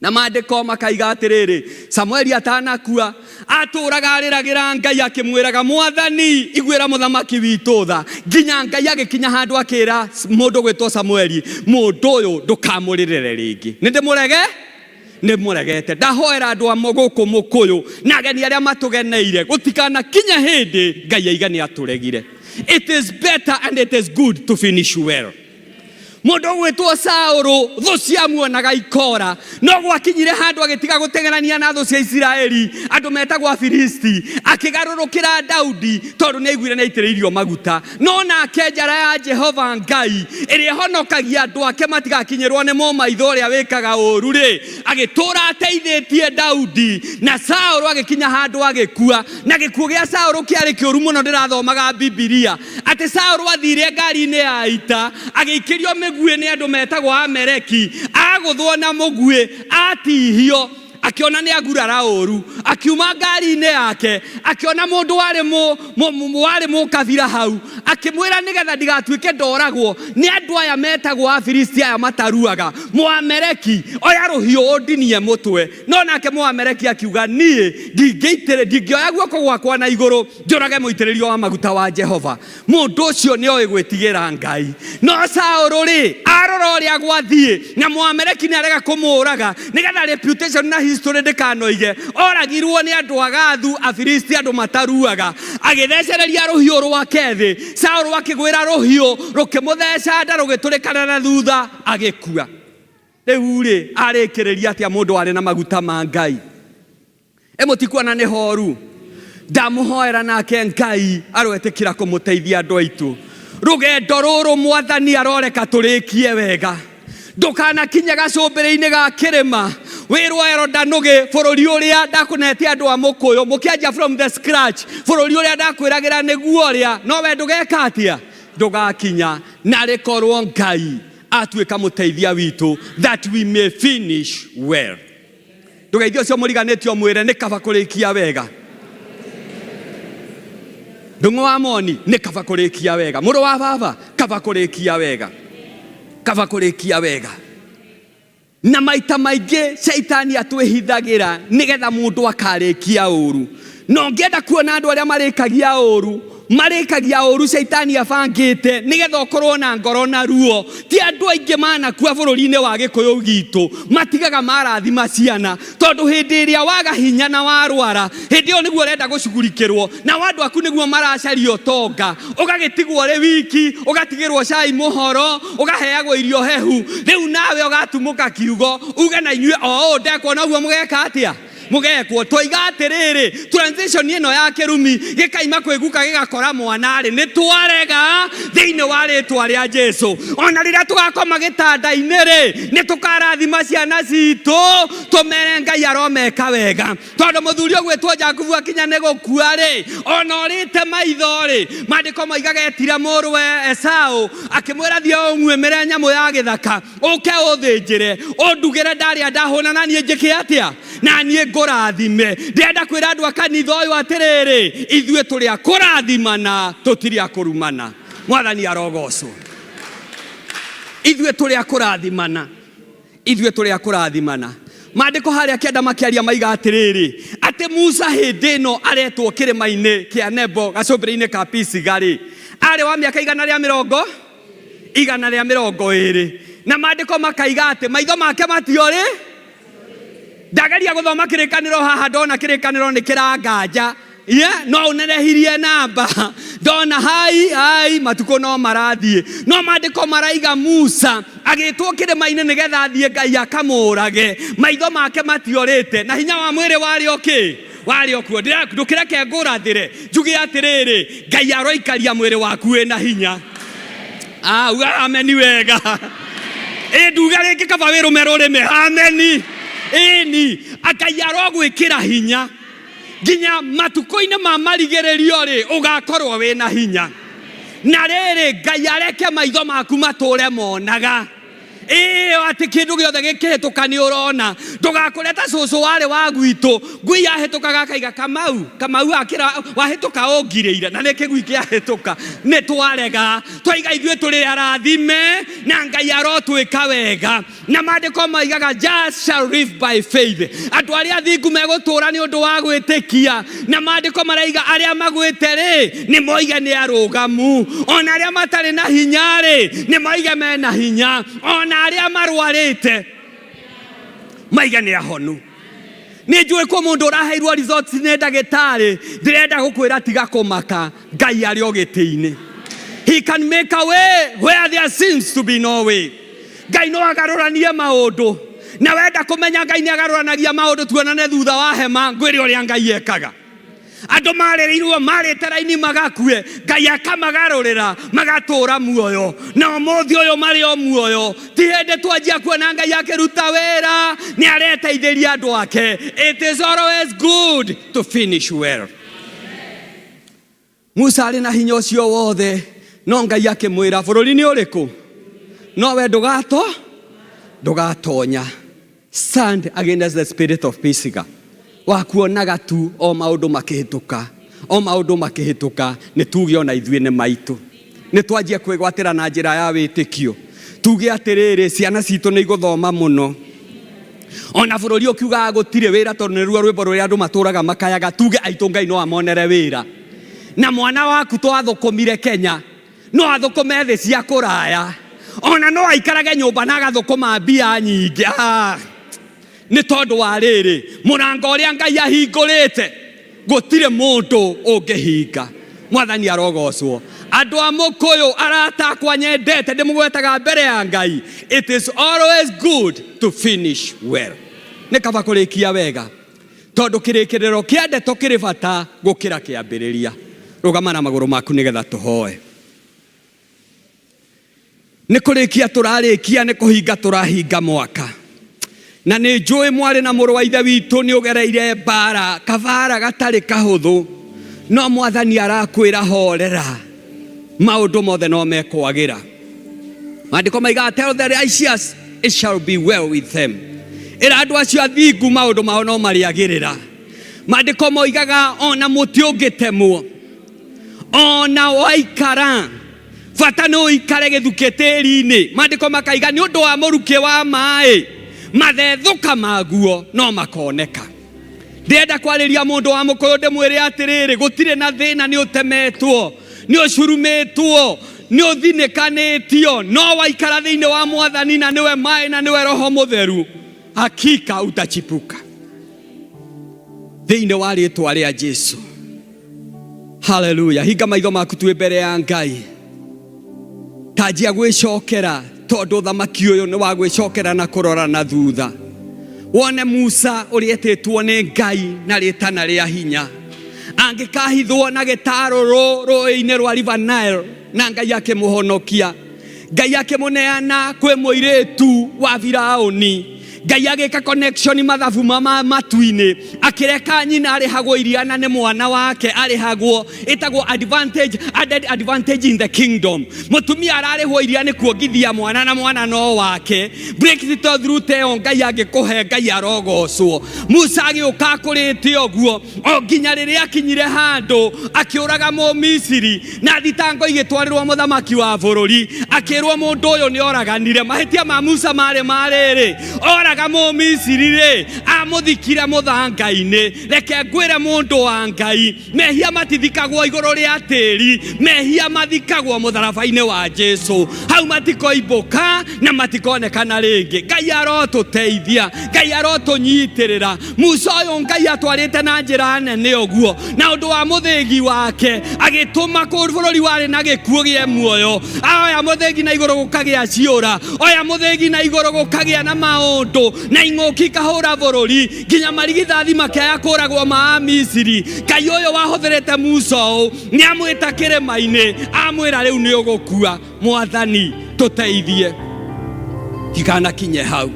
Na maandĩko makaiga atĩrĩrĩ, Samueli atanakua atũraga arĩragĩra Ngai akĩmwĩraga, Mwathani, iguĩra mũthamaki witũ tha. Nginya Ngai agĩkinya handũ akĩra mũndũ gwĩtwo Samueli, mũndũ ũyũ ndũkamũrĩrĩre rĩngĩ, nĩ ndĩmũrege nĩ mũregete. Ndahoera andũ a gũkũ Mũkũyũ na ageni arĩa matũgeneire, gũtikanakinye hĩndĩ Ngai aiga nĩ atũregire. It is better and it is good to finish well. Mũndũ ũgwĩtwo Saũlũ, thũ ciamuonaga ikora, no gwakinyire handũ agĩtiga gũteng'erania na thũ cia Isiraeli, andũ metagwo Afilisti, akĩgarũrũkĩra Daudi tondũ nĩ aiguire nĩ aitĩrĩirio maguta. No nake njara ya Jehova Ngai ĩrĩa ĩhonokagia andũ ake matigakinyĩrwo nĩ mũmaitho ũrĩa wĩkaga ũũru-rĩ, agĩtũũra ateithĩtie Daudi, na Saũlũ agĩkinya handũ agĩkua. Na gĩkuũ gĩa Saũlũ kĩarĩ kĩũru mũno. Ndĩrathomaga Bibilia atĩ Saũlũ athire ngari-inĩ ya ita, agĩikĩrio mĩguĩ nĩ andũ metagwo Ameleki, agũthwo na mũguĩ, atihio, akĩona nĩ agurara ũru, akiuma ngari-inĩ yake, akĩona mũndũ warĩ warĩ mũkabira hau, akĩmwĩra nĩgetha ndigatuĩke ndoragwo nĩ andũ aya metagwo Afilisti aya mataruaga, Mũameleki, oya rũhiũ ũndinie mũtwe. No nake Mũameleki akiuga, niĩ ndingĩoya guoko gwakwa na igũrũ njũrage mũitĩrĩrio wa maguta wa Jehova. Mũndũ ũcio nĩ oĩ gwĩtigĩra Ngai. No Saũlũ rĩ, arora ũrĩa gwathiĩ, na Mũameleki nĩ arega kũmũũraga nĩgetha reputation na history ndĩkanoige oragirwo nĩ andũ a Gathu, Afilisti, andũ mataruaga. Agĩthecereria rũhiũ rwake thĩ, Saũlũ akĩgwĩra rũhiũ rũkĩmũtheca nda, rũgĩtũrĩkana na thutha, agĩkua. Rĩu rĩ, arĩkĩrĩria atĩa mũndũ warĩ na maguta ma Ngai? Ĩ mũtikuona nĩ horu? Ndamũhoera nake Ngai aroetĩkĩra kũmũteithia andũ aitũ. Rũgendo rũrũ Mwathani aroreka tũrĩkie wega. Ndũkanakinye gacũmbĩrĩ-inĩ ga kĩrĩma wĩrwo Erodanũgĩ, bũrũri ũrĩa ndakũnete andũ a Mũkũyũ mũkĩanjia from the scratch, bũrũri ũrĩa ndakwĩragĩra nĩguo ũrĩa, no we ndũgeka atĩa? Ndũgakinya. Narĩ korwo Ngai atuĩka mũteithia witũ, that we may finish well. Ndũgeithie ũcio mũriganĩtie ũmwĩre nĩ kaba kũrĩkia wega. Ndũng'ũ wa moni nĩ kaba kũrĩkia wega. Mũrũ wa baba, kaba kũrĩkia wega, kaba kũrĩkia wega. Na maita maingĩ shaitani atwĩhithagĩra nĩgetha mũndũ akarĩkia ũru. Na ũngĩenda kuona andũ arĩa marĩkagia ũru, marĩkagia ũru shaitani abangĩte nĩgetha ũkorwo na ngoro na ruo. Ti andũ aingĩ manakua bũrũri-inĩ wa Gĩkũyũ gitũ matigaga marathima ciana, tondũ hĩndĩ ĩrĩa waga hinya na warwara, hĩndĩ ĩyo nĩguo ũrenda gũcugurikĩrwo, nao andũ aku nĩguo maracaria ũtonga, ũgagĩtigwo ũrĩ wiki, ũgatigĩrwo cai mũhoro, ũgaheagwo irio hehu. Rĩu nawe ũgatumũka kiugo uge na inyuĩ o ũũ ndekwo noguo mũgeka atĩa? Mũgekwo. Twoiga atĩrĩrĩ, transition ĩno ya kĩrumi gĩkaima kwĩguka gĩgakora mwana-rĩ, nĩ twarega thĩinĩ wa rĩtwa rĩa Jesu. Ona rĩrĩa tũgakoma gĩtanda-inĩ-rĩ, nĩ tũkarathima ciana citũ, tũmere Ngai aromeka wega. Tondũ mũthuri ũgwĩtwo Jakubu akinya nĩ gũkua-rĩ, ona ũrĩte maitho-rĩ, maandĩko moigaga etire mũrũwe Esau, akĩmwĩra thiĩ ũng'uĩmĩre nyamũ ya gĩthaka, ũke ũthĩnjĩre, ũndugĩre, ndarĩa ndahũna, na niĩ njĩke atĩa? Na niĩ ngũrathime. Ndĩrenda kwĩra andũ a kanitha ũyũ atĩrĩrĩ, ithuĩ tũrĩ a kũrathimana, tũtirĩ a kũrumana. Mwathani arogocwo. Ithuĩ tũrĩ a kũrathimana, ithuĩ tũrĩ a kũrathimana. Maandĩko harĩa kĩanda makĩaria maiga atĩrĩrĩ, atĩ Musa hĩndĩ ĩno aretwo kĩrĩma-inĩ kĩa Nebo gacũmbĩrĩ-inĩ ka Pisiga-rĩ, arĩ wa mĩaka igana rĩa mĩrongo 120, na maandĩko makaiga atĩ maitho make matiorĩ. Ndageria gũthoma kĩrĩkanĩro haha, ndona kĩrĩkanĩro nĩ kĩranganja. Ye, no ũnerehirie namba, ndona hai hai matukũ no marathiĩ, no maandĩko maraiga Musa agĩtwo kĩrĩma-inĩ nĩgetha athiĩ Ngai akamũrage, maitho make matiorĩte, na hinya wa mwĩrĩ warĩ o kĩ? Warĩ o kuo. Ndũkĩreke ngũrathĩre njuge atĩrĩrĩ, Ngai aroikaria mwĩrĩ waku wĩna hinya. Uga ameni wega. Ĩ nduga rĩngĩ kaba wĩrũme rũrĩme ameni. Ĩni, Ngai arogwĩkĩra hinya nginya matukũ-inĩ ma marigĩrĩrio rĩ, ũgakorwo wĩna hinya. Na rĩrĩ, Ngai areke maitho maku matũre monaga. Ĩĩ, atĩ kĩndũ gĩothe gĩkĩhĩtũka nĩ ũrona. Ndũgakũre ta cũcũ warĩ wa gwitũ, ngui yahĩtũkaga akaiga Kamau, Kamau akĩra wahĩtũka ũngirĩire, na nĩ kĩgui kĩahĩtũka. Nĩ twarega, twaiga ithuĩ tũrĩ arathime na Ngai arotwĩka wega. Na maandĩko moigaga just shall live by faith. Andũ arĩa athingu megũtũũra nĩ ũndũ wa gwĩtĩkia. Na maandĩko maraiga arĩa magwĩte rĩ, nĩ moige nĩ arũgamu. Ona arĩa matarĩ na hinya rĩ, nĩ moige mena hinya. Ona arĩa marwarĩte maige nĩ ahonu. Nĩ njũĩ kwĩ mũndũ ũraheirwo results nĩ ndagĩtarĩ, ndĩrenda gũkwĩra tiga kũmaka, Ngai arĩ o gĩtĩ-inĩ. He can make a way where there seems to be no way. Ngai no agarũranie maũndũ. Na wenda kũmenya Ngai nĩ agarũranagia maũndũ, tuonane thutha wa hema ngwĩre ũrĩa Ngai ekaga. Andũ marĩrĩirwo marĩte raini magakue, Ngai akamagarũrĩra magatũra muoyo, na ũmũthĩ ũyũ marĩ o muoyo. Ti hĩndĩ twanjia kuona Ngai akĩruta wĩra, nĩ areteithĩria andũ ake. It is always good to finish well. Musa arĩ na hinya ũcio wothe, no Ngai akĩmwĩra bũrũri nĩ ũrĩkũ, no we ndũgato ndũgatonya. Stand against the spirit of Pisgah. Wakuonaga tu o maũndũ makĩhĩtũka, o maũndũ makĩhĩtũka, nĩ tuge ona ithuĩ nĩ maitũ. Nĩ twanjie kwĩgwatĩra na njĩra ya wĩtĩkio. Tuge atĩrĩrĩ, ciana citũ nĩ igũthoma mũno. Ona bũrũri ũkiugaga gũtirĩ wĩra tondũ nĩruo rwĩmbo rũrĩa andũ matũraga makayaga, tuge aitũ Ngai no amonere wĩra. Na mwana waku to athũkũmire Kenya, no athũkũme thĩ cia kũraya. Ona no aikarage nyũmba na agathũkũma mbia nyingĩ. Nĩ tondũ wa rĩrĩ, mũrango ũrĩa Ngai ahingũrĩte gũtirĩ mũndũ ũngĩhinga. Mwathani arogocwo. Andũ a Mũkũyũ, arata akwa nyendete, ndĩmũgwetaga mbere ya Ngai. It is always good to finish well. Nĩ kaba kũrĩkia wega, tondũ kĩrĩkĩrĩro kĩa ndeto kĩrĩ bata gũkĩra kĩambĩrĩria. Rũgama na magũrũ maku nĩgetha tũhoe. Nĩ kũrĩkia tũrarĩkia, nĩ kũhinga tũrahinga mwaka. Na nĩ njũĩ mwarĩ na mũrũ wa ithe witũ nĩ ũgereire mbara, kabara gatarĩ kahũthũ, no mwathani arakwĩra horera, maũndũ mothe no mekwagĩra. Maandĩko maigaga tell the righteous it shall be well with them. Ĩra andũ acio athingu maũndũ mao no marĩagĩrĩra. Maandĩko moigaga ona mũtĩ ũngĩtemwo, ona waikara bata nĩ ũikare gĩthukĩ tĩri-inĩ. Maandĩko makaiga nĩ ũndũ wa mũrukĩ wa maĩ, mathethũka maguo no makoneka. Ndĩrenda kwarĩria mũndũ wa mũkũyũ ndĩmwĩre atĩrĩrĩ, gũtirĩ na thĩna, nĩ ũtemetwo, nĩ ũcurumĩtwo, nĩ ũthinĩkanĩtio, no waikara thĩinĩ wa mwathani na nĩwe maĩ na nĩwe roho mũtheru, hakika utachipuka thĩinĩ wa rĩtwa rĩa Jesu. Haleluya. Hinga maitho maku twĩ mbere ya Ngai. Tanjia gwĩcokera tondũ thamaki ũyũ nĩ wa gwĩcokera na kũrora na thutha. Wone Musa ũrĩa etĩtwo nĩ Ngai na rĩtana rĩa hinya. Angĩkahithwo na gĩtarũrũ rũĩ-inĩ rwa River Nile na Ngai akĩmũhonokia. Ngai akĩmũneana kwĩ mũirĩtu wa Firaũni. Ngai agĩka connection mathabu ma matu-inĩ, akĩreka nyina arĩhagwo iria na nĩ mwana wake arĩhagwo, ĩtagwo advantage, added advantage in the kingdom. Mũtumia ararĩhwo iria nĩ kuongithia mwana na mwana no wake. Breakthrough ta ĩyo Ngai angĩkũhe, Ngai arogocwo. Musa agĩũka akũrĩte ũguo o nginya rĩrĩa akinyire handũ akĩũraga Mũmisiri, na thitango igĩtwarĩrwo mũthamaki wa bũrũri, akĩrwo mũndũ ũyũ nĩ oraganire. Mahĩtia ma Musa marĩ ma rĩrĩ, oraga Mũmisiri rĩ, amũthikire mũthanga-inĩ. Reke ngwĩre mũndũ wa Ngai, mehia matithikagwo igũrũ rĩa tĩri, mehia mathikagwo mũtharaba-inĩ wa Jesu. Hau matikoimbũka na matikonekana rĩngĩ. Ngai arotũteithia, Ngai arotũnyitĩrĩra. Musa ũyũ Ngai atwarĩte na njĩra nene ũguo, na ũndũ wa mũthĩgi wake agĩtũma kũ bũrũri warĩ na gĩkuũ gĩe muoyo. Oya mũthĩgi na igũrũ gũkagĩa ciũra, oya mũthĩgi na igũrũ gũkagĩa na maũndũ, na ing'ũki ikahũra bũrũri nginya marigithathi makĩaya kũragwo ma Amisiri. Ngai ũyũ wahũthĩrĩte Musa ũũ nĩ amwĩta kĩrĩma-inĩ, amwĩra rĩu nĩ ũgũkua. Mwathani tũteithie tikanakinye hau.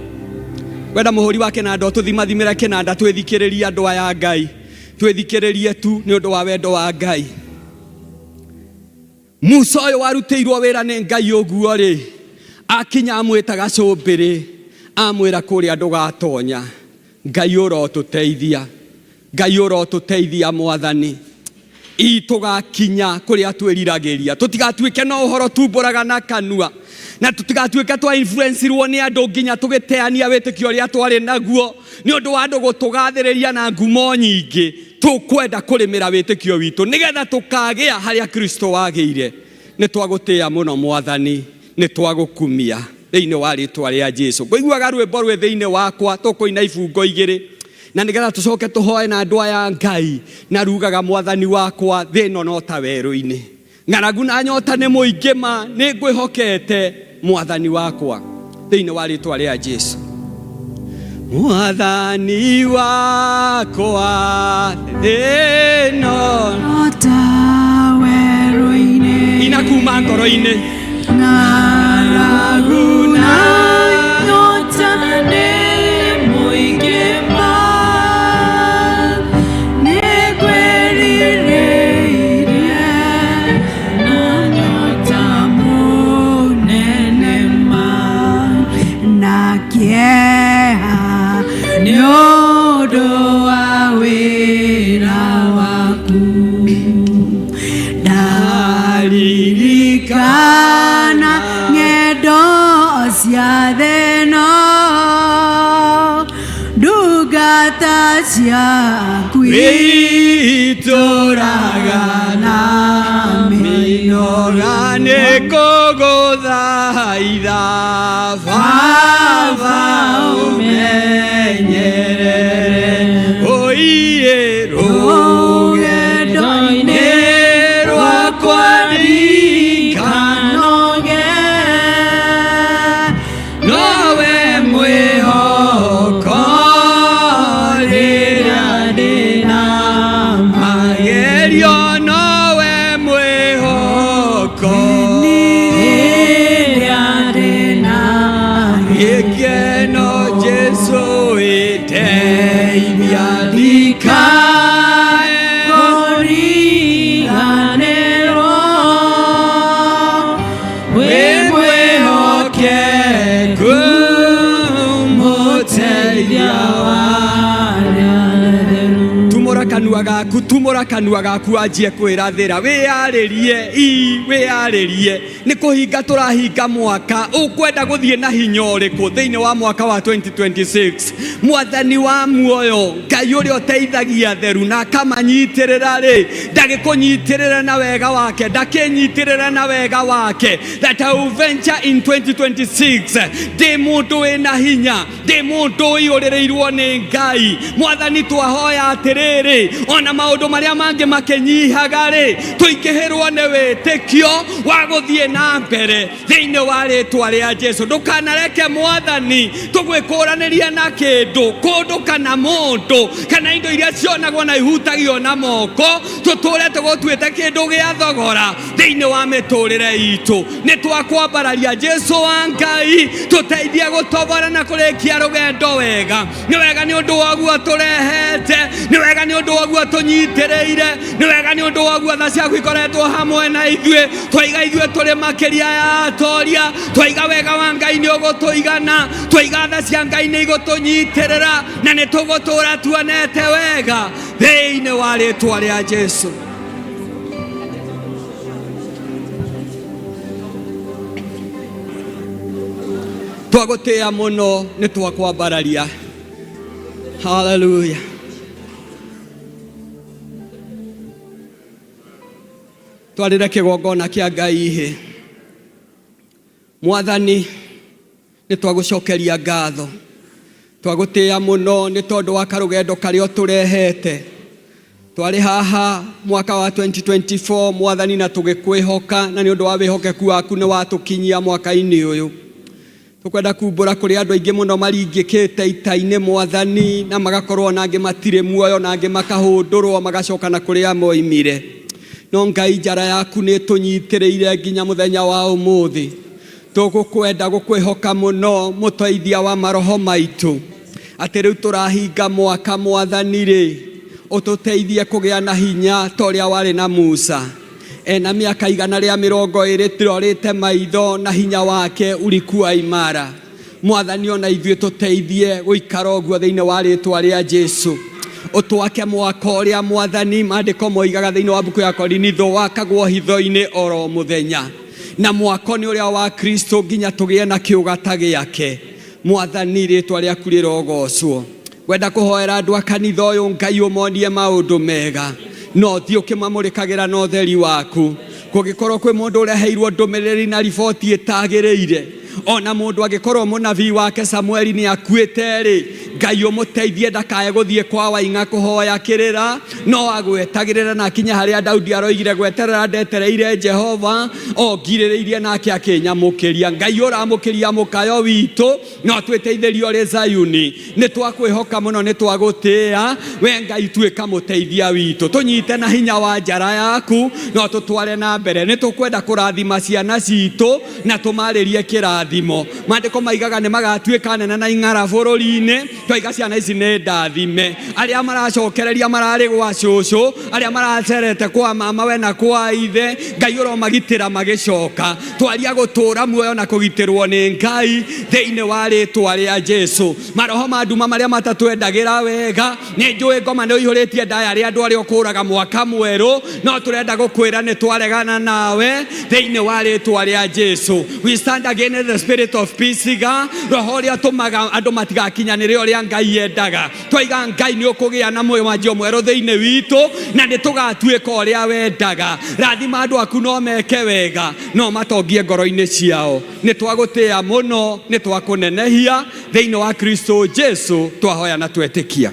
Wenda mũhũri wa kĩnanda ũtũthimathimĩre kĩnanda twĩthikĩrĩrie andũ aya a Ngai, twĩthikĩrĩrie tu nĩ ũndũ wa wendo wa Ngai. Musa ũyũ warutĩirwo wĩra nĩ Ngai ũguo rĩ, akinya amwĩta gacũmbĩrĩ, amwĩra kũrĩa ndũgatonya. Ngai ũrotũteithia, Ngai ũrotũteithia Mwathani. Ii tũgakinya kũrĩa twĩriragĩria, tũtigatuĩke no ũhoro tumbũraga na kanua, na tũtigatuĩke twa influencirwo nĩ andũ nginya tũgĩteania wĩtĩkio ũrĩa twarĩ naguo nĩ ũndũ wa andũ gũtũgathĩrĩria na ngumo nyingĩ. Tũkwenda kũrĩmĩra wĩtĩkio witũ nĩgetha tũkagĩa harĩa Kristo wagĩire. Nĩ twagũtĩĩa mũno Mwathani, nĩ twagũkumia thĩinĩ wa rĩtwa rĩa Jesu. Ngũiguaga rwĩmbo rwĩ thĩinĩ wakwa, tũkũina ibungo igĩrĩ na nĩgetha tũcoke tũhoe na andũ aya Ngai, na rugaga Mwathani wakwa, thĩ ĩno no ta werũ-inĩ, ng'aragu na nyota nĩ mũingĩ ma, nĩ ngwĩhokete Mwathani wakwa thĩinĩ wa rĩtwa rĩa Jesu. Mwathani wakwa, thĩ ĩno no ta werũ-inĩ, ina kuma ngoro-inĩ, ng'aragu na nyota nĩ mũingĩ ma, nĩ ngwĩrirĩirie na nyota mũnene ma, na kĩeha nĩ ũndũ wa wĩra waku. Ndaririkana ng'endo cia thĩ ĩno, ndungata ciaku itũraga na mĩnoga, nĩ kũgũthaitha Baba ũmenyerere, ũiĩ rũgendo-inĩ rwakwa ndikanoge, nowe mwĩhoko rĩrĩa ndĩna magerio, nowe mwĩhoko rĩrĩa ndĩna gĩkeno. Jesu ĩteithia ndikae kũriganĩrwo, wĩ mwĩhokeku mũteithia wa tumũra kanua gaku, tumũra kanua gaku anjie kwĩrathĩra, wĩyarĩrie, ii wĩyarĩrie. Nĩ kũhinga tũrahinga mwaka, ũkwenda gũthiĩ na hinya ũrĩkũ thĩinĩ wa mwaka wa 2026? Mwathani wa muoyo, Ngai ũrĩa ũteithagia theru na akamanyitĩrĩra rĩ, ndagĩkũnyitĩrĩra na wega wake, ndakĩnyitĩrĩra na wega wake, that I will venture in 2026 ndĩ mũndũ wĩna hinya, ndĩ mũndũ ũiyũrĩrĩirwo nĩ Ngai. Mwathani, twahoya atĩrĩrĩ, ona maũndũ marĩa mangĩ makĩnyihaga rĩ, tũingĩhĩrwo nĩ wĩtĩkio wa gũthiĩ na mbere thĩinĩ wa rĩtwa rĩa Jesu. Ndũkanareke Mwathani tũgwĩkũranĩria na kĩndũ, kũndũ kana mũndũ kana indo iria cionagwo na ihutagio na moko, tũtũre tũgũtuĩte kĩndũ gĩa thogora thĩinĩ wa mĩtũrĩre itũ. Nĩ twakwambararia Jesu wa Ngai, tũteithie gũtobora na kũrĩkia rũgendo wega. Nĩ wega nĩ ũndũ wa ũguo tũrehete, nĩ wega nĩ ũndũ wa ũguo tũnyitĩrĩire, nĩ wega nĩ ũndũ wa ũguo tha ciaku ikoretwo hamwe na ithuĩ. Twaiga ithuĩ tũrĩ makĩria ya atoria, twaiga wega wa Ngai nĩ ũgũtũigana, twaiga tha cia Ngai nĩ igũtũnyitĩrĩra, na nĩ tũgũtũra tuonete wega thĩinĩ wa rĩtwa rĩa Jesu. Twagũtĩĩa mũno, nĩ twakwambararia. Haleluya. Twarĩre kĩgongona kĩa Ngai ihĩ. Mwathani, nĩ twagũcokeria ngatho, twagũtĩĩa mũno nĩ tondũ wa karũgendo karĩa ũtũrehete. Twarĩ haha mwaka wa 2024 Mwathani, na tũgĩkwĩhoka, na nĩ ũndũ wa wĩhokeku waku nĩ watũkinyia mwaka-inĩ ũyũ. Tũkwenda kumbũra kũrĩ andũ aingĩ mũno maringĩkĩte ita-inĩ Mwathani, na magakorwo na angĩ matirĩ muoyo, na angĩ makahũndũrwo magacoka na kũrĩa moimire. No Ngai, njara yaku nĩ ĩtũnyitĩrĩire nginya mũthenya wa ũmũthĩ. Tũgũkwenda gũkwĩhoka mũno, mũteithia wa maroho maitũ. Atĩ rĩu tũrahinga mwaka mwathani rĩ, ũtũteithie kũgĩa na hinya ta ũrĩa warĩ na Musa. Ena mĩaka 120 tũrorĩte maitho na hinya wake ulikuwa imara. Mwathani ona ithuĩ tũteithie gũikara ũguo thĩinĩ wa rĩtwa rĩa Jesu. Ũtwake mwaka ũrĩa mwathani maandĩko moigaga thĩinĩ wa mbuku ya Korinitho wakagwo hitho-inĩ oro mũthenya. Na mwako nĩ ũrĩa wa Kristo nginya tũgĩe na kĩũgata gĩake. Mwathani rĩtwa rĩaku rĩrogocwo. Ngwenda kũhoera andũ a kanitha ũyũ Ngai ũmonie maũndũ mega na ũthiĩ ũkĩmamũrĩkagĩra na ũtheri waku. Kũngĩkorwo kwĩ mũndũ ũreheirwo ndũmĩrĩri na riboti ĩtagĩrĩire, ona mũndũ angĩkorwo mũnabii wake Samueli nĩ akuĩte rĩ, Ngai ũmũteithie ndakae gũthiĩ kwa Waing'a kũhoya kĩrĩra, no agwetagĩrĩra na akinye harĩa Daudi aroigire gweterera ndetereire Jehova, o ngirĩrĩirie nake akĩnyamũkĩria. Ngai ũramũkĩria mũkayo witũ no twĩteithĩrie ũrĩ Zayuni. Nĩ twakwĩhoka mũno, nĩ twagũtĩĩa we Ngai, tuĩka mũteithia witũ, tũnyite na hinya wa njara yaku no tũtware na mbere. Nĩ tũkwenda kũrathima ciana citũ na tũmarĩrie kĩrathimo. Maandĩko maigaga nĩ magatuĩka nene na ing'ara bũrũri-inĩ. Twaiga ciana ici nĩ ndathime. Arĩa maracokereria mararĩ gwa cũcũ, arĩa maracerete kwa mama we na kwa ithe, Ngai ũromagitĩra magĩcoka. Twaria gũtũũra muoyo na kũgitĩrwo nĩ Ngai thĩinĩ wa rĩtwa rĩa Jesu. Maroho ma nduma marĩa matatwendagĩra wega, nĩ njũĩ ngoma nĩ ũihũrĩtie ndaya rĩa andũ arĩa ũkũraga mwaka mwerũ, no tũrenda gũkwĩra nĩ twaregana nawe thĩinĩ wa rĩtwa rĩa Jesu. We stand against the spirit of peace, roho ũrĩa ũtũmaga andũ matigakinyanĩre ũrĩa Ngai endaga. Twaiga Ngai nĩ ũkũgĩa na mwanjio mwerũ thĩinĩ witũ na nĩ tũgatuĩka ũrĩa wendaga. Rathima andũ aku no meke wega, no matongie ngoro-inĩ ciao. Nĩ twagũtĩĩa mũno, nĩ twakũnenehia thĩinĩ wa Kristo Jesu, twahoya na twetĩkia.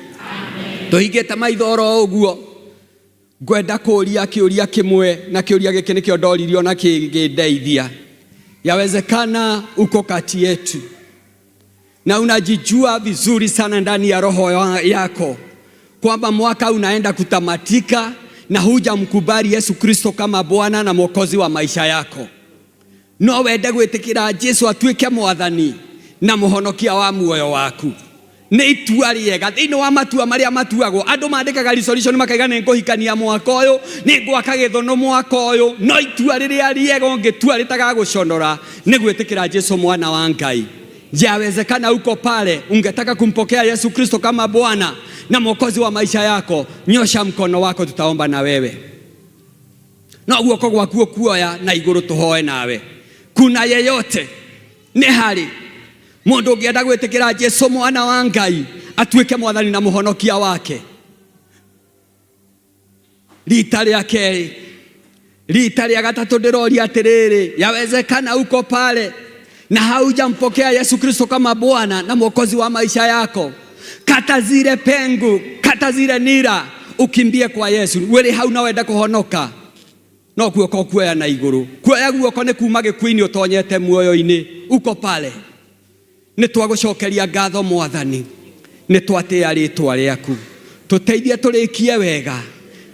Tũhingĩte maitho oro ũguo, ngwenda kũũria kĩũria kĩmwe, na kĩũria gĩkĩ nĩkĩo ndoririo na kĩngĩndeithia. Yawezekana uko kati yetu na unajijua vizuri sana ndani ya roho yako kwamba mwaka unaenda kutamatika na hujamkubali Yesu Kristo kama Bwana na Mwokozi wa maisha yako. No wende gwĩtĩkĩra Jesu atuĩke mwathani na mũhonokia wa muoyo waku. Nĩ itua rĩega thĩinĩ wa matua marĩa matuagwo. Andũ mandĩkaga resolution makaiga nĩ ngũhikania mwaka ũyũ, nĩ ngwaka gĩthũnũ mwaka ũyũ, no itua rĩrĩa rĩega ũngĩtua rĩtagagũconora nĩ gwĩtĩkĩra Jesu mwana wa Ngai. Yawezekana uko pale ungetaka kumpokea Yesu Kristo kama Bwana na Mwokozi wa maisha yako, nyosha mkono wako, tutaomba na wewe. No guoko gwaku ũkuoya na igũrũ tũhoe nawe. Kuna yeyote nĩ harĩ mũndũ ũngĩenda gwĩtĩkĩra Jesu mwana wa Ngai atuĩke mwathani na mũhonokia wake? Rita rĩa kerĩ, rita rĩa gatatũ ndĩroria atĩrĩrĩ, yawezekana uko pale na haujampokea Yesu Kristo kama Bwana na Mwokozi wa maisha yako. Kata zile pengu, kata zile nira, ukimbie kwa Yesu. Wĩrĩ hau na wenda kũhonoka, no guoko kuoya na igũrũ. Kuoya guoko nĩ kuma gĩkuũ-inĩ ũtonyete muoyo-inĩ. Uko pale. Nĩ twagũcokeria ngatho mwathani, nĩ twatĩĩa rĩtwa rĩaku, tũteithie tũrĩkie wega,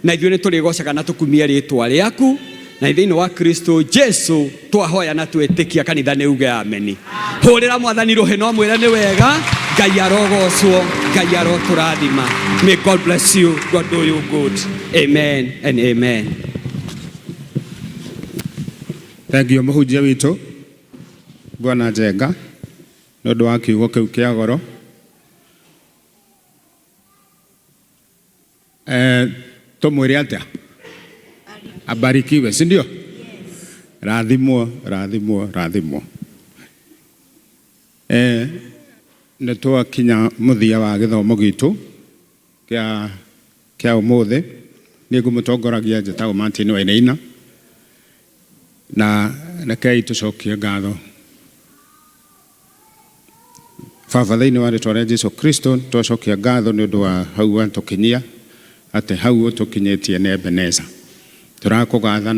na ithuĩ nĩ tũrĩgocaga na tũkumie rĩtwa rĩaku, na thĩinĩ wa Kristo Jesu twahoya na twĩtĩkia. Kanitha nĩ uge ameni. Hũrĩra mwathani rũhĩ no mwĩre nĩ wega. Ngai arogocwo, Ngai arotũrathima. May God bless you, God do you good. Amen and amen. Thank you mũhunjia witũ Bwana Njenga nĩ ũndũ wa kiugo kĩu kĩa goro. Tũmwĩre atĩa? Abarikiwe, si ndio? Rathimwo, rathimwo, rathimwo. Nĩ twakinya mũthia wa gĩthomo gitũ kĩa ũmũthĩ. Niĩ ngũmũtongoragia njĩtagwo Martin Wainaina, na rekei tũcokie ngatho. Baba, thĩinĩ wa rĩtwa rĩa Jesu Kristo, twacokia ngatho nĩ ũndũ wa hau watũkinyia, atĩ hau ũtũkinyĩtie nĩ Ebeneza. Tũrakũgatha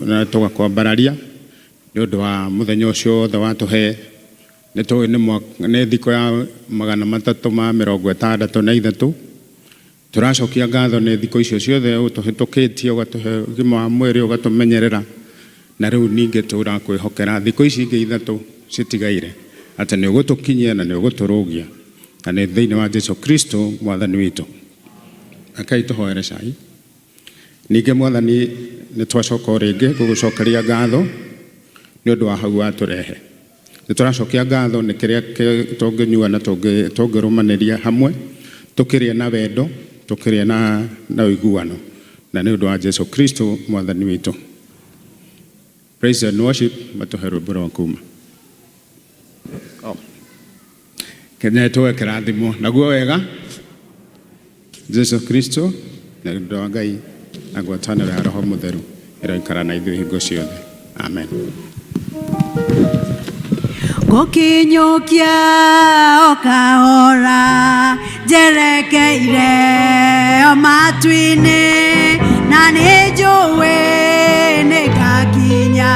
na tũgakwambararia nĩ ũndũ wa mũthenya ũcio wothe watũhe. Nĩ tũĩ nĩ thikũ ya 363. Tũracokia ngatho nĩ thikũ icio ciothe ũtũhĩtũkĩtie, ũgatũhe ũgima wa mwĩrĩ, ũgatũmenyerera, na rĩu ningĩ tũrakwĩhokera thikũ ici ingĩ ithatũ citigaire, atĩ nĩ ũgũtũkinyia na nĩ ũgũtũrũgia. Na nĩ thĩinĩ wa Jesu Kristo mwathani witũ. Rekei tũhoere cai. Ningĩ mwathani nĩ twacoka o rĩngĩ gũgũcokeria ngatho nĩ ũndũ wa hau watũrehe. Nĩ tũracokia ngatho nĩ kĩrĩa tũngĩnyua na tũngĩrũmanĩria hamwe, tũkĩrĩe na wendo, tũkĩrĩe na ũiguano. Na nĩ ũndũ wa Jesu Kristo mwathani witũ. Praise and worship matũhe rwĩmbo rwa kuma. Oh. Kenya tuwe kĩrathimo naguo wega Jesu Kristo na ũndũ wa Ngai na ngwatanĩro ya Roho Mũtheru ĩroikara na ithuĩ hingo ciothe. Amen. Ngũkinyũkia o kahora njerekeire o matu-inĩ na nĩ njũĩ nĩ ngakinya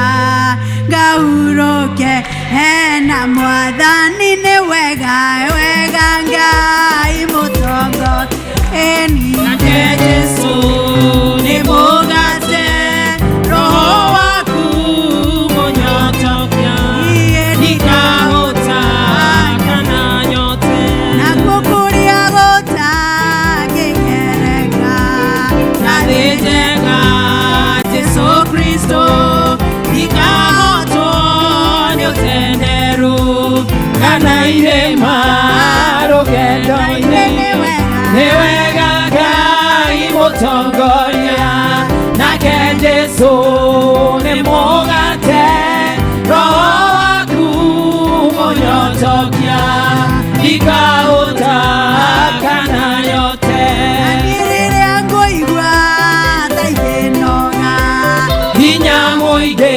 ngahurũke hena mwathani nĩ wega wega Ngai mũtongo ĩni. Nake Jesu nĩ mũgate, roho waku mũnyotokia, ndikahũta kana nyote. Nakuo kũrĩa gũtangĩgereka Na thĩ njega Jesu Kristo, ndikahotwo nĩ ũtenderũ kana irĩma rũgendo-inĩ. Nĩ wega Ngai mũtongoria, nake Jesu nĩ mũgate, roho waku mũnyotokia, ndikahũta kana nyote. Rĩrĩa ngũigua ta ingĩnoga Hinya mũingĩ